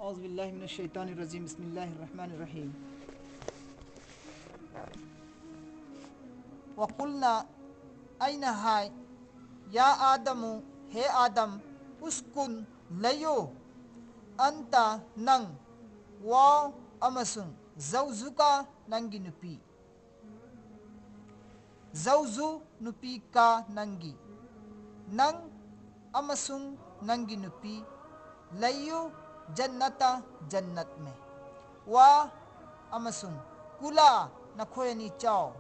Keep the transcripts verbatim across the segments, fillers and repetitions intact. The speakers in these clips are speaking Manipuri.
أعوذ بالله من الشيطان الرجيم. بسم الله الرحمن الرحيم. وقلنا, ꯑꯩꯅ ꯍꯥꯏ, يا آدم, ꯍꯦ ꯑꯥꯗꯝ, اسكن, ꯂꯩꯌꯨ, أنت, ꯅꯪ, ꯋꯥ ꯑꯃꯁꯨꯡ, زوجك, ꯅꯪꯒꯤ ꯅꯨꯄꯤ, زوجك, ꯅꯨꯄꯤ, ꯀ, ꯅꯪꯒꯤ, ꯅꯪ ꯑꯃꯁꯨꯡ ꯅꯪꯒꯤ ꯅꯨꯄꯤ, ꯂꯩꯌꯨ, الجنة, ꯖꯟꯅꯠ ꯃꯦ, ꯋꯥ ꯑꯃꯁꯨꯡ, كلا, ꯅꯈꯣꯏ ꯑꯅꯤ ꯆꯥꯎ.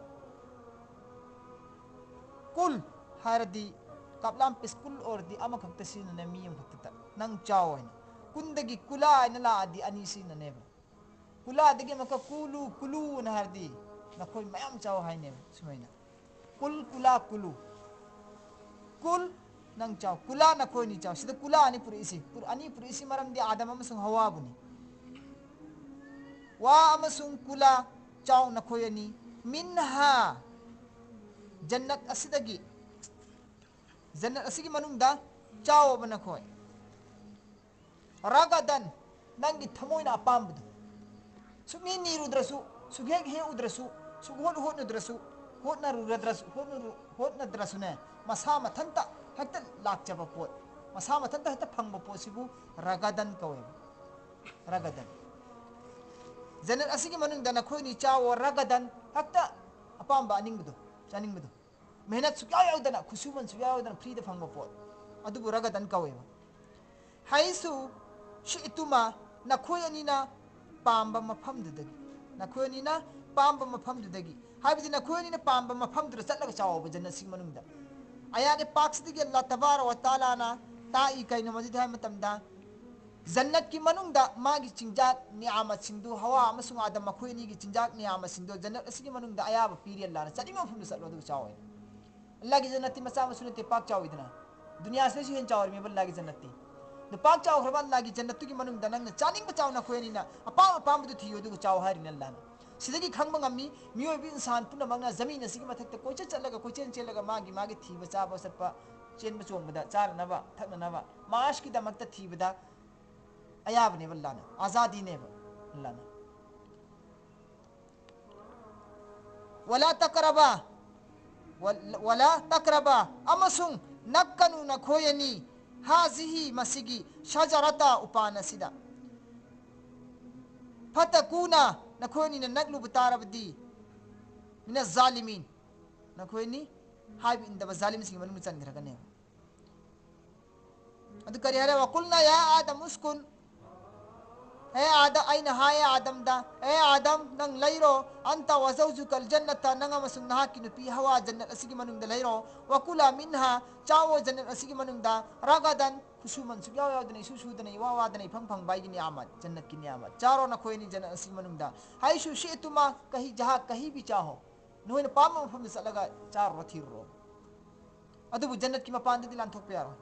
كل ꯍꯥꯏꯔꯗꯤ ꯀꯥꯞꯂꯥꯝ ꯄꯤꯁ ꯀꯨꯜ ꯑꯣꯏꯔꯗꯤ ꯑꯃꯈꯛꯇ ꯁꯤꯖꯤꯟꯅꯅꯦ, ꯃꯤ ꯑꯃꯈꯛꯇꯗ, ꯅꯪ ꯆꯥꯎ ꯍꯥꯏꯅ. ꯀꯨꯟꯗꯒꯤ ꯀꯨꯂꯥ ꯍꯥꯏꯅ ꯂꯥꯛꯑꯗꯤ ꯑꯅꯤ ꯁꯤꯖꯤꯟꯅꯅꯦꯕ. ꯀꯨꯂꯥꯗꯒꯤ ꯑꯃꯨꯛꯀ ꯀꯨꯂꯨ, ꯀꯨꯂꯨꯅ ꯍꯥꯏꯔꯗꯤ ꯅꯈꯣꯏ ꯃꯌꯥꯝ ꯆꯥꯎ ꯍꯥꯏꯅꯦꯕ ꯁꯨꯃꯥꯏꯅ. ꯀꯨꯜ, ꯀꯨꯂꯥ, ꯀꯨꯂꯨ. ꯀꯨꯜ, ꯅꯪ ꯆꯥꯎ. ꯀꯨꯂꯥ, ꯅꯈꯣꯏ ꯑꯅꯤ ꯆꯥꯎ. ꯁꯤꯗ ꯀꯨꯂꯥ ꯑꯅꯤ ꯄꯨꯔꯛꯏꯁꯤ, ꯄꯨꯔ-, ꯑꯅꯤ ꯄꯨꯔꯛꯏꯁꯤ ꯃꯔꯝꯗꯤ ꯑꯥꯗꯝ ꯑꯃꯁꯨꯡ ꯍꯋꯥꯕꯨꯅꯤ. ꯋꯥ ꯑꯃꯁꯨꯡ ꯀꯨꯂꯥ, ꯆꯥꯎ ꯅꯈꯣꯏ ꯑꯅꯤ. منها, ꯖꯟꯅꯠ ꯑꯁꯤꯗꯒꯤ, ꯖꯟꯅꯠ ꯑꯁꯤꯒꯤ ꯃꯅꯨꯡꯗ ꯆꯥꯎꯑꯕ ꯅꯈꯣꯏ. رغدا, ꯅꯪꯒꯤ ꯊꯃꯣꯏꯅ ꯑꯄꯥꯝꯕꯗꯨ. ꯁꯨꯛꯅꯤ ꯅꯤꯔꯨꯗ꯭ꯔꯁꯨ, ꯁꯨꯛꯍꯦꯛ ꯍꯦꯛꯎꯗ꯭ꯔꯁꯨ, ꯁꯨꯛꯍꯣꯠ ꯍꯣꯠꯅꯗ꯭ꯔꯁꯨ, ꯍꯣꯠꯅꯔꯨꯔꯗ꯭ꯔꯁꯨ, ꯍꯣꯠꯅꯔꯨ-, ꯍꯣꯠꯅꯗ꯭ꯔꯁꯨꯅꯦ, ꯃꯁꯥ ꯃꯊꯟꯇ ꯍꯦꯛꯇ ꯂꯥꯛꯆꯕ ꯄꯣꯠ, ꯃꯁꯥ ꯃꯊꯟꯇ ꯍꯦꯛꯇ ꯐꯪꯕ ꯄꯣꯠꯁꯤꯕꯨ رغدا ꯀꯧꯋꯦꯕ. رغدا. ꯖꯟꯅꯠ ꯑꯁꯤꯒꯤ ꯃꯅꯨꯡꯗ ꯅꯈꯣꯏꯅꯤ ꯆꯥꯎꯑꯣ, رغدا, ꯍꯦꯛꯇ ꯑꯄꯥꯝꯕ ꯑꯅꯤꯡꯕꯗꯣ, ꯆꯥꯅꯤꯡꯕꯗꯣ. ꯃꯦꯍꯅꯠ ꯁꯨꯛꯌꯥꯎ ꯌꯥꯎꯗꯅ, ꯈꯨꯠꯁꯨꯃꯟ ꯁꯨꯛꯌꯥꯎ ꯌꯥꯎꯗꯅ ꯐ꯭ꯔꯤꯗ ꯐꯪꯕ ꯄꯣꯠ, ꯑꯗꯨꯕꯨ رغدا ꯀꯧꯋꯦꯕ. حيث شئتما, ꯅꯈꯣꯏ ꯑꯅꯤꯅ ꯄꯥꯝꯕ ꯃꯐꯝꯗꯨꯗꯒꯤ, ꯅꯈꯣꯏ ꯑꯅꯤꯅ ꯄꯥꯝꯕ ꯃꯐꯝꯗꯨꯗꯒꯤ, ꯍꯥꯏꯕꯗꯤ ꯅꯈꯣꯏ ꯑꯅꯤꯅ ꯄꯥꯝꯕ ꯃꯐꯝꯗꯨꯗ ꯆꯠꯂꯒ ꯆꯥꯎꯑꯣꯕ ꯖꯟꯅꯠꯁꯤꯒꯤ ꯃꯅꯨꯡꯗ. ꯑꯌꯥꯠ ꯄꯥꯛꯁꯤꯗꯒꯤ ꯑꯜꯂꯥꯍ ꯇꯕꯥꯔꯛ ꯋ ꯇꯥꯂꯥꯅ ꯇꯥꯛꯏ ꯀꯩꯅꯣ ꯃꯁꯤꯗꯤ ꯍꯥꯏꯕ ꯃꯇꯝꯗ, ꯖꯟꯅꯠꯀꯤ ꯃꯅꯨꯡꯗ ꯃꯥꯒꯤ ꯆꯤꯟꯖꯥꯛ ꯅꯤꯌꯥꯃꯠꯁꯤꯡꯗꯨ, ꯍꯋꯥ ꯑꯃꯁꯨꯡ ꯑꯥꯗꯝ ꯃꯈꯣꯏ ꯑꯅꯤꯒꯤ ꯆꯤꯟꯖꯥꯛ ꯅꯤꯌꯥꯃꯠꯁꯤꯡꯗꯨ ꯖꯟꯅꯠ ꯑꯁꯤꯒꯤ ꯃꯅꯨꯡꯗ ꯑꯌꯥꯕ ꯄꯤꯔꯤ ꯑꯜꯂꯥꯍꯅ, ꯆꯠꯅꯤꯡꯕ ꯃꯐꯝꯗ ꯆꯠꯂꯣ ꯑꯗꯨꯒ ꯆꯥꯎ ꯍꯥꯏꯅ. ꯑꯜꯂꯥꯍꯒꯤ ꯖꯟꯅꯠꯇꯤ ꯃꯆꯥ ꯃꯁꯨ ꯅꯠꯇꯦ, ꯄꯥꯛ ꯆꯥꯎꯏꯗꯅ. ꯗꯨꯅꯤꯌꯥꯁꯤꯗꯁꯨ ꯍꯦꯟꯅ ꯆꯥꯎꯔꯤꯃꯦꯕ ꯑꯜꯂꯥꯍꯒꯤ ꯖꯟꯅꯠꯇꯤ. ꯑꯗꯨ ꯄꯥꯛ ꯆꯥꯎꯈ꯭ꯔꯕ ꯑꯜꯂꯥꯍꯒꯤ ꯖꯟꯅꯠꯇꯨꯒꯤ ꯃꯅꯨꯡꯗ ꯅꯪꯅ ꯆꯥꯅꯤꯡꯕ ꯆꯥꯎ ꯅꯈꯣꯏ ꯑꯅꯤꯅ, ꯑꯄꯥꯝ ꯑꯄꯥꯝꯕꯗꯨ ꯊꯤꯌꯨ ꯑꯗꯨꯒ ꯆꯥꯎ ꯍꯥꯏꯔꯤꯅꯦ ꯑꯜꯂꯥꯍꯅ. ꯁꯤꯗꯒꯤ ꯈꯪꯕ ꯉꯝꯃꯤ, ꯃꯤꯑꯣꯏꯕ ꯏꯟꯁꯥꯟ ꯄꯨꯝꯅꯃꯛꯅ ꯖꯃꯤꯟ ꯑꯁꯤꯒꯤ ꯃꯊꯛꯇ ꯀꯣꯏꯆꯠ ꯆꯠꯂꯒ, ꯀꯣꯏꯆꯦꯟ ꯆꯦꯜꯂꯒ ꯃꯥꯒꯤ ꯃꯥꯒꯤ ꯊꯤꯕ ꯆꯥꯕ ꯆꯠꯄ, ꯆꯦꯟꯕ ꯆꯣꯡꯕꯗ, ꯆꯥꯅꯅꯕ ꯊꯛꯅꯅꯕ, ꯃꯥꯁꯀꯤꯗꯃꯛꯇ ꯊꯤꯕꯗ, ꯑꯌꯥꯕꯅꯦꯕ ꯑꯜꯂꯥꯅ, ꯑꯥꯖꯥꯗꯤꯅꯦꯕ ꯑꯜꯂꯥꯅ꯫ "ꯋꯂꯥ ꯇꯛꯔꯕꯥ, ꯋ-, ꯋꯂꯥ ꯇꯛꯔꯕꯥ", ꯑꯃꯁꯨꯡ ꯅꯛꯀꯅꯨ ꯅꯈꯣꯏ ꯑꯅꯤ, "ꯍꯥꯖꯤꯍꯤ", ꯃꯁꯤꯒꯤ, "ꯁꯖꯔꯇꯥ", ꯎꯄꯥꯟ ꯑꯁꯤꯗ, "ꯐꯇꯀꯨꯅꯥ", ꯅꯈꯣꯏ ꯑꯅꯤꯅ ꯅꯛꯂꯨꯕ ꯇꯥꯔꯕꯗꯤ, "ꯃꯤꯅ ꯖꯥꯂꯤꯃꯤꯟ", ꯅꯈꯣꯏ ꯑꯅꯤ ꯍꯥꯏꯕ ꯏꯟꯗꯕ ꯖꯥꯂꯤꯝꯁꯤꯡꯒꯤ ꯃꯅꯨꯡꯗ ꯆꯟꯈ꯭ꯔꯒꯅꯦꯕ꯫ ꯑꯗꯨ ꯀꯔꯤ ꯍꯥꯏꯔꯦ? "ꯋꯀꯨꯜꯅꯥ ꯌꯥ ꯑꯥꯗꯝ ꯎꯁ꯭ꯀꯨꯟ", ꯍꯦ ꯑꯥꯗ-, ꯑꯩꯅ ꯍꯥꯏꯌꯦ ꯑꯥꯗꯝꯗ, "ꯍꯦ ꯑꯥꯗꯝ, ꯅꯪ ꯂꯩꯔꯣ, ꯑꯟꯇ ꯋꯖꯧꯖꯨꯀꯜ ꯖꯟꯅꯇ, ꯅꯪ ꯑꯃꯁꯨꯡ ꯅꯍꯥꯛꯀꯤ ꯅꯨꯄꯤ ꯍꯋꯥ ꯖꯟꯅꯠ ꯑꯁꯤꯒꯤ ꯃꯅꯨꯡꯗ ꯂꯩꯔꯣ, ꯋꯀꯨꯂꯥ ꯃꯤꯟꯍꯥ, ꯆꯥꯋꯣ ꯖꯟꯅꯠ ꯑꯁꯤꯒꯤ ꯃꯅꯨꯡꯗ, ꯔꯒꯗꯟ, ꯈꯨꯁꯨꯃꯟ ꯁꯨꯛꯌꯥꯎ ꯌꯥꯎꯗꯅ, ꯏꯁꯨ ꯁꯨꯗꯅ, ꯏꯋꯥ ꯋꯥꯗꯅ, ꯏꯐꯪ ꯐꯪꯕ ꯑꯩꯒꯤ ꯅꯤꯌꯥꯃꯠ, ꯖꯟꯅꯠꯀꯤ ꯅꯤꯌꯥꯃꯠ, ꯆꯥꯔꯣ ꯅꯈꯣꯏ ꯑꯅꯤ ꯖꯟꯅꯠ ꯑꯁꯤꯒꯤ ꯃꯅꯨꯡꯗ, ꯍꯥꯏꯁꯨ ꯁꯤꯠꯇꯨꯃ, ꯀꯍꯤ ꯖꯍꯥ ꯀꯍꯤ ꯕꯤ ꯆꯥꯍꯣ, ꯅꯈꯣꯏꯅ ꯄꯥꯝꯕ ꯃꯐꯝꯗ ꯆꯠꯂꯒ ꯆꯥꯔꯨꯔꯣ, ꯊꯤꯔꯨꯔꯣ, ꯑꯗꯨꯕꯨ ꯖꯟꯅꯠꯀꯤ ꯃꯄꯥꯟꯗꯗꯤ ꯂꯥꯟꯊꯣꯛꯄ ꯌꯥꯔꯣꯏ꯫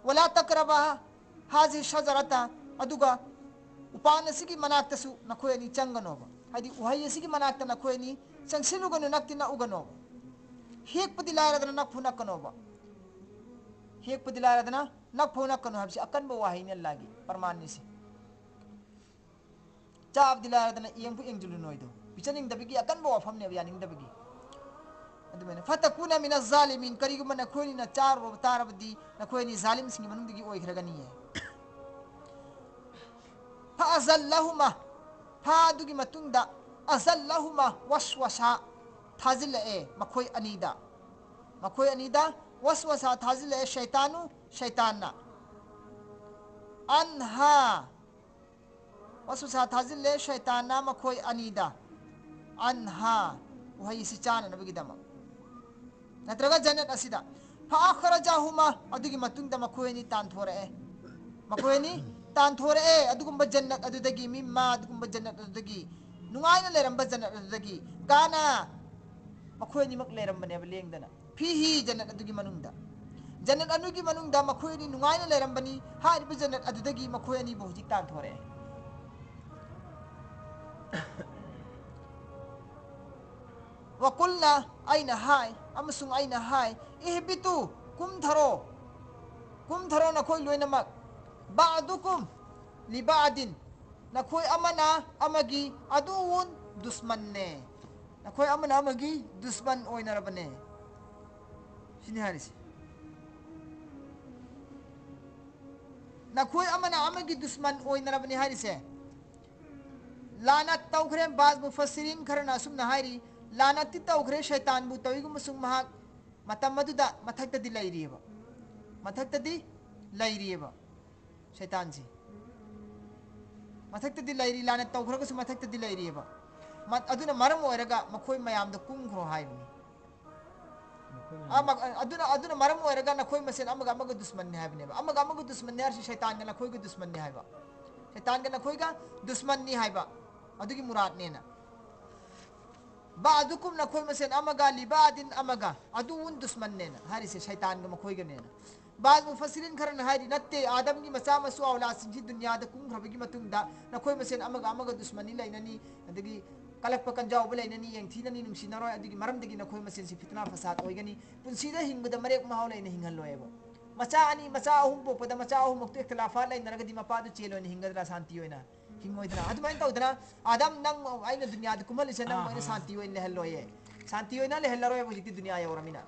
ꯋꯂꯥ ꯇꯛꯔꯕꯥ ꯍꯥꯖꯤ ꯁꯖꯔꯇ", ꯑꯗꯨꯒ ꯎꯄꯥꯟ ꯑꯁꯤꯒꯤ ꯃꯅꯥꯛꯇꯁꯨ ꯅꯈꯣꯏ ꯑꯅꯤ ꯆꯪꯒꯅꯣꯕ, ꯍꯥꯏꯗꯤ ꯎꯍꯩ ꯑꯁꯤꯒꯤ ꯃꯅꯥꯛꯇ ꯅꯈꯣꯏ ꯑꯅꯤ ꯆꯪꯁꯤꯜꯂꯨꯒꯅꯨ, ꯅꯛꯇꯤ ꯅꯛꯎꯒꯅꯣꯕ꯫ ꯍꯦꯛꯄꯗꯤ ꯂꯥꯏꯔꯗꯅ ꯅꯛꯐꯨ ꯅꯛꯀꯅꯣꯕ꯫ ꯍꯦꯛꯄꯗꯤ ꯂꯥꯏꯔꯗꯅ ꯅꯛꯐꯨ ꯅꯛꯀꯅꯨ ꯍꯥꯏꯕꯁꯤ ꯑꯀꯟꯕ ꯋꯥꯍꯩꯅꯤ, ꯑꯜꯂꯥꯒꯤ ꯄꯔꯃꯥꯟꯅꯤꯁꯤ꯫ ꯆꯥꯕꯗꯤ ꯂꯥꯏꯔꯗꯅ ꯌꯦꯡꯕꯨ ꯌꯦꯡꯖꯤꯜꯂꯨꯅꯣꯏꯗꯣ, ꯄꯤꯖꯅꯤꯡꯗꯕꯒꯤ ꯑꯀꯟꯕ ꯋꯥꯐꯝꯅꯦꯕ, ꯌꯥꯅꯤꯡꯗꯕꯒꯤ꯫ ꯑꯗꯨꯃꯥꯏꯅ, "ꯐꯇꯀꯨꯅ ꯃꯤꯅ ꯖꯥꯂꯤꯃꯤꯟ", ꯀꯔꯤꯒꯨꯝꯕ ꯅꯈꯣꯏꯅꯤꯅ ꯆꯥꯔꯨꯔꯕ ꯇꯥꯔꯕꯗꯤ ꯅꯈꯣꯏ ꯑꯅꯤ ꯖꯥꯂꯤꯝꯁꯤꯡꯒꯤ ꯃꯅꯨꯡꯗꯒꯤ ꯑꯣꯏꯈ꯭ꯔꯒꯅꯤꯌꯦ꯫ "ꯐ ꯑꯖꯜꯂꯍꯨꯃꯥ", ꯐꯥ ꯑꯗꯨꯒꯤ ꯃꯇꯨꯡꯗ, "ꯑꯖꯜꯂꯍꯨꯃꯥ ꯋꯁꯋꯁꯥ", ꯊꯥꯖꯤꯜꯂꯛꯑꯦ ꯃꯈꯣꯏ ꯑꯅꯤꯗ꯫ ꯃꯈꯣꯏ ꯑꯅꯤꯗ ꯋꯁꯋꯁꯥ ꯊꯥꯖꯤꯜꯂꯛꯑꯦ ꯁꯩꯇꯥꯅꯨ, ꯁꯩꯇꯥꯟꯅ꯫ "ꯑꯟꯍꯥ", ꯋꯁꯋꯁꯥ ꯊꯥꯖꯤꯜꯂꯦ ꯁꯩꯇꯥꯟꯅ ꯃꯈꯣꯏ ꯑꯅꯤꯗ꯫ "ꯑꯟꯍꯥ", ꯎꯍꯩ ꯑꯁꯤ ꯆꯥꯅꯅꯕꯒꯤꯗꯃꯛ, ꯅꯠꯇ꯭ꯔꯒ ꯖꯟꯅꯠ ꯑꯁꯤꯗ꯫ "ꯐ ꯑꯈ꯭ꯔꯖꯍꯨꯃꯥ", ꯑꯗꯨꯒꯤ ꯃꯇꯨꯡꯗ ꯃꯈꯣꯏ ꯑꯅꯤ ꯇꯥꯟꯊꯣꯔꯛꯑꯦ꯫ ꯃꯈꯣꯏ ꯑꯅꯤ ꯇꯥꯟꯊꯣꯔꯛꯑꯦ ꯑꯗꯨꯒꯨꯝꯕ ꯖꯟꯅꯠ ꯑꯗꯨꯗꯒꯤ, "ꯃꯤꯝꯃꯥ", ꯑꯗꯨꯒꯨꯝꯕ ꯖꯟꯅꯠ ꯑꯗꯨꯗꯒꯤ, ꯅꯨꯡꯉꯥꯏꯅ ꯂꯩꯔꯝꯕ ꯖꯟꯅꯠ ꯑꯗꯨꯗꯒꯤ, "ꯀꯥꯅꯥ", ꯃꯈꯣꯏ ꯑꯅꯤꯃꯛ ꯂꯩꯔꯝꯕꯅꯦꯕ ꯂꯦꯡꯗꯅ꯫ "ꯐꯤꯍꯤ", ꯖꯟꯅꯠ ꯑꯗꯨꯒꯤ ꯃꯅꯨꯡꯗ꯫ ꯖꯟꯅꯠ ꯑꯗꯨꯒꯤ ꯃꯅꯨꯡꯗ ꯃꯈꯣꯏ ꯑꯅꯤ ꯅꯨꯡꯉꯥꯏꯅ ꯂꯩꯔꯝꯕꯅꯤ꯫ ꯍꯥꯏꯔꯤꯕ ꯖꯟꯅꯠ ꯑꯗꯨꯗꯒꯤ ꯃꯈꯣꯏ ꯑꯅꯤꯕꯨ ꯍꯧꯖꯤꯛ ꯇꯥꯟꯊꯣꯔꯛꯑꯦ꯫ "ꯋꯀꯨꯜꯅꯥ", ꯑꯩꯅ ꯍꯥꯏ, ꯑꯃꯁꯨꯡ ꯑꯩꯅ ꯍꯥꯏ, "ꯏꯍꯕꯤꯇꯨ", ꯀꯨꯝꯊꯔꯣ, ꯀꯨꯝꯊꯔꯣ ꯅꯈꯣꯏ ꯂꯣꯏꯅꯃꯛ꯫ "ꯕꯥꯗꯨꯀꯨꯝ", ꯂꯤꯕꯥ ꯑꯗꯤꯟ, ꯅꯈꯣꯏ ꯑꯃꯅ ꯑꯃꯒꯤ ꯑꯗꯨꯋꯨꯟ ꯗꯨꯁꯃꯟꯅꯦ꯫ ꯅꯈꯣꯏ ꯑꯃꯅ ꯑꯃꯒꯤ ꯗꯨꯁꯃꯟ ꯑꯣꯏꯅꯔꯕꯅꯦ꯫ ꯁꯤꯅꯤ ꯍꯥꯏꯔꯤꯁꯦ꯫ ꯅꯈꯣꯏ ꯑꯃꯅ ꯑꯃꯒꯤ ꯗꯨꯁꯃꯟ ꯑꯣꯏꯅꯔꯕꯅꯤ ꯍꯥꯏꯔꯤꯁꯦ꯫ ꯂꯥꯅꯠ ꯇꯧꯈ꯭ꯔꯦ꯫ ꯕꯥꯖ ꯃꯨꯐꯁꯤꯔꯤꯟ ꯈꯔꯅ ꯑꯁꯨꯝꯅ ꯍꯥꯏꯔꯤ, ꯂꯥꯅꯠꯇꯤ ꯇꯧꯈ꯭ꯔꯦ ꯁꯩꯇꯥꯟꯕꯨ ꯇꯧꯏꯒꯨꯝꯕꯁꯨꯡ ꯃꯍꯥꯛ ꯃꯇꯝ ꯑꯗꯨꯗ ꯃꯊꯛꯇꯗꯤ ꯂꯩꯔꯤꯑꯕ꯫ ꯃꯊꯛꯇꯗꯤ ꯂꯩꯔꯤꯑꯕ꯫ ꯁꯩꯇꯥꯟꯁꯤ꯫ ꯃꯊꯛꯇꯗꯤ ꯂꯩꯔꯤ, ꯂꯥꯟꯅ ꯇꯧꯈ꯭ꯔꯒꯁꯨ ꯃꯊꯛꯇꯗꯤ ꯂꯩꯔꯤꯑꯕ꯫ ꯃ-, ꯑꯗꯨꯅ ꯃꯔꯝ ꯑꯣꯏꯔꯒ ꯃꯈꯣꯏ ꯃꯌꯥꯝꯗ ꯀꯨꯝꯈ꯭ꯔꯣ ꯍꯥꯏꯕꯅꯤ꯫ ꯃꯈꯣꯏ ꯑ, ꯃ-, ꯑꯗꯨꯅ, ꯑꯗꯨꯅ ꯃꯔꯝ ꯑꯣꯏꯔꯒ ꯅꯈꯣꯏ ꯃꯁꯦꯟ ꯑꯃꯒ ꯑꯃꯒ ꯗꯨꯁꯃꯟꯅꯤ ꯍꯥꯏꯕꯅꯦꯕ꯫ ꯑꯃꯒ ꯑꯃꯒ ꯗꯨꯁꯃꯟꯅꯤ ꯍꯥꯏꯔꯤꯁꯤ ꯁꯩꯇꯥꯟꯒ ꯅꯈꯣꯏꯒ ꯗꯨꯁꯃꯟꯅꯤ ꯍꯥꯏꯕ꯫ ꯁꯩꯇꯥꯟꯒ ꯅꯈꯣꯏꯒ ꯗꯨꯁꯃꯟꯅꯤ ꯍꯥꯏꯕ꯫ ꯑꯗꯨꯒꯤ ꯃꯨꯔꯥꯠꯅꯦꯅ꯫ ꯕꯥꯗꯨꯀꯨꯝ ꯅꯈꯣꯏ ꯃꯁꯦꯟ ꯑꯃꯒ, ꯂꯤꯕꯥꯗꯤꯟ ꯑꯃꯒ, ꯑꯗꯨꯋꯨꯟ ꯗꯨꯁꯃꯟꯅꯦꯅ ꯍꯥꯏꯔꯤꯁꯦ ꯁꯩꯇꯥꯟꯒ ꯃꯈꯣꯏꯒꯅꯦꯅ꯫ ꯕꯥꯖ ꯃꯨꯐꯁꯤꯔꯤꯟ ꯈꯔꯅ ꯍꯥꯏꯔꯤ, ꯅꯠꯇꯦ, ꯑꯥꯗꯝꯒꯤ ꯃꯆꯥ ꯃꯁꯨ ꯑꯧꯂꯥꯗꯁꯤꯡꯁꯤ ꯗꯨꯅꯤꯌꯥꯗ ꯀꯨꯝꯈ꯭ꯔꯕꯒꯤ ꯃꯇꯨꯡꯗ ꯅꯈꯣꯏ ꯃꯁꯦꯟ ꯑꯃꯒ ꯑꯃꯒ ꯗꯨꯁꯃꯟꯅꯤ ꯂꯩꯅꯅꯤ, ꯑꯗꯒꯤ ꯀꯂꯛꯄ ꯀꯟꯖꯥꯎꯕ ꯂꯩꯅꯅꯤ, ꯌꯦꯡꯊꯤꯅꯅꯤ, ꯅꯨꯡꯁꯤꯅꯔꯣꯏ, ꯑꯗꯨꯒꯤ ꯃꯔꯝꯗꯒꯤ ꯅꯈꯣꯏ ꯃꯁꯦꯟꯁꯤ ꯐꯤꯇꯅꯥ ꯐꯁꯥꯗ ꯑꯣꯏꯒꯅꯤ, ꯄꯨꯟꯁꯤꯗ ꯍꯤꯡꯕꯗ ꯃꯔꯦꯛ ꯃꯍꯥꯎ ꯂꯩꯅ ꯍꯤꯡꯍꯜꯂꯣꯏꯕ꯫ ꯃꯆꯥ ꯑꯅꯤ, ꯃꯆꯥ ꯑꯍꯨꯝ ꯄꯣꯛꯄꯗ ꯃꯆꯥ ꯑꯍꯨꯝꯃꯛꯇꯨ ꯏꯈꯇꯤꯂꯥꯐꯥꯠ ꯂꯩꯅꯔꯒꯗꯤ ꯃꯄꯥꯗꯨ ꯖꯦꯜ ꯑꯣꯏꯅ ꯍꯤꯡꯒꯗ꯭ꯔꯥ, ꯁꯥꯟꯇꯤ ꯑꯣꯏꯅ ꯍꯤꯡꯉꯣꯏꯗ꯭ꯔꯥ? ꯑꯗꯨꯃꯥꯏꯅ ꯇꯧꯗꯅ ꯑꯥꯗꯝ ꯅꯪ ꯑꯩꯅ ꯗꯨꯅꯤꯌꯥꯗ ꯀꯨꯝꯍꯜꯂꯤꯁꯦ ꯅꯪ ꯑꯥ, ꯑꯩꯅ ꯑꯥ, ꯑꯥ꯫ ꯁꯥꯟꯇꯤ ꯑꯣꯏꯅ ꯂꯩꯍꯜꯂꯣꯏꯌꯦ꯫ ꯁꯥꯟꯇꯤ ꯑꯣꯏꯅ ꯂꯩꯍꯜꯂꯔꯣꯏꯕ ꯍꯧꯖꯤꯛꯇꯤ ꯗꯨꯅꯤꯌꯥ ꯌꯧꯔꯃꯤꯅ꯫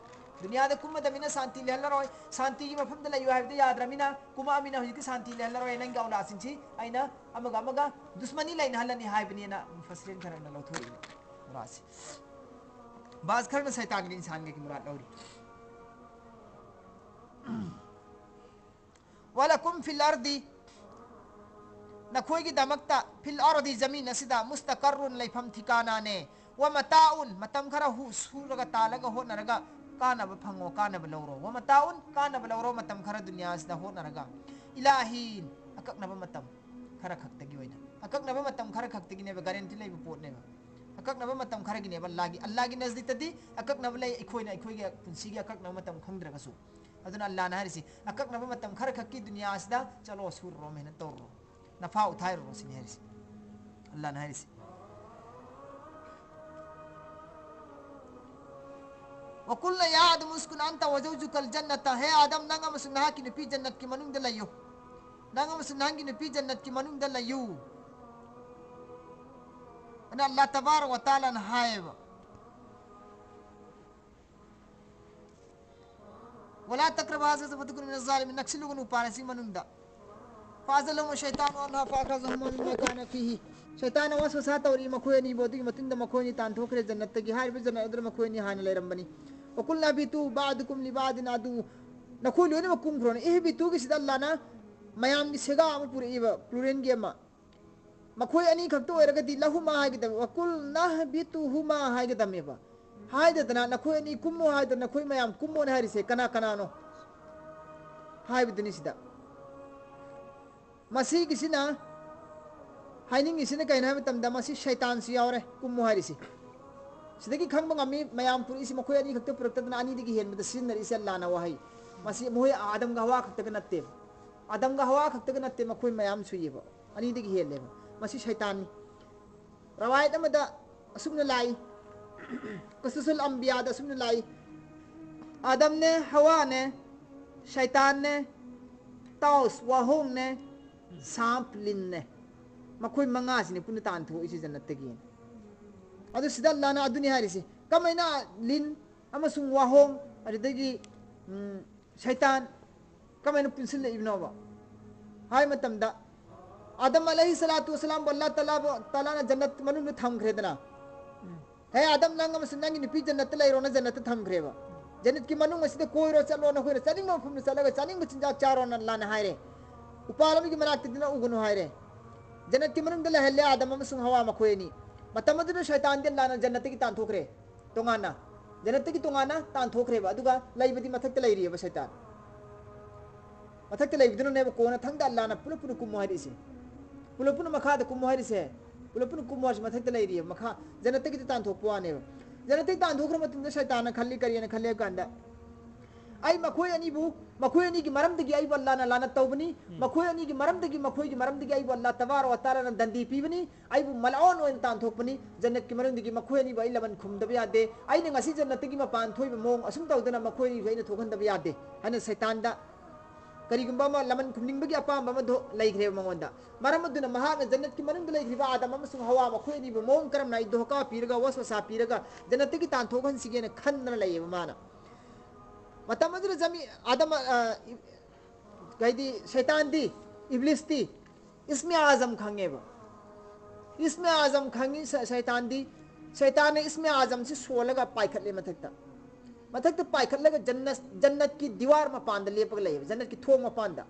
ꯗꯨꯅꯤꯌꯥꯗ ꯀꯨꯝꯃꯗꯃꯤꯅ ꯁꯥꯟꯇꯤ ꯂꯩꯍꯜꯂꯔꯣꯏ꯫ ꯁꯥꯟꯇꯤꯒꯤ ꯃꯐꯝꯗ ꯂꯩꯌꯨ ꯍꯥꯏꯕꯗ ꯌꯥꯗ꯭ꯔꯃꯤꯅ ꯀꯨꯝꯃꯛꯑꯃꯤꯅ ꯍꯧꯖꯤꯛꯇꯤ ꯁꯥꯟꯇꯤ ꯂꯩꯍꯜꯂꯔꯣꯏ꯫ ꯅꯪꯒꯤ ꯑꯧꯂꯥꯗꯁꯤꯡꯁꯤ ꯑꯩꯅ ꯑꯃꯒ ꯑꯃꯒ ꯗꯨꯁꯃꯟꯅꯤ ꯂꯩꯅꯍꯜꯂꯅꯤ ꯍꯥꯏꯕꯅꯦꯅ ꯃꯨꯐꯁꯤꯔꯤꯟ ꯈꯔꯅ ꯂꯧꯊꯣꯔꯛꯏ ꯃꯨꯔꯥꯠꯁꯤ꯫ ꯕꯥꯖ ꯈꯔꯅ ꯁꯩꯇꯥꯟꯒꯤ ꯏꯟꯁꯥꯟꯒꯤ ꯃꯨꯔꯥꯠ ꯂꯧꯔꯤ꯫ ولكم في الأرض, ꯅꯈꯣꯏꯒꯤꯗꯃꯛꯇ, في الأرض, ꯖꯃꯤꯟ ꯑꯁꯤꯗ, مستقر, ꯂꯩꯐꯝ ꯊꯤꯀꯥꯅꯥꯅꯦ, ومتاع, ꯃꯇꯝ ꯈꯔ ꯍꯨ-, ꯁꯨꯔꯒ ꯇꯥꯜꯂꯒ ꯍꯣꯠꯅꯔꯒ ꯀꯥꯟꯅꯕ ꯐꯪꯉꯣ, ꯀꯥꯟꯅꯕ ꯂꯧꯔꯣ, ومتاع, ꯀꯥꯟꯅꯕ ꯂꯧꯔꯣ, ꯃꯇꯝ ꯈꯔ ꯗꯨꯅꯤꯌꯥ ꯑꯁꯤꯗ ꯍꯣꯠꯅꯔꯒ, إلى حين, ꯑꯀꯛꯅꯕ ꯃꯇꯝ ꯈꯔ ꯈꯛꯇꯒꯤ ꯑꯣꯏꯅ, ꯑꯀꯛꯅꯕ ꯃꯇꯝ ꯈꯔ ꯈꯛꯇꯒꯤꯅꯦꯕ, guarantee ꯂꯩꯕ ꯄꯣꯠꯅꯦꯕ꯫ ꯑꯀꯛꯅꯕ ꯃꯇꯝ ꯈꯔꯒꯤꯅꯦꯕ ꯑꯜꯂꯥꯒꯤ, ꯑꯜꯂꯥꯒꯤ ꯅꯖꯗꯤꯛꯇꯗꯤ ꯑꯀꯛꯅꯕ ꯂꯩ, ꯑꯩꯈꯣꯏꯅ ꯑꯩꯈꯣꯏꯒꯤ ꯄꯨꯟꯁꯤꯒꯤ ꯑꯀꯛꯅꯕ ꯃꯇꯝ ꯈꯪꯗ꯭ꯔꯒꯁꯨ꯫ ꯑꯗꯨꯅ ꯑꯜꯂꯥꯅ ꯍꯥꯏꯔꯤꯁꯤ, ꯑꯀꯛꯅꯕ ꯃꯇꯝ ꯈꯔ ꯈꯛꯀꯤ ꯗꯨꯅꯤꯌꯥ ꯑꯁꯤꯗ ꯆꯠꯂꯣ, ꯁꯨꯔꯨꯔꯣ, ꯃꯦꯍꯅꯠ ꯇꯧꯔꯨꯔꯣ, ꯅꯐꯥ ꯎꯊꯥꯏꯔꯨꯔꯣ, ꯁꯤꯅꯤ ꯍꯥꯏꯔꯤꯁꯤ꯫ ꯑꯜꯂꯥꯅ ꯍꯥꯏꯔꯤꯁꯤ꯫ وقلنا يا آدم اسكن أنت وزوجك الجنة, ꯍꯦ ꯑꯥꯗꯝ, ꯅꯪ ꯑꯃꯁꯨꯡ ꯅꯍꯥꯛꯀꯤ ꯅꯨꯄꯤ ꯖꯟꯅꯠꯀꯤ ꯃꯅꯨꯡꯗ ꯂꯩꯌꯨ꯫ ꯅꯪ ꯑꯃꯁꯨꯡ ꯅꯪꯒꯤ ꯅꯨꯄꯤ ꯖꯟꯅꯠꯀꯤ ꯃꯅꯨꯡꯗ ꯂꯩꯌꯨ ꯑꯅ ꯑꯜꯂꯥꯍ ꯇꯕꯥꯔꯛ ꯋ ꯇꯥꯂꯥꯅ ꯍꯥꯏꯌꯦꯕ꯫ "ꯋꯂꯥ ꯇꯛꯔꯕ ꯍꯥꯖꯤꯍꯤꯜ ꯁꯐꯋꯥꯇꯨꯜ ꯀꯨꯕ꯭ꯔꯥ ꯃꯤꯅ ꯖꯥꯂꯤꯃꯤꯟ", ꯅꯛꯁꯤꯜꯂꯨꯒꯅꯨ ꯄꯥꯔꯁꯤ ꯃꯅꯨꯡꯗ꯫ "ꯐꯥꯖꯜꯂꯍꯨꯃ ꯁꯩꯇꯥꯟ ꯑꯟꯍꯥ ꯐꯥꯈ꯭ꯔꯖꯍꯨꯃ ꯃꯤꯝꯃꯥ ꯀꯥꯅꯥ ꯐꯤꯍꯤ", ꯁꯩꯇꯥꯟꯅ ꯋꯥꯁꯋꯥꯁꯥ ꯇꯧꯔꯤ ꯃꯈꯣꯏ ꯑꯅꯤꯕꯨ, ꯑꯗꯨꯒꯤ ꯃꯇꯨꯡꯗ ꯃꯈꯣꯏ ꯑꯅꯤ ꯇꯥꯟꯊꯣꯛꯈ꯭ꯔꯦ ꯖꯟꯅꯠꯇꯒꯤ꯫ ꯍꯥꯏꯔꯤꯕ ꯖꯟꯅꯠ ꯑꯗꯨꯗ ꯃꯈꯣꯏ ꯑꯅꯤ ꯍꯥꯟꯅ ꯂꯩꯔꯝꯕꯅꯤ꯫ "ꯋꯀꯨꯜꯅꯥ ꯏꯍꯕꯤꯇꯨ ꯕꯥꯗꯨꯀꯨꯝ ꯂꯤꯕꯥꯗꯤꯟ ꯑꯗꯨ", ꯅꯈꯣꯏ ꯂꯣꯏꯅꯃꯛ ꯀꯨꯝꯈ꯭ꯔꯣꯅ꯫ ꯏꯍꯕꯤꯇꯨꯒꯤꯁꯤꯗ ꯑꯜꯂꯥꯅ ꯃꯌꯥꯝꯒꯤ ꯁꯦꯒꯥ ꯑꯃ ꯄꯨꯔꯛꯏꯕ, ꯄ꯭ꯂꯨꯔꯦꯜꯒꯤ ꯑꯃ꯫ ꯃꯈꯣꯏ ꯑꯅꯤ ꯈꯛꯇ ꯑꯣꯏꯔꯒꯗꯤ ꯂꯍꯨꯃꯥ ꯍꯥꯏꯒꯗꯕ, "ꯋꯀꯨꯜꯅꯥ ꯏꯍꯕꯤꯇꯨ ꯍꯨꯃꯥ" ꯍꯥꯏꯒꯗꯕꯅꯦꯕ꯫ ꯍꯥꯏꯗꯗꯅ "ꯅꯈꯣꯏ ꯑꯅꯤ ꯀꯨꯝꯃꯨ" ꯍꯥꯏꯗꯅ ꯅꯈꯣꯏ ꯃꯌꯥꯝ ꯀꯨꯝꯃꯣꯅ ꯍꯥꯏꯔꯤꯁꯦ ꯀꯅꯥ ꯀꯅꯥꯅꯣ ꯍꯥꯏꯕꯗꯨꯅꯤ ꯁꯤꯗ꯫ ꯃꯁꯤꯒꯤꯁꯤꯅ ꯍꯥꯏꯅꯤꯡꯉꯤꯁꯤꯅ ꯀꯩꯅꯣ ꯍꯥꯏꯕ ꯃꯇꯝꯗ, ꯃꯁꯤ ꯁꯩꯇꯥꯟꯁꯨ ꯌꯥꯎꯔꯦ ꯀꯨꯝꯃꯨ ꯍꯥꯏꯔꯤꯁꯤ꯫ ꯁꯤꯗꯒꯤ ꯈꯪꯕ ꯉꯝꯃꯤ, ꯃꯌꯥꯝ ꯄꯨꯔꯛꯏꯁꯤ ꯃꯈꯣꯏ ꯑꯅꯤ ꯈꯛꯇ ꯄꯨꯔꯛꯇꯗꯅ ꯑꯅꯤꯗꯒꯤ ꯍꯦꯟꯕꯗ ꯁꯤꯖꯤꯟꯅꯔꯛꯏꯁꯦ ꯑꯜꯂꯥꯅ ꯋꯥꯍꯩ꯫ ꯃꯁꯤ ꯃꯈꯣꯏ ꯑꯥꯗꯝꯒ ꯍꯋꯥ ꯈꯛꯇꯒ ꯅꯠꯇꯦꯕ꯫ ꯑꯥꯗꯝꯒ ꯍꯋꯥ ꯈꯛꯇꯒ ꯅꯠꯇꯦ, ꯃꯈꯣꯏ ꯃꯌꯥꯝ ꯁꯨꯏꯌꯦꯕ, ꯑꯅꯤꯗꯒꯤ ꯍꯦꯜꯂꯦꯕ꯫ ꯃꯁꯤ ꯁꯩꯇꯥꯟꯅꯤ꯫ ꯔꯋꯥꯌꯠ ꯑꯃꯗ ꯑꯁꯨꯝꯅ ꯂꯥꯛꯏ, ꯀꯁꯁꯨꯜ ꯑꯝꯕꯤꯌꯥꯗ ꯑꯁꯨꯝꯅ ꯂꯥꯛꯏ, "ꯑꯥꯗꯝꯅꯦ, ꯍꯋꯥꯅꯦ, ꯁꯩꯇꯥꯟꯅꯦ, ꯇꯥꯎꯁ, ꯋꯥꯍꯣꯡꯅꯦ, ꯁꯥꯝꯞ, ꯂꯤꯟꯅꯦ, ꯃꯈꯣꯏ ꯃꯉꯥꯁꯤꯅꯤ ꯄꯨꯟꯅ ꯇꯥꯟꯊꯣꯛꯏꯁꯤ ꯖꯟꯅꯠꯇꯒꯤ"꯫ ꯑꯗꯨ ꯁꯤꯗ ꯑꯜꯂꯥꯅ ꯑꯗꯨꯅꯤ ꯍꯥꯏꯔꯤꯁꯤ꯫ ꯀꯃꯥꯏꯅ ꯂꯤꯟ ꯑꯃꯁꯨꯡ ꯋꯥꯍꯣꯡ, ꯑꯗꯨꯗꯒꯤ, ꯎꯝ, ꯁꯩꯇꯥꯟ ꯀꯃꯥꯏꯅ ꯄꯨꯟꯁꯤꯜꯂꯛꯏꯕꯅꯣꯕ ꯍꯥꯏ ꯃꯇꯝꯗ, ꯑꯥꯗꯝ ꯑꯂꯩꯍꯤ ꯁꯂꯥꯇꯨ ꯋꯁꯂꯥꯝꯕꯨ ꯑꯜꯂꯥꯍ ꯇꯥꯂꯥꯕꯨ, ꯇꯥꯂꯥꯅ ꯖꯟꯅꯠ ꯃꯅꯨꯡꯗ ꯊꯝꯈ꯭ꯔꯦꯗꯅ꯫ "ꯍꯦ ꯑꯥꯗꯝ, ꯅꯪ ꯑꯃꯁꯨꯡ ꯅꯪꯒꯤ ꯅꯨꯄꯤ ꯖꯟꯅꯠꯇ ꯂꯩꯔꯣꯅ" ꯖꯟꯅꯠꯇ ꯊꯝꯈ꯭ꯔꯦꯕ꯫ "ꯖꯟꯅꯠꯀꯤ ꯃꯅꯨꯡ ꯑꯁꯤꯗ ꯀꯣꯏꯔꯣ, ꯆꯠꯂꯣ, ꯅꯈꯣꯏꯅ ꯆꯥꯅꯤꯡꯕ ꯃꯐꯝꯗ ꯆꯠꯂꯒ ꯆꯥꯅꯤꯡꯕ ꯆꯤꯟꯖꯥꯛ ꯆꯥꯔꯣꯅ" ꯑꯜꯂꯥꯅ ꯍꯥꯏꯔꯦ꯫ "ꯎꯄꯥꯜ ꯑꯃꯒꯤ ꯃꯅꯥꯛꯇꯗꯤ ꯅꯛꯎꯒꯅꯨ" ꯍꯥꯏꯔꯦ꯫ ꯖꯟꯅꯠꯀꯤ ꯃꯅꯨꯡꯗ ꯂꯩꯍꯜꯂꯦ ꯑꯥꯗꯝ ꯑꯃꯁꯨꯡ ꯍꯋꯥ ꯃꯈꯣꯏ ꯑꯅꯤ꯫ ꯃꯇꯝ ꯑꯗꯨꯗ ꯁꯩꯇꯥꯟꯗꯤ ꯑꯜꯂꯥꯅ ꯖꯟꯅꯠꯇꯒꯤ ꯇꯥꯟꯊꯣꯛꯈ꯭ꯔꯦ꯫ ꯇꯣꯉꯥꯟꯅ, ꯖꯟꯅꯠꯇꯒꯤ ꯇꯣꯉꯥꯟꯅ ꯇꯥꯟꯊꯣꯛꯈ꯭ꯔꯦꯕ꯫ ꯑꯗꯨꯒ ꯂꯩꯕꯗꯤ ꯃꯊꯛꯇ ꯂꯩꯔꯤꯑꯕ ꯁꯩꯇꯥꯟ꯫ ꯃꯊꯛꯇ ꯂꯩꯕꯗꯨꯅꯅꯦꯕ ꯀꯣꯟꯅ ꯊꯪꯗ ꯑꯜꯂꯥꯅ ꯄꯨꯂꯞ ꯄꯨꯟꯅ ꯀꯨꯝꯃꯣ ꯍꯥꯏꯔꯛꯏꯁꯦ꯫ ꯄꯨꯂꯞ ꯄꯨꯟꯅ ꯃꯈꯥꯗ ꯀꯨꯝꯃꯣ ꯍꯥꯏꯔꯤꯁꯦ꯫ ꯄꯨꯂꯞ ꯄꯨꯟꯅ ꯀꯨꯝꯃꯣ ꯍꯥꯏꯔꯤꯁꯦ ꯃꯊꯛꯇ ꯂꯩꯔꯤꯑꯕ꯫ ꯃꯈꯥ ꯖꯟꯅꯠꯇꯒꯤꯗꯤ ꯇꯥꯟꯊꯣꯛꯄ ꯋꯥꯅꯦꯕ꯫ ꯖꯟꯅꯠꯇꯒꯤ ꯇꯥꯟꯊꯣꯛꯈ꯭ꯔ ꯃꯇꯨꯡꯗ ꯁꯩꯇꯥꯟꯅ ꯈꯜꯂꯤ, ꯀꯔꯤꯅ ꯈꯜꯂꯤ ꯍꯥꯏꯕ ꯀꯥꯟꯗ, "ꯑꯩ ꯃꯈꯣꯏ ꯑꯅꯤꯕꯨ, ꯃꯈꯣꯏ ꯑꯅꯤꯒꯤ ꯃꯔꯝꯗꯒꯤ ꯑꯩꯕꯨ ꯑꯜꯂꯥꯅ ꯂꯥꯅꯠ ꯇꯧꯕꯅꯤ꯫ ꯎꯝ꯫ ꯃꯈꯣꯏ ꯑꯅꯤꯒꯤ ꯃꯔꯝꯗꯒꯤ, ꯃꯈꯣꯏꯒꯤ ꯃꯔꯝꯗꯒꯤ ꯑꯩꯕꯨ ꯑꯜꯂꯥꯍ ꯇꯕꯥꯔꯛ ꯋ ꯇꯥꯂꯥꯅ ꯗꯟꯗꯤ ꯄꯤꯕꯅꯤ꯫ ꯑꯩꯕꯨ ꯃꯂꯑꯣꯟ ꯑꯣꯏꯅ ꯇꯥꯟꯊꯣꯛꯄꯅꯤ꯫ ꯖꯟꯅꯠꯀꯤ ꯃꯅꯨꯡꯗꯒꯤ ꯃꯈꯣꯏ ꯑꯅꯤꯕꯨ ꯑꯩ ꯂꯃꯟ ꯈꯨꯝꯗꯕ ꯌꯥꯗꯦ꯫ ꯑꯩꯅ ꯉꯁꯤ ꯖꯟꯅꯠꯇꯒꯤ ꯃꯄꯥꯟ ꯊꯣꯛꯏꯕ ꯃꯑꯣꯡ ꯑꯁꯨꯝ ꯇꯧꯗꯅ ꯃꯈꯣꯏ ꯑꯅꯤꯕꯨ ꯑꯩꯅ ꯊꯣꯛꯍꯟꯗꯕ ꯌꯥꯗꯦ" ꯍꯥꯏꯅ ꯁꯩꯇꯥꯟꯗ ꯀꯔꯤꯒꯨꯝꯕ ꯑꯃ ꯂꯃꯟ ꯈꯨꯝꯅꯤꯡꯕꯒꯤ ꯑꯄꯥꯝꯕ ꯑꯃ ꯂꯩꯈ꯭ꯔꯦꯕ ꯃꯉꯣꯟꯗ꯫ ꯃꯔꯝ ꯑꯗꯨꯅ ꯃꯍꯥꯛꯅ ꯖꯟꯅꯠꯀꯤ ꯃꯅꯨꯡꯗ ꯂꯩꯈ꯭ꯔꯤꯕ ꯑꯥꯗꯝ ꯑꯃꯁꯨꯡ ꯍꯋꯥ ꯃꯈꯣꯏ ꯑꯅꯤꯕꯨ ꯃꯑꯣꯡ ꯀꯔꯝꯅ ꯑꯩ ꯙꯣꯀꯥ ꯄꯤꯔꯒ, ꯋꯥꯁꯋꯥꯁꯥ ꯄꯤꯔꯒ, ꯖꯟꯅꯠꯇꯒꯤ ꯇꯥꯟꯊꯣꯛꯍꯟꯁꯤꯒꯦꯅ ꯈꯟꯗꯅ ꯂꯩꯌꯦꯕ ꯃꯥꯅ꯫ ꯃꯇꯝ ꯑꯗꯨꯗ ꯖꯃꯤ-, ꯑꯥꯗꯝ, ꯑ, ꯏ-, ꯍꯥꯏꯗꯤ ꯁꯩꯇꯥꯟꯗꯤ, ꯏꯕ꯭ꯂꯤꯁꯇꯤ ꯏꯁꯃꯦ ꯑꯥꯖꯝ ꯈꯪꯉꯦꯕ꯫ ꯏꯁꯃꯦ ꯑꯥꯖꯝ ꯈꯪꯉꯤ ꯁ-, ꯁꯩꯇꯥꯟꯗꯤ꯫ ꯁꯩꯇꯥꯟꯅ ꯏꯁꯃꯦ ꯑꯥꯖꯝꯁꯤ ꯁꯣꯜꯂꯒ ꯄꯥꯏꯈꯠꯂꯦ ꯃꯊꯛꯇ꯫ ꯃꯊꯛꯇ ꯄꯥꯏꯈꯠꯂꯒ ꯖꯟꯅꯠ-, ꯖꯟꯅꯠꯀꯤ ꯗꯤꯋꯥꯔ ꯃꯄꯥꯟꯗ ꯂꯦꯞꯄꯒ ꯂꯩꯌꯦꯕ, ꯖꯟꯅꯠꯀꯤ ꯊꯣꯡ ꯃꯄꯥꯟꯗ꯫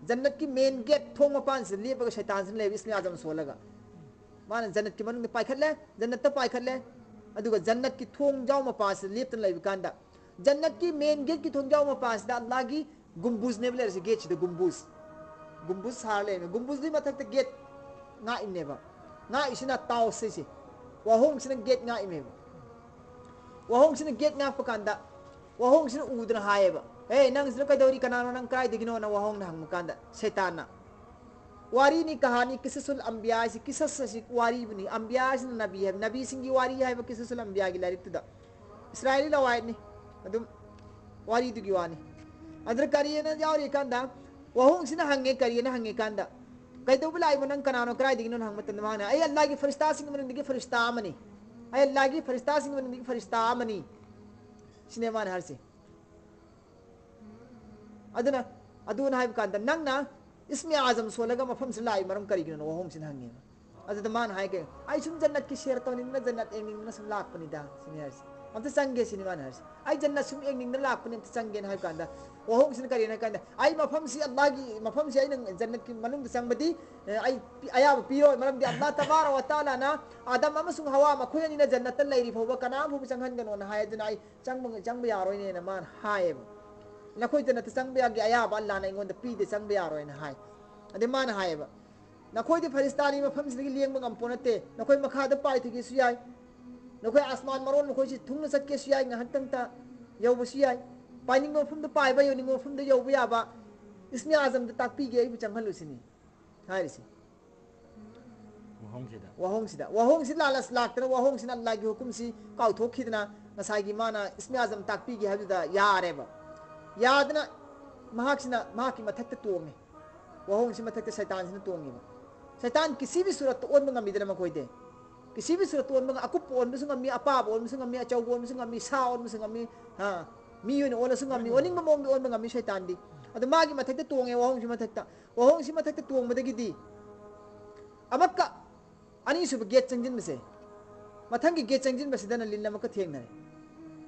ꯖꯟꯅꯠꯀꯤ ꯃꯦꯟ ꯒꯦꯠ ꯊꯣꯡ ꯃꯄꯥꯟꯁꯤꯗ ꯂꯦꯞꯄꯒ ꯁꯩꯇꯥꯟꯁꯤꯅ ꯂꯩꯌꯦꯕ, ꯏꯁꯃꯦ ꯑꯥꯖꯝ ꯁꯣꯜꯂꯒ꯫ ꯃꯥꯅ ꯖꯟꯅꯠꯀꯤ ꯃꯅꯨꯡꯗ ꯄꯥꯏꯈꯠꯂꯦ, ꯖꯟꯅꯠꯇ ꯄꯥꯏꯈꯠꯂꯦ꯫ ꯑꯗꯨꯒ ꯖꯟꯅꯠꯀꯤ ꯊꯣꯡꯖꯥꯎ ꯃꯄꯥꯁꯤꯗ ꯂꯦꯞꯇꯨꯅ ꯂꯩꯕ ꯀꯥꯟꯗ, ꯖꯟꯅꯠꯀꯤ ꯃꯦꯟ ꯒꯦꯠꯀꯤ ꯊꯣꯡꯖꯥꯎ ꯃꯄꯥꯁꯤꯗ ꯑꯜꯂꯥꯍꯒꯤ ꯒꯨꯝꯕꯨꯖꯅꯦꯕ ꯂꯩꯔꯤꯁꯦ, ꯒꯦꯠꯁꯤꯗ ꯒꯨꯝꯕꯨꯖ꯫ ꯒꯨꯝꯕꯨꯖ ꯁꯥꯔ ꯂꯩꯔꯝꯃꯦ꯫ ꯒꯨꯝꯕꯨꯖꯗꯨꯒꯤ ꯃꯊꯛꯇ ꯒꯦꯠ ꯉꯥꯛꯏꯅꯦꯕ꯫ ꯉꯥꯛꯏꯁꯤꯅ ꯇꯥꯎꯁ ꯍꯥꯏꯁꯦ꯫ ꯋꯥꯍꯣꯡꯁꯤꯅ ꯒꯦꯠ ꯉꯥꯛꯏꯅꯦꯕ꯫ ꯋꯥꯍꯣꯡꯁꯤꯅ ꯒꯦꯠ ꯉꯥꯛꯄ ꯀꯥꯟꯗ, ꯋꯥꯍꯣꯡꯁꯤꯅ ꯎꯗꯅ ꯍꯥꯏꯌꯦꯕ, "ꯍꯦ, ꯅꯪꯁꯤꯅ ꯀꯩꯗꯧꯔꯤ? ꯀꯅꯥꯅꯣ ꯅꯪ? ꯀꯗꯥꯏꯗꯒꯤꯅꯣꯅ?" ꯋꯥꯍꯣꯡꯅ ꯍꯪꯕ ꯀꯥꯟꯗ, ꯁꯩꯇꯥꯟꯅ꯫ ꯋꯥꯔꯤꯅꯤ, ꯀꯍꯥꯅꯤ, ꯀꯤꯁꯁꯨꯜ ꯑꯝꯕꯤꯌꯥ ꯍꯥꯏꯁꯤ, ꯀꯤꯁꯁ ꯑꯁꯤ ꯋꯥꯔꯤꯕꯨꯅꯤ꯫ ꯑꯝꯕꯤꯌꯥ ꯍꯥꯏꯁꯤꯅ ꯅꯕꯤ ꯍꯥꯏꯕ, ꯅꯕꯤꯁꯤꯡꯒꯤ ꯋꯥꯔꯤ ꯍꯥꯏꯕ ꯀꯤꯁꯁꯨꯜ ꯑꯝꯕꯤꯌꯥꯒꯤ ꯂꯥꯏꯔꯤꯛꯇꯨꯗ꯫ ꯏꯁꯔꯥꯏꯂꯤ ꯂꯋꯥꯏꯠꯅꯤ꯫ ꯑꯗꯨꯝ ꯋꯥꯔꯤꯗꯨꯒꯤ ꯋꯥꯅꯤ꯫ ꯑꯗꯨꯗ ꯀꯔꯤꯅ ꯌꯥꯎꯔꯤ ꯀꯥꯟꯗ, ꯋꯥꯍꯣꯡꯁꯤꯅ ꯍꯪꯉꯦ, ꯀꯔꯤꯅ ꯍꯪꯉꯤ ꯀꯥꯟꯗ, "ꯀꯩꯗꯧꯕ ꯂꯥꯛꯏꯕ ꯅꯪ? ꯀꯅꯥꯅꯣ? ꯀꯗꯥꯏꯗꯒꯤꯅꯣ?" ꯍꯪꯕ ꯃꯇꯝꯗ ꯃꯥꯅ, "ꯑꯩ ꯑꯜꯂꯥꯍꯒꯤ ꯐꯔꯤꯁꯇꯥꯁꯤꯡꯒꯤ ꯃꯅꯨꯡꯗꯒꯤ ꯐꯔꯤꯁꯇꯥ ꯑꯃꯅꯤ꯫ ꯑꯩ ꯑꯜꯂꯥꯍꯒꯤ ꯐꯔꯤꯁꯇꯥꯁꯤꯡꯒꯤ ꯃꯅꯨꯡꯗꯒꯤ ꯐꯔꯤꯁꯇꯥ ꯑꯃꯅꯤ"꯫ ꯁꯤꯅꯦ ꯃꯥꯅ ꯍꯥꯏꯔꯤꯁꯦ꯫ ꯑꯗꯨꯅ, ꯑꯗꯨꯅ ꯍꯥꯏꯕ ꯀꯥꯟꯗ, "ꯅꯪꯅ ꯏꯁꯃꯦ ꯑꯥꯖꯝ ꯁꯣꯜꯂꯒ ꯃꯐꯝꯁꯤꯗ ꯂꯥꯛꯏ ꯃꯔꯝ ꯀꯔꯤꯒꯤꯅꯣ?" ꯋꯥꯍꯣꯡꯁꯤꯅ ꯍꯪꯉꯦꯕ꯫ ꯑꯗꯨꯗ ꯃꯥꯅ ꯍꯥꯏ ꯀꯩ, "ꯑꯩ ꯁꯨꯝ ꯖꯟꯅꯠꯀꯤ ꯁꯦꯔ ꯇꯧꯅꯤꯡꯗꯅ, ꯖꯟꯅꯠ ꯌꯦꯡꯅꯤꯡꯗꯅ ꯁꯨꯝ ꯂꯥꯛꯄꯅꯤꯗ", ꯁꯤꯅꯤ ꯍꯥꯏꯔꯤꯁꯦ꯫ "ꯑꯝꯇ ꯆꯪꯒꯦ", ꯁꯤꯅꯤ ꯃꯥꯅ ꯍꯥꯏꯔꯤꯁꯦ꯫ "ꯑꯩ ꯖꯟꯅꯠ ꯁꯨꯝ ꯌꯦꯡꯅꯤꯡꯗꯅ ꯂꯥꯛꯄꯅꯤ, ꯑꯝꯇ ꯆꯪꯒꯦꯅ" ꯍꯥꯏꯕ ꯀꯥꯟꯗ, ꯋꯥꯍꯣꯡꯁꯤꯅ ꯀꯔꯤꯅꯣ ꯍꯥꯏ ꯀꯥꯟꯗ, "ꯑꯩ ꯃꯐꯝꯁꯤ ꯑꯜꯂꯥꯍꯒꯤ ꯃꯐꯝꯁꯤ, ꯑꯩꯅ ꯖꯟꯅꯠꯀꯤ ꯃꯅꯨꯡꯗ ꯆꯪꯕꯗꯤ, ꯑꯦ, ꯑꯩ ꯄꯤ-, ꯑꯌꯥꯕ ꯄꯤꯔꯣꯏ, ꯃꯔꯝꯗꯤ ꯑꯜꯂꯥꯍ ꯇꯕꯥꯔꯛ ꯋ ꯇꯥꯂꯥꯅ ꯑꯥꯗꯝ ꯑꯃꯁꯨꯡ ꯍꯋꯥ ꯃꯈꯣꯏ ꯑꯅꯤꯅ ꯖꯟꯅꯠꯇ ꯂꯩꯔꯤ ꯐꯥꯎꯕ ꯀꯅꯥꯝ ꯐꯥꯎꯕ ꯆꯪꯍꯟꯒꯅꯣꯅ ꯍꯥꯏ, ꯑꯗꯨꯅ ꯑꯩ ꯆꯪꯕ, ꯆꯪꯕ ꯌꯥꯔꯣꯏꯅꯦꯅ" ꯃꯥꯅ ꯍꯥꯏꯌꯦꯕ꯫ "ꯅꯈꯣꯏ ꯖꯟꯅꯠꯇ ꯆꯪꯕ ꯌꯥꯒꯦ ꯑꯌꯥꯕ ꯑꯜꯂꯥꯍꯅ ꯑꯩꯉꯣꯟꯗ ꯄꯤꯗꯦ, ꯆꯪꯕ ꯌꯥꯔꯣꯏꯅ" ꯍꯥꯏ꯫ ꯑꯗꯩ ꯃꯥꯅ ꯍꯥꯏꯌꯦꯕ, "ꯅꯈꯣꯏꯗꯤ ꯐꯔꯤꯁꯇꯥꯅꯤ, ꯃꯐꯝꯁꯤꯗꯒꯤ ꯂꯦꯡꯕ ꯉꯝꯄꯣ ꯅꯠꯇꯦ, ꯅꯈꯣꯏ ꯃꯈꯥꯗ ꯄꯥꯏꯊꯒꯦꯁꯨ ꯌꯥꯏ, ꯅꯈꯣꯏ ꯑꯁꯃꯥꯟ ꯃꯔꯣꯟ ꯃꯈꯣꯏꯁꯤ ꯊꯨꯡꯅ ꯆꯠꯀꯦꯁꯨ ꯌꯥꯏ, ꯉꯥꯏꯍꯥꯛꯇꯪꯇ ꯌꯧꯕꯁꯨ ꯌꯥꯏ, ꯄꯥꯏꯅꯤꯡꯕ ꯃꯐꯝꯗ ꯄꯥꯏꯕ, ꯌꯧꯅꯤꯡꯕ ꯃꯐꯝꯗ ꯌꯧꯕ ꯌꯥꯕ ꯏꯁꯃꯦ ꯑꯥꯖꯝꯗ ꯇꯥꯛꯄꯤꯒꯦ, ꯑꯩꯕꯨ ꯆꯪꯍꯜꯂꯨ" ꯁꯤꯅꯤ ꯍꯥꯏꯔꯤꯁꯤ꯫ ꯋꯥꯍꯣꯡꯁꯤꯗ꯫ ꯋꯥꯍꯣꯡꯁꯤꯗ, ꯋꯥꯍꯣꯡꯁꯤ ꯂꯥꯜꯂ-, ꯂꯥꯛꯇꯅ, ꯋꯥꯍꯣꯡꯁꯤꯅ ꯑꯜꯂꯥꯍꯒꯤ ꯍꯨꯀꯨꯝꯁꯤ ꯀꯥꯎꯊꯣꯛꯈꯤꯗꯅ, ꯉꯁꯥꯏꯒꯤ ꯃꯥꯅ ꯏꯁꯃꯦ ꯑꯥꯖꯝ ꯇꯥꯛꯄꯤꯒꯦ ꯍꯥꯏꯕꯗꯨꯗ ꯌꯥꯔꯦꯕ꯫ ꯌꯥꯗꯅ ꯃꯍꯥꯛꯁꯤꯅ ꯃꯍꯥꯛꯀꯤ ꯃꯊꯛꯇ ꯇꯣꯡꯉꯦ꯫ ꯋꯥꯍꯣꯡꯁꯤ ꯃꯊꯛꯇ ꯁꯩꯇꯥꯟꯁꯤꯅ ꯇꯣꯡꯉꯦꯕ꯫ ꯁꯩꯇꯥꯟ ꯀꯤꯁꯤꯕꯤ ꯁꯨꯔꯠꯇ ꯑꯣꯟꯕ ꯉꯝꯃꯤꯗꯅ ꯃꯈꯣꯏꯗꯤ꯫ ꯀꯤꯁꯤꯕꯤ ꯁꯨꯔꯠꯇ ꯑꯣꯟꯕ ꯉ-, ꯑꯀꯨꯞꯄ ꯑꯣꯟꯕꯁꯨ ꯉꯝꯃꯤ, ꯑꯄꯥꯕ ꯑꯣꯟꯕꯁꯨ ꯉꯝꯃꯤ, ꯑꯆꯧꯕ ꯑꯣꯟꯕꯁꯨ ꯉꯝꯃꯤ, ꯁꯥ ꯑꯣꯟꯕꯁꯨ ꯉꯝꯃꯤ, ꯍꯥ, ꯃꯤ ꯑꯣꯏꯅ ꯑꯣꯜꯂꯁꯨ ꯉꯝꯃꯤ, ꯑꯣꯟꯅꯤꯡꯕ ꯃꯑꯣꯡꯗ ꯑꯣꯟꯕ ꯉꯝꯃꯤ ꯁꯩꯇꯥꯟꯗꯤ꯫ ꯑꯗꯣ ꯃꯥꯒꯤ ꯃꯊꯛꯇ ꯇꯣꯡꯉꯦ, ꯋꯥꯍꯣꯡꯁꯤ ꯃꯊꯛꯇ꯫ ꯋꯥꯍꯣꯡꯁꯤ ꯃꯊꯛꯇ ꯇꯣꯡꯕꯗꯒꯤꯗꯤ ꯑꯃꯛꯀ ꯑꯅꯤꯁꯨꯕ ꯒꯦꯠ ꯆꯪꯁꯤꯟꯕꯁꯦ, ꯃꯊꯪꯒꯤ ꯒꯦꯠ ꯆꯪꯁꯤꯟꯕꯁꯤꯗꯅ ꯂꯤꯟ ꯑꯃꯛꯀ ꯊꯦꯡꯅꯔꯦ꯫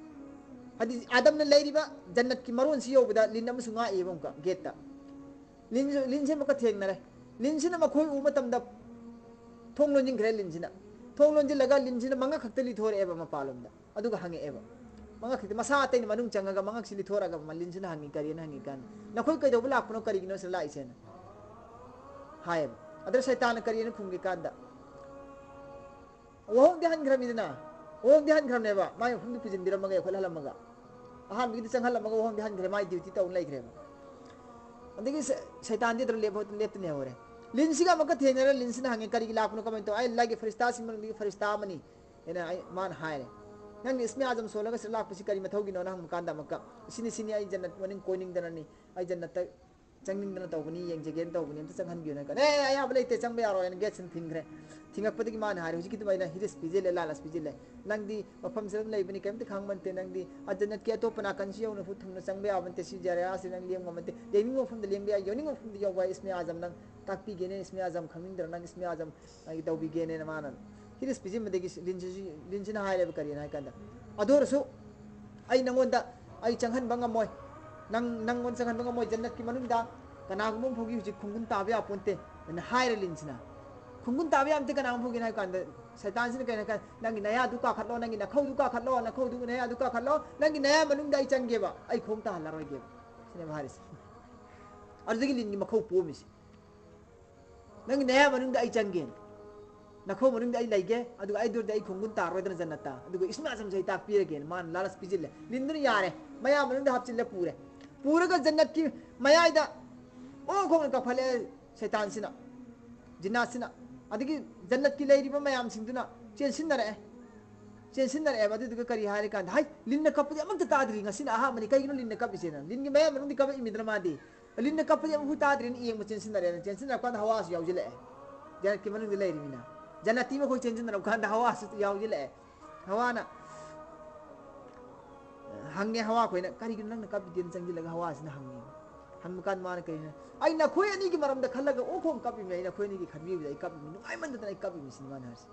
ꯍꯥꯏꯗꯤ ꯑꯥꯗꯝꯅ ꯂꯩꯔꯤꯕ ꯖꯟꯅꯠꯀꯤ ꯃꯔꯣꯟꯁꯤ ꯌꯧꯕꯗ ꯂꯤꯟ ꯑꯃꯁꯨ ꯉꯥꯛꯏꯕ ꯑꯃꯨꯛꯀ ꯒꯦꯠꯇ꯫ ꯂꯤꯟꯁꯨ, ꯂꯤꯟꯁꯦ ꯑꯃꯨꯛꯀ ꯊꯦꯡꯅꯔꯦ꯫ ꯂꯤꯟꯁꯤꯅ ꯃꯈꯣꯏ ꯎꯕ ꯃꯇꯝꯗ ꯊꯣꯡ ꯂꯣꯟꯁꯤꯟꯈ꯭ꯔꯦ ꯂꯤꯟꯁꯤꯅ꯫ ꯊꯣꯡ ꯂꯣꯟꯁꯤꯜꯂꯒ ꯂꯤꯟꯁꯤꯅ ꯃꯉꯛ ꯈꯛꯇ ꯂꯤꯊꯣꯔꯛꯑꯦꯕ ꯃꯄꯥꯟꯂꯣꯝꯗ꯫ ꯑꯗꯨꯒ ꯍꯪꯉꯛꯑꯦꯕ꯫ ꯃꯉꯛ ꯈꯛꯇ, ꯃꯁꯥ ꯑꯇꯩꯅ ꯃꯅꯨꯡ ꯆꯪꯉꯒ ꯃꯉꯛꯁꯤ ꯂꯤꯊꯣꯔꯛꯑꯒ ꯃ-, ꯂꯤꯟꯁꯤꯅ ꯍꯪꯉꯤ, "ꯀꯔꯤꯅ?" ꯍꯪꯉꯤ ꯀꯥꯟꯗ, "ꯅꯈꯣꯏ ꯀꯩꯗꯧꯕ ꯂꯥꯛꯄꯅꯣ, ꯀꯔꯤꯒꯤꯅꯣ ꯁꯤꯗ ꯂꯥꯛꯏꯁꯦꯅ?" ꯍꯥꯏꯌꯦꯕ꯫ ꯑꯗꯨꯗ ꯁꯩꯇꯥꯟꯅ ꯀꯔꯤꯅ ꯈꯨꯝꯒꯦ ꯀꯥꯟꯗ, ꯋꯥꯍꯣꯡꯗꯤ ꯍꯟꯈ꯭ꯔꯕꯅꯤꯗꯅ, ꯋꯥꯍꯣꯡꯗꯤ ꯍꯟꯈ꯭ꯔꯕꯅꯦꯕ, ꯃꯥꯏ ꯃꯐꯝꯗꯨ ꯄꯨꯁꯤꯟꯕꯤꯔꯝꯃꯒ, ꯌꯧꯈꯠꯍꯜꯂꯝꯃꯒ꯫ ꯑꯍꯥꯟꯕꯒꯤꯗꯤ ꯆꯪꯍꯜꯂꯝꯃꯒ ꯋꯥꯍꯣꯡꯗꯤ ꯍꯟꯈ꯭ꯔꯦ, ꯃꯥꯏ ꯗ꯭ꯌꯨꯇꯤ ꯇꯧꯅ ꯂꯩꯈ꯭ꯔꯦꯕ꯫ ꯑꯗꯒꯤ ꯁ-, ꯁꯩꯇꯥꯟꯗꯤ ꯑꯗꯨꯗ ꯂꯦꯞꯄ-, ꯂꯦꯞꯇꯅ ꯂꯩꯍꯧꯔꯦ꯫ ꯂꯤꯟꯁꯤꯒ ꯑꯃꯨꯛꯀ ꯊꯦꯡꯅꯔꯦ, ꯂꯤꯟꯁꯤꯅ ꯍꯪꯉꯦ, "ꯀꯔꯤꯒꯤ ꯂꯥꯛꯄꯅꯣ, ꯀꯃꯥꯏꯅ ꯇꯧ?" "ꯑꯩ ꯑꯜꯂꯥꯍꯒꯤ ꯐꯔꯤꯁꯇꯥꯁꯤꯡ ꯃꯅꯨꯡꯗꯒꯤ ꯐꯔꯤꯁꯇꯥ ꯑꯃꯅꯤ" ꯍꯥꯏꯅ ꯑꯩ, ꯃꯥꯅ ꯍꯥꯏꯔꯦ꯫ "ꯅꯪꯅ ꯏꯁꯃꯤ ꯑꯥꯖꯝ ꯁꯣꯜꯂꯒ ꯁꯤꯗ ꯂꯥꯛꯄꯁꯤ ꯀꯔꯤ ꯃꯊꯧꯒꯤꯅꯣꯅ?" ꯍꯪꯕ ꯀꯥꯟꯗ ꯑꯃꯨꯛꯀ, "ꯁꯤꯅꯤ, ꯁꯤꯅꯤ, ꯑꯩ ꯖꯟꯅꯠ ꯃꯅꯤꯡ ꯀꯣꯏꯅꯤꯡꯗꯅꯅꯤ, ꯑꯩ ꯖꯟꯅꯠꯇ ꯆꯪꯅꯤꯡꯗꯅ ꯇꯧꯕꯅꯤ, ꯌꯦꯡꯖꯒꯦꯅ ꯇꯧꯕꯅꯤ, ꯑꯝꯇ ꯆꯪꯍꯟꯕꯤꯌꯨꯅ" ꯍꯥꯏ ꯀꯥꯟꯗ, "ꯑꯦ, ꯑꯌꯥꯕ ꯂꯩꯇꯦ, ꯆꯪꯕ ꯌꯥꯔꯣꯏ" ꯍꯥꯏꯅ ꯒꯦꯠꯁꯤꯅ ꯊꯤꯡꯈ꯭ꯔꯦ꯫ ꯊꯤꯡꯉꯛꯄꯗꯒꯤ ꯃꯥꯅ ꯍꯥꯏꯔꯦ, "ꯍꯧꯖꯤꯛꯀꯤ ꯑꯗꯨꯃꯥꯏꯅ ꯍꯤꯔꯤꯁ ꯄꯤꯖꯤꯜꯂꯦ, ꯂꯥꯂꯁ ꯄꯤꯖꯤꯜꯂꯦ꯫ ꯅꯪꯗꯤ ꯃꯐꯝꯁꯤꯗ ꯑꯗꯨꯝ ꯂꯩꯕꯅꯤ, ꯀꯩꯝꯇ ꯈꯪꯕ ꯅꯠꯇꯦ꯫ ꯅꯪꯗꯤ ꯑ ꯖꯟꯅꯠꯀꯤ ꯑꯇꯣꯞꯄ ꯅꯥꯀꯟꯁꯤ ꯌꯧꯅ ꯐꯨꯠ ꯊꯨꯡꯅ ꯆꯪꯕ ꯌꯥꯕ ꯅꯠꯇꯦ꯫ ꯁꯤ ꯖꯔꯤꯌꯥꯁꯤ ꯅꯪ ꯂꯦꯡꯕ ꯉꯝꯕ ꯅꯠꯇꯦ꯫ ꯌꯧꯅꯤꯡꯕ ꯃꯐꯝꯗ ꯂꯦꯡꯕ ꯌꯥꯏ, ꯌꯧꯅꯤꯡꯕ ꯃꯐꯝꯗ ꯌꯧꯕ ꯌꯥꯏ꯫ ꯏꯁꯃꯤ ꯑꯥꯖꯝ ꯅꯪ ꯇꯥꯛꯄꯤꯒꯦꯅꯦ, ꯏꯁꯃꯤ ꯑꯥꯖꯝ ꯈꯪꯅꯤꯡꯗ꯭ꯔ ꯅꯪ ꯏꯁꯃꯤ ꯑꯥꯖꯝ ꯑꯩ ꯇꯧꯕꯤꯒꯦꯅꯦꯅ" ꯃꯥꯅ ꯍꯤꯔꯤꯁ ꯄꯤꯖꯤꯟꯕꯗꯒꯤ ꯂꯤꯟꯁꯤꯁꯨ, ꯂꯤꯟꯁꯤꯅ ꯍꯥꯏꯔꯦꯕ, "ꯀꯔꯤꯅ?" ꯍꯥꯏ ꯀꯥꯟꯗ, "ꯑꯗꯨ ꯑꯣꯏꯔꯁꯨ ꯑꯩ ꯅꯪꯉꯣꯟꯗ ꯑꯩ ꯆꯪꯍꯟꯕ ꯉꯝꯃꯣꯏ꯫ ꯅꯪ, ꯅꯪꯉꯣꯟꯗ ꯆꯪꯍꯟꯕ ꯉꯝꯃꯣꯏ꯫ ꯖꯟꯅꯠꯀꯤ ꯃꯅꯨꯡꯗ ꯀꯅꯥꯒꯨꯝꯕ ꯑꯃ ꯐꯥꯎꯒꯤ ꯍꯧꯖꯤꯛ ꯈꯣꯡꯒꯨꯟ ꯇꯥꯕ ꯌꯥꯄꯣꯟꯇꯦ" ꯑꯅ ꯍꯥꯏꯔꯦ ꯂꯤꯟꯁꯤꯅ꯫ "ꯈꯣꯡꯒꯨꯟ ꯇꯥꯕ ꯌꯥꯄꯣꯟꯇꯦ ꯀꯅꯥꯒꯨꯝꯕ ꯐꯥꯎꯒꯤꯅ" ꯍꯥꯏ ꯀꯥꯟꯗ, ꯁꯩꯇꯥꯟꯁꯤꯅ ꯀꯩꯅꯣ ꯍꯥꯏ ꯀꯥꯟꯗ, "ꯅꯪꯒꯤ ꯅꯌꯥꯗꯨ ꯀꯥꯈꯠꯂꯣ, ꯅꯪꯒꯤ ꯅꯈꯧꯗꯨ ꯀꯥꯈꯠꯂꯣ, ꯅꯈꯧꯗꯨ ꯅꯌꯥꯗꯨ ꯀꯥꯈꯠꯂꯣ, ꯅꯪꯒꯤ ꯅꯌꯥ ꯃꯅꯨꯡꯗ ꯑꯩ ꯆꯪꯒꯦꯕ, ꯑꯩ ꯈꯣꯡ ꯇꯥꯍꯜꯂꯔꯣꯏꯒꯦꯕ" ꯁꯤꯅꯦꯕ ꯍꯥꯏꯔꯤꯁꯦ꯫ ꯑꯗꯨꯗꯒꯤ ꯂꯤꯟꯒꯤ ꯃꯈꯧ ꯄꯣꯝꯃꯤꯁꯦ꯫ "ꯅꯪꯒꯤ ꯅꯌꯥ ꯃꯅꯨꯡꯗ ꯑꯩ ꯆꯪꯒꯦ, ꯅꯈꯧ ꯃꯅꯨꯡꯗ ꯑꯩ ꯂꯩꯒꯦ, ꯑꯗꯨꯒ ꯑꯩ ꯗꯨꯔꯗ ꯑꯩ ꯈꯣꯡꯒꯨꯟ ꯇꯥꯔꯣꯏꯗꯅ ꯖꯟꯅꯠꯇ, ꯑꯗꯨꯒ ꯏꯁꯃꯤ ꯑꯥꯖꯝꯁꯦ ꯑꯩ ꯇꯥꯛꯄꯤꯔꯒꯦꯅ" ꯃꯥꯅ ꯂꯥꯂꯁ ꯄꯤꯖꯤꯜꯂꯦ꯫ ꯂꯤꯟꯗꯨꯅ ꯌꯥꯔꯦ, ꯃꯌꯥ ꯃꯅꯨꯡꯗ ꯍꯥꯞꯆꯤꯜꯂ ꯄꯨꯔꯦ꯫ ꯄꯨꯔꯒ ꯖꯟꯅꯠꯀꯤ ꯃꯌꯥꯏꯗ ꯑꯣ ꯈꯣꯡꯅ ꯀꯥꯈꯠꯂꯛꯑꯦ ꯁꯩꯇꯥꯟꯁꯤꯅ, ꯖꯤꯟꯅꯥꯠꯁꯤꯅ꯫ ꯑꯗꯒꯤ ꯖꯟꯅꯠꯀꯤ ꯂꯩꯔꯤꯕ ꯃꯌꯥꯝꯁꯤꯡꯗꯨꯅ ꯆꯦꯟꯁꯤꯟꯅꯔꯛꯑꯦ꯫ ꯆꯦꯟꯁꯤꯟꯅꯔꯛꯑꯦꯕ꯫ ꯑꯗꯨꯗꯨꯒ ꯀꯔꯤ ꯍꯥꯏꯔꯤ ꯀꯥꯟꯗ, "ꯍꯩ, ꯂꯤꯟꯅ ꯀꯞꯄꯗꯤ ꯑꯃꯠꯇ ꯇꯥꯗ꯭ꯔꯤ, ꯉꯁꯤꯅ ꯑꯍꯥꯟꯕꯅꯤ, ꯀꯩꯒꯤꯅꯣ ꯂꯤꯟꯅ ꯀꯞꯄꯤꯁꯦꯅ?" ꯂꯤꯟꯒꯤ ꯃꯌꯥꯝ ꯃꯅꯨꯡꯗꯤ ꯀꯞꯄꯛꯏꯃꯤꯗꯅ ꯃꯥꯗꯤ꯫ "ꯂꯤꯟꯅ ꯀꯞꯄꯗꯤ ꯑꯃꯨꯛ ꯇꯥꯗ꯭ꯔꯤꯅ" ꯌꯦꯡꯕ ꯆꯦꯟꯁꯤꯟꯅꯔꯛꯑꯦꯅ꯫ ꯆꯦꯟꯁꯤꯟꯅꯔꯛꯄ ꯀꯥꯟꯗ ꯍꯋꯥꯁꯨ ꯌꯥꯎꯁꯤꯜꯂꯛꯑꯦ꯫ ꯖꯟꯅꯠꯀꯤ ꯃꯅꯨꯡꯗ ꯂꯩꯔꯤꯃꯤꯅ꯫ ꯖꯟꯅꯠꯇꯤ ꯃꯈꯣꯏ ꯆꯦꯟꯁꯤꯟꯅꯔꯛꯄ ꯀꯥꯟꯗ ꯍꯋꯥꯁꯨ ꯌꯥꯎꯁꯤꯜꯂꯛꯑꯦ꯫ ꯍꯋꯥꯅ ꯍꯪꯉꯦ ꯍꯋꯥ ꯑꯩꯈꯣꯏꯅ, "ꯀꯔꯤꯒꯤꯅꯣ ꯅꯪꯅ ꯀꯞꯄꯤꯗꯦꯅ?" ꯆꯪꯁꯤꯜꯂꯒ ꯍꯋꯥꯁꯤꯅ ꯍꯪꯉꯦ꯫ ꯍꯪꯕ ꯀꯥꯟꯗ ꯃꯥꯅ ꯀꯔꯤꯅꯣ, "ꯑꯩ ꯅꯈꯣꯏ ꯑꯅꯤꯒꯤ ꯃꯔꯝꯗ ꯈꯜꯂꯒ ꯑꯣꯟꯊꯣꯛꯅ ꯀꯞꯄꯤꯕꯅꯤ, ꯑꯩ ꯅꯈꯣꯏ ꯑꯅꯤꯒꯤ ꯈꯟꯕꯤꯕꯗ ꯑꯩ ꯀꯞꯄꯤꯕꯅꯤ, ꯅꯨꯡꯉꯥꯏꯃꯟꯗꯗꯅ ꯑꯩ ꯀꯞꯄꯤꯕꯅꯤ" ꯁꯤꯅꯤ ꯃꯥꯅ ꯍꯥꯏꯔꯤꯁꯦ꯫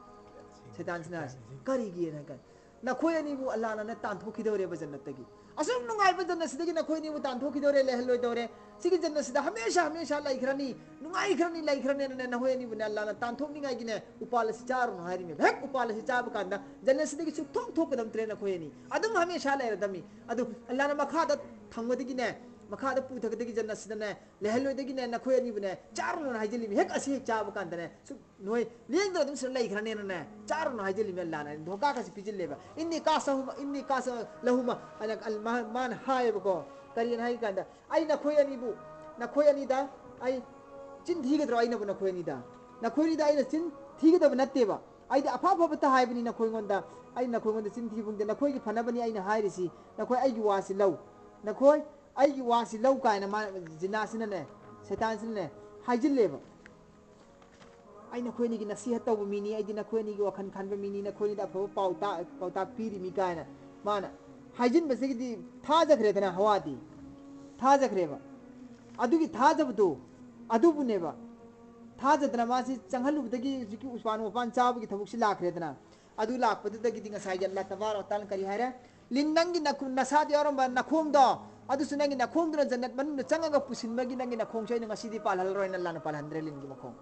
ꯁꯩꯇꯥꯟꯁꯤꯅ ꯍꯥꯏꯔꯤꯁꯦ꯫ "ꯀꯔꯤꯒꯤꯅ?" ꯍꯥꯏ ꯀꯥꯟꯗ, "ꯅꯈꯣꯏ ꯑꯅꯤꯕꯨ ꯑꯜꯂꯥꯅ ꯇꯥꯟꯊꯣꯛꯈꯤꯗꯧꯔꯦꯕ ꯖꯟꯅꯠꯇꯒꯤ꯫ ꯑꯁꯨꯛ ꯅꯨꯡꯉꯥꯏꯕ ꯖꯟꯅꯠꯁꯤꯗꯒꯤ ꯅꯈꯣꯏ ꯑꯅꯤꯕꯨ ꯇꯥꯟꯊꯣꯛꯈꯤꯗꯧꯔꯦ, ꯂꯩꯍꯜꯂꯣꯏꯗꯧꯔꯦ꯫ ꯁꯤꯒꯤ ꯖꯟꯅꯠꯁꯤꯗ ꯍꯃꯦꯁꯥ ꯍꯃꯦꯁꯥ ꯂꯩꯈ꯭ꯔꯅꯤ, ꯅꯨꯡꯉꯥꯏꯈ꯭ꯔꯅꯤ, ꯂꯩꯈ꯭ꯔꯅꯤꯅꯅꯦ, ꯅꯈꯣꯏ ꯑꯅꯤꯕꯨꯅꯦ ꯑꯜꯂꯥꯅ ꯇꯥꯟꯊꯣꯛꯅꯤꯡꯉꯥꯏꯒꯤꯅꯦ ꯎꯄꯥꯜ ꯑꯁꯤ ꯆꯥꯔꯨꯅꯨ ꯍꯥꯏꯔꯤꯃꯦꯕ꯫ ꯍꯦꯛ ꯎꯄꯥꯜ ꯑꯁꯤ ꯆꯥꯕ ꯀꯥꯟꯗ ꯖꯟꯅꯠꯁꯤꯗꯒꯤ ꯁꯨꯛꯊꯣꯛ ꯊꯣꯛꯀꯗꯕ ꯅꯠꯇ꯭ꯔꯦ ꯅꯈꯣꯏ ꯑꯅꯤ, ꯑꯗꯨꯝ ꯍꯃꯦꯁꯥ ꯂꯩꯔꯗꯝꯃꯤ꯫ ꯑꯗꯨ ꯑꯜꯂꯥꯅ ꯃꯈꯥꯗ ꯊꯝꯕꯗꯒꯤꯅꯦ, ꯃꯈꯥꯗ ꯄꯨꯊꯒꯗꯒꯤ ꯖꯟꯅꯠꯁꯤꯗꯅꯦ ꯂꯩꯍꯜꯂꯣꯏꯗꯒꯤꯅꯦ ꯅꯈꯣꯏ ꯑꯅꯤꯕꯨꯅꯦ ꯆꯥꯔꯨꯅꯨꯅ ꯍꯥꯏꯖꯤꯜꯂꯤꯃꯤ꯫ ꯍꯦꯛ ꯑꯁꯤ ꯍꯦꯛ ꯆꯥꯕ ꯀꯥꯟꯗꯅꯦ ꯁꯨꯛ ꯅꯣꯏ ꯂꯦꯡꯗꯅ ꯑꯗꯨꯝ ꯁꯤꯗ ꯂꯩꯈ꯭ꯔꯅꯦꯅꯅꯦ, ꯆꯥꯔꯨꯅꯨ ꯍꯥꯏꯖꯤꯜꯂꯤꯃꯦ ꯑꯜꯂꯥꯅ꯫ ꯙꯣꯀꯥ ꯈꯁꯤ ꯄꯤꯖꯤꯜꯂꯦꯕ꯫ "ꯏꯟꯅꯤ ꯀꯥꯁꯍꯨꯃ, ꯏꯟꯅꯤ ꯀꯥꯁ ꯂꯍꯨꯃ", ꯑꯅ ꯑꯜ-, ꯃꯥ-, ꯃꯥꯅ ꯍꯥꯏꯌꯦꯕꯀꯣ꯫ ꯀꯔꯤꯅ ꯍꯥꯏ ꯀꯥꯟꯗ, "ꯑꯩ ꯅꯈꯣꯏ ꯑꯅꯤꯕꯨ, ꯅꯈꯣꯏ ꯑꯅꯤꯗ ꯑꯩ ꯆꯤꯟ ꯊꯤꯒꯗ꯭ꯔꯣ ꯑꯩꯅꯕꯨ ꯅꯈꯣꯏ ꯑꯅꯤꯗ? ꯅꯈꯣꯏ ꯑꯅꯤꯗ ꯑꯩꯅ ꯆꯤꯟ ꯊꯤꯒꯗꯕ ꯅꯠꯇꯦꯕ꯫ ꯑꯩꯗꯤ ꯑꯐ ꯑꯐꯕꯇ ꯍꯥꯏꯕꯅꯤ ꯅꯈꯣꯏꯉꯣꯟꯗ꯫ ꯑꯩ ꯅꯈꯣꯏꯉꯣꯟꯗ ꯆꯤꯟ ꯊꯤꯕ ꯈꯪꯗꯦ꯫ ꯅꯈꯣꯏꯒꯤ ꯐꯅꯕꯅꯤ ꯑꯩꯅ ꯍꯥꯏꯔꯤꯁꯤ꯫ ꯅꯈꯣꯏ ꯑꯩꯒꯤ ꯋꯥꯁꯤ ꯂꯧ꯫ ꯅꯈꯣꯏ ꯑꯩꯒꯤ ꯋꯥꯁꯤ ꯂꯧ" ꯀꯥꯏꯅ ꯃꯥ ꯖꯤꯟꯅꯥꯁꯤꯅꯅꯦ, ꯁꯩꯇꯥꯟꯁꯤꯅꯅꯦ ꯍꯥꯏꯖꯤꯜꯂꯦꯕ꯫ "ꯑꯩ ꯅꯈꯣꯏ ꯑꯅꯤꯒꯤ ꯅꯁꯤꯍꯠ ꯇꯧꯕ ꯃꯤꯅꯤ, ꯑꯩꯗꯤ ꯅꯈꯣꯏ ꯑꯅꯤꯒꯤ ꯋꯥꯈꯜ ꯈꯟꯕ ꯃꯤꯅꯤ, ꯅꯈꯣꯏ ꯑꯅꯤꯗ ꯑꯐꯕ ꯄꯥꯎꯇꯥꯛ, ꯄꯥꯎꯇꯥꯛ ꯄꯤꯔꯤꯃꯤ" ꯀꯥꯏꯅ ꯃꯥꯅ ꯍꯥꯏꯖꯤꯟꯕꯁꯤꯒꯤꯗꯤ ꯊꯥꯖꯈ꯭ꯔꯦꯗꯅ ꯍꯋꯥꯗꯤ꯫ ꯊꯥꯖꯈ꯭ꯔꯦꯕ꯫ ꯑꯗꯨꯒꯤ ꯊꯥꯖꯕꯗꯣ ꯑꯗꯨꯕꯨꯅꯦꯕ꯫ ꯊꯥꯖꯗꯅ ꯃꯥꯁꯤ ꯆꯪꯍꯜꯂꯨꯕꯗꯒꯤ ꯍꯧꯖꯤꯛꯀꯤ ꯎꯄꯥꯟ ꯋꯥꯄꯥꯟ ꯆꯥꯕꯒꯤ ꯊꯕꯛꯁꯤ ꯂꯥꯛꯈ꯭ꯔꯦꯗꯅ꯫ ꯑꯗꯨ ꯂꯥꯛꯄꯗꯨꯗꯒꯤꯗꯤ ꯉꯁꯥꯏꯒꯤ ꯑꯜꯂꯥ ꯇꯕꯥꯔꯛ ꯋ ꯇꯥꯂꯥꯅ ꯀꯔꯤ ꯍꯥꯏꯔꯦ? "ꯂꯤꯟ, ꯅꯪꯒꯤ ꯅꯈꯨ-, ꯅꯁꯥꯗ ꯌꯥꯎꯔꯝꯕ ꯅꯈꯣꯡꯗꯣ, ꯑꯗꯨꯁꯨ ꯅꯪꯒꯤ ꯅꯈꯣꯡꯗꯨꯅ ꯖꯟꯅꯠ ꯃꯅꯨꯡꯗ ꯆꯪꯉꯒ ꯄꯨꯁꯤꯟꯕꯒꯤ ꯅꯪꯒꯤ ꯅꯈꯣꯡꯁꯦ ꯑꯩꯅ ꯉꯁꯤꯗꯤ ꯄꯥꯜꯍꯜꯂꯔꯣꯏꯅ" ꯑꯜꯂꯥꯅ ꯄꯥꯜꯍꯟꯗ꯭ꯔꯦ ꯂꯤꯟꯒꯤ ꯃꯈꯣꯡ꯫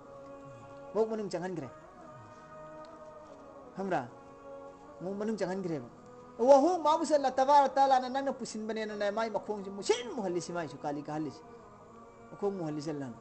ꯃꯕꯨꯛ ꯃꯅꯨꯡ ꯆꯪꯍꯟꯈ꯭ꯔꯦ꯫ ꯈꯪꯕ꯭ꯔꯥ? ꯃꯕꯨꯛ ꯃꯅꯨꯡ ꯆꯪꯍꯟꯈ꯭ꯔꯦꯕ꯫ ꯋꯥꯍꯣꯡ ꯃꯥꯕꯨꯁꯨ ꯑꯜꯂꯥ ꯇꯕꯥꯔꯛ ꯋ ꯇꯥꯂꯥꯅ ꯅꯪꯅ ꯄꯨꯁꯤꯟꯕꯅꯦꯅꯅꯦ ꯃꯥꯏ ꯃꯈꯣꯡꯁꯦ ꯃꯨꯁꯤꯟ ꯃꯨꯍꯜꯂꯤꯁꯤ, ꯃꯥꯏꯁꯨ ꯀꯥꯂꯤ ꯀꯥꯍꯜꯂꯤꯁꯤ꯫ ꯃꯈꯣꯡ ꯃꯨꯍꯜꯂꯤꯁꯤ ꯑꯜꯂꯥꯅ꯫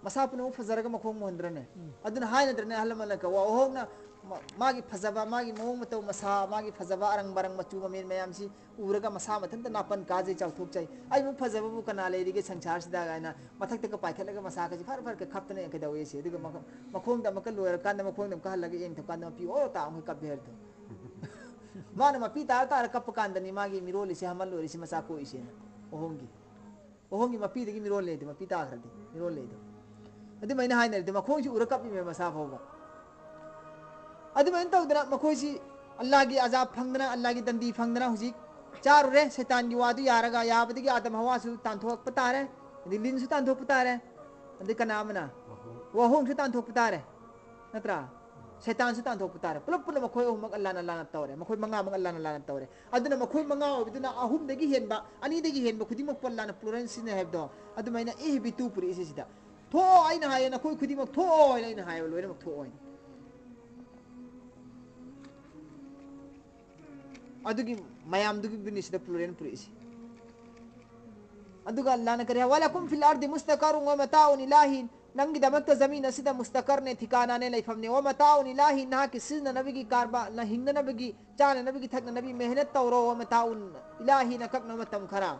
ꯃꯁꯥ ꯄꯨꯝꯅꯃꯛ ꯐꯖꯔꯒ ꯃꯈꯣꯡ ꯃꯨꯍꯟꯗ꯭ꯔꯅꯦ? ꯎꯝ꯫ ꯑꯗꯨꯅ ꯍꯥꯏꯅꯗ꯭ꯔꯅꯦ ꯑꯍꯜ ꯂꯃꯟꯅ ꯀꯧꯕ? ꯎꯍꯣꯡꯅ ꯃꯥ-, ꯃꯥꯒꯤ ꯐꯖꯕ, ꯃꯥꯒꯤ ꯃꯑꯣꯡ ꯃꯇꯧ, ꯃꯁꯥ, ꯃꯥꯒꯤ ꯐꯖꯕ ꯑꯔꯪ ꯃꯔꯪ ꯃꯆꯨ ꯃꯃꯦꯟ ꯃꯌꯥꯝꯁꯤ ꯎꯔꯒ ꯃꯁꯥ ꯃꯊꯟꯇ ꯅꯥꯄꯟ ꯀꯥꯖꯩ, ꯆꯥꯎꯊꯣꯛꯆꯩ꯫ "ꯑꯩꯃꯨꯛ ꯐꯖꯕꯕꯨ ꯀꯅꯥ ꯂꯩꯔꯤꯒꯦ ꯁꯪꯁꯥꯔꯁꯤꯗ?" ꯍꯥꯏꯅ ꯃꯊꯛꯇꯒ ꯄꯥꯏꯈꯠꯂꯒ ꯃꯁꯥꯒꯁꯤ ꯐꯔ ꯐꯔ ꯀꯩꯗꯧꯋꯦ ꯁꯤ꯫ ꯑꯗꯨꯒ ꯃꯈ-, ꯃꯈꯣꯡꯗ ꯑꯃꯨꯛꯀ ꯂꯣꯏꯔꯀꯥꯟꯗ ꯃꯈꯣꯡꯗ ꯑꯃꯨꯛꯀ ꯍꯜꯂꯒ ꯌꯦꯡꯊꯣꯛꯀꯥꯟꯗ ꯃꯄꯤ ꯑꯣꯔꯣ ꯇꯥ ꯑꯃꯨꯛꯀ ꯀꯞꯄꯦ ꯍꯥꯏꯕꯗꯣ꯫ ꯃꯥꯅ ꯃꯄꯤ ꯇꯥꯔ ꯇꯥꯔ ꯀꯞꯄ ꯀꯥꯟꯗꯅꯤ ꯃꯥꯒꯤ ꯃꯤꯔꯣꯜꯂꯤꯁꯦ, ꯍꯃꯜ ꯂꯣꯏꯔꯤꯁꯦ, ꯃꯆꯥ ꯀꯣꯛꯏꯁꯦꯅ꯫ ꯑꯣꯍꯣꯡꯒꯤ꯫ ꯑꯣꯍꯣꯡꯒꯤ ꯃꯄꯤꯗꯒꯤ ꯃꯤꯔꯣꯜ ꯂꯩꯗꯣ, ꯃꯄꯤ ꯇꯥꯈ꯭ꯔꯗꯤ ꯃꯤꯔꯣꯜ ꯂꯩꯗꯣ꯫ ꯑꯗꯨꯃꯥꯏꯅ ꯍꯥꯏꯅꯔꯗꯤ ꯃꯈꯣꯡꯁꯤ ꯎꯔ ꯀꯞꯄꯤꯃꯦ ꯃꯁꯥ ꯐꯥꯎꯕ꯫ ꯑꯗꯨꯃꯥꯏꯅ ꯇꯧꯗꯅ ꯃꯈꯣꯏꯁꯤ ꯑꯜꯂꯥꯒꯤ ꯑꯖꯥꯕ ꯐꯪꯗꯅ, ꯑꯜꯂꯥꯒꯤ ꯗꯟꯗꯤ ꯐꯪꯗꯅ ꯍꯧꯖꯤꯛ ꯆꯥꯔꯨꯔꯦ, ꯁꯩꯇꯥꯟꯒꯤ ꯋꯥꯗꯨ ꯌꯥꯔꯒ, ꯌꯥꯕꯗꯒꯤ ꯑꯥꯗꯝ ꯍꯋꯥꯁꯨ ꯇꯥꯟꯊꯣꯛꯄ ꯇꯥꯔꯦ, ꯑꯗꯩ ꯂꯤꯟꯁꯨ ꯇꯥꯟꯊꯣꯛꯄ ꯇꯥꯔꯦ, ꯑꯗꯩ ꯀꯅꯥ ꯑꯃꯅ? ꯋꯥꯍꯣꯡ꯫ ꯋꯥꯍꯣꯡꯁꯨ ꯇꯥꯟꯊꯣꯛꯄ ꯇꯥꯔꯦ, ꯅꯠꯇ꯭ꯔꯥ? ꯁꯩꯇꯥꯟꯁꯨ ꯇꯥꯟꯊꯣꯛꯄ ꯇꯥꯔꯦ꯫ ꯄꯨꯂꯞ ꯄꯨꯟꯅ ꯃꯈꯣꯏ ꯑꯍꯨꯝꯃꯛ ꯑꯜꯂꯥꯅ ꯂꯥꯟꯅ ꯇꯧꯔꯦ, ꯃꯈꯣꯏ ꯃꯉꯥꯃꯛ ꯑꯜꯂꯥꯅ ꯂꯥꯟꯅ ꯇꯧꯔꯦ꯫ ꯑꯗꯨꯅ ꯃꯈꯣꯏ ꯃꯉꯥ ꯑꯣꯏꯕꯗꯨꯅ ꯑꯍꯨꯝꯗꯒꯤ ꯍꯦꯟꯕ, ꯑꯅꯤꯗꯒꯤ ꯍꯦꯟꯕ ꯈꯨꯗꯤꯡꯃꯛꯄꯨ ꯑꯜꯂꯥꯅ ꯄ꯭ꯂꯨꯔꯦꯜ ꯁꯤꯖꯤꯟꯅꯩ ꯍꯥꯏꯕꯗꯣ, ꯑꯗꯨꯃꯥꯏꯅ ꯏꯍꯕꯤꯇꯨ ꯄꯨꯔꯛꯏꯁꯦ ꯁꯤꯗ꯫ "ꯊꯣꯛꯑꯣ" ꯑꯩꯅ ꯍꯥꯏꯌꯦ, ꯅꯈꯣꯏ ꯈꯨꯗꯤꯡꯃꯛ ꯊꯣꯛꯑꯣ ꯍꯥꯏꯅ ꯑꯩꯅ ꯍꯥꯏꯌꯦꯕ, ꯂꯣꯏꯅꯃꯛ ꯊꯣꯛꯑꯣ ꯍꯥꯏꯅ꯫ ꯑꯗꯨꯒꯤ ꯃꯌꯥꯝꯗꯨꯒꯤ ꯕꯤꯅꯤꯁꯤꯗ ꯄ꯭ꯂꯨꯔꯦꯜ ꯄꯨꯔꯛꯏꯁꯦ꯫ ꯑꯗꯨꯒ ꯑꯜꯂꯥꯅ ꯀꯔꯤ ꯍꯥꯏ? "ꯋꯥꯂꯥꯀꯨꯝ ꯐꯤꯜ ꯑꯔꯗꯤ ꯃꯨꯁꯇꯀꯔꯨꯟ ꯋꯥ ꯃꯇꯥꯎꯟ ꯏꯂꯥꯍꯤꯟ", ꯅꯪꯒꯤꯗꯃꯛꯇ ꯖꯃꯤꯟ ꯑꯁꯤꯗ ꯃꯨꯁꯇꯀꯔꯅꯦ, ꯊꯤꯀꯥꯅꯥꯅꯦ, ꯂꯩꯐꯝꯅꯦ, "ꯋꯥ ꯃꯇꯥꯎꯟ ꯏꯂꯥꯍꯤꯟ", ꯅꯍꯥꯛꯀꯤ ꯁꯤꯖꯤꯟꯅꯅꯕꯒꯤ ꯀꯥꯔꯕꯥꯔ, ꯅ-, ꯍꯤꯡꯅꯅꯕꯒꯤ, ꯆꯥꯅꯅꯕꯒꯤ, ꯊꯛꯅꯅꯕꯒꯤ ꯃꯦꯍꯅꯠ ꯇꯧꯔꯣ, "ꯋꯥ ꯃꯇꯥꯎꯟ ꯏꯂꯥꯍꯤꯟ", ꯑꯀꯛꯅꯕ ꯃꯇꯝ ꯈꯔ꯫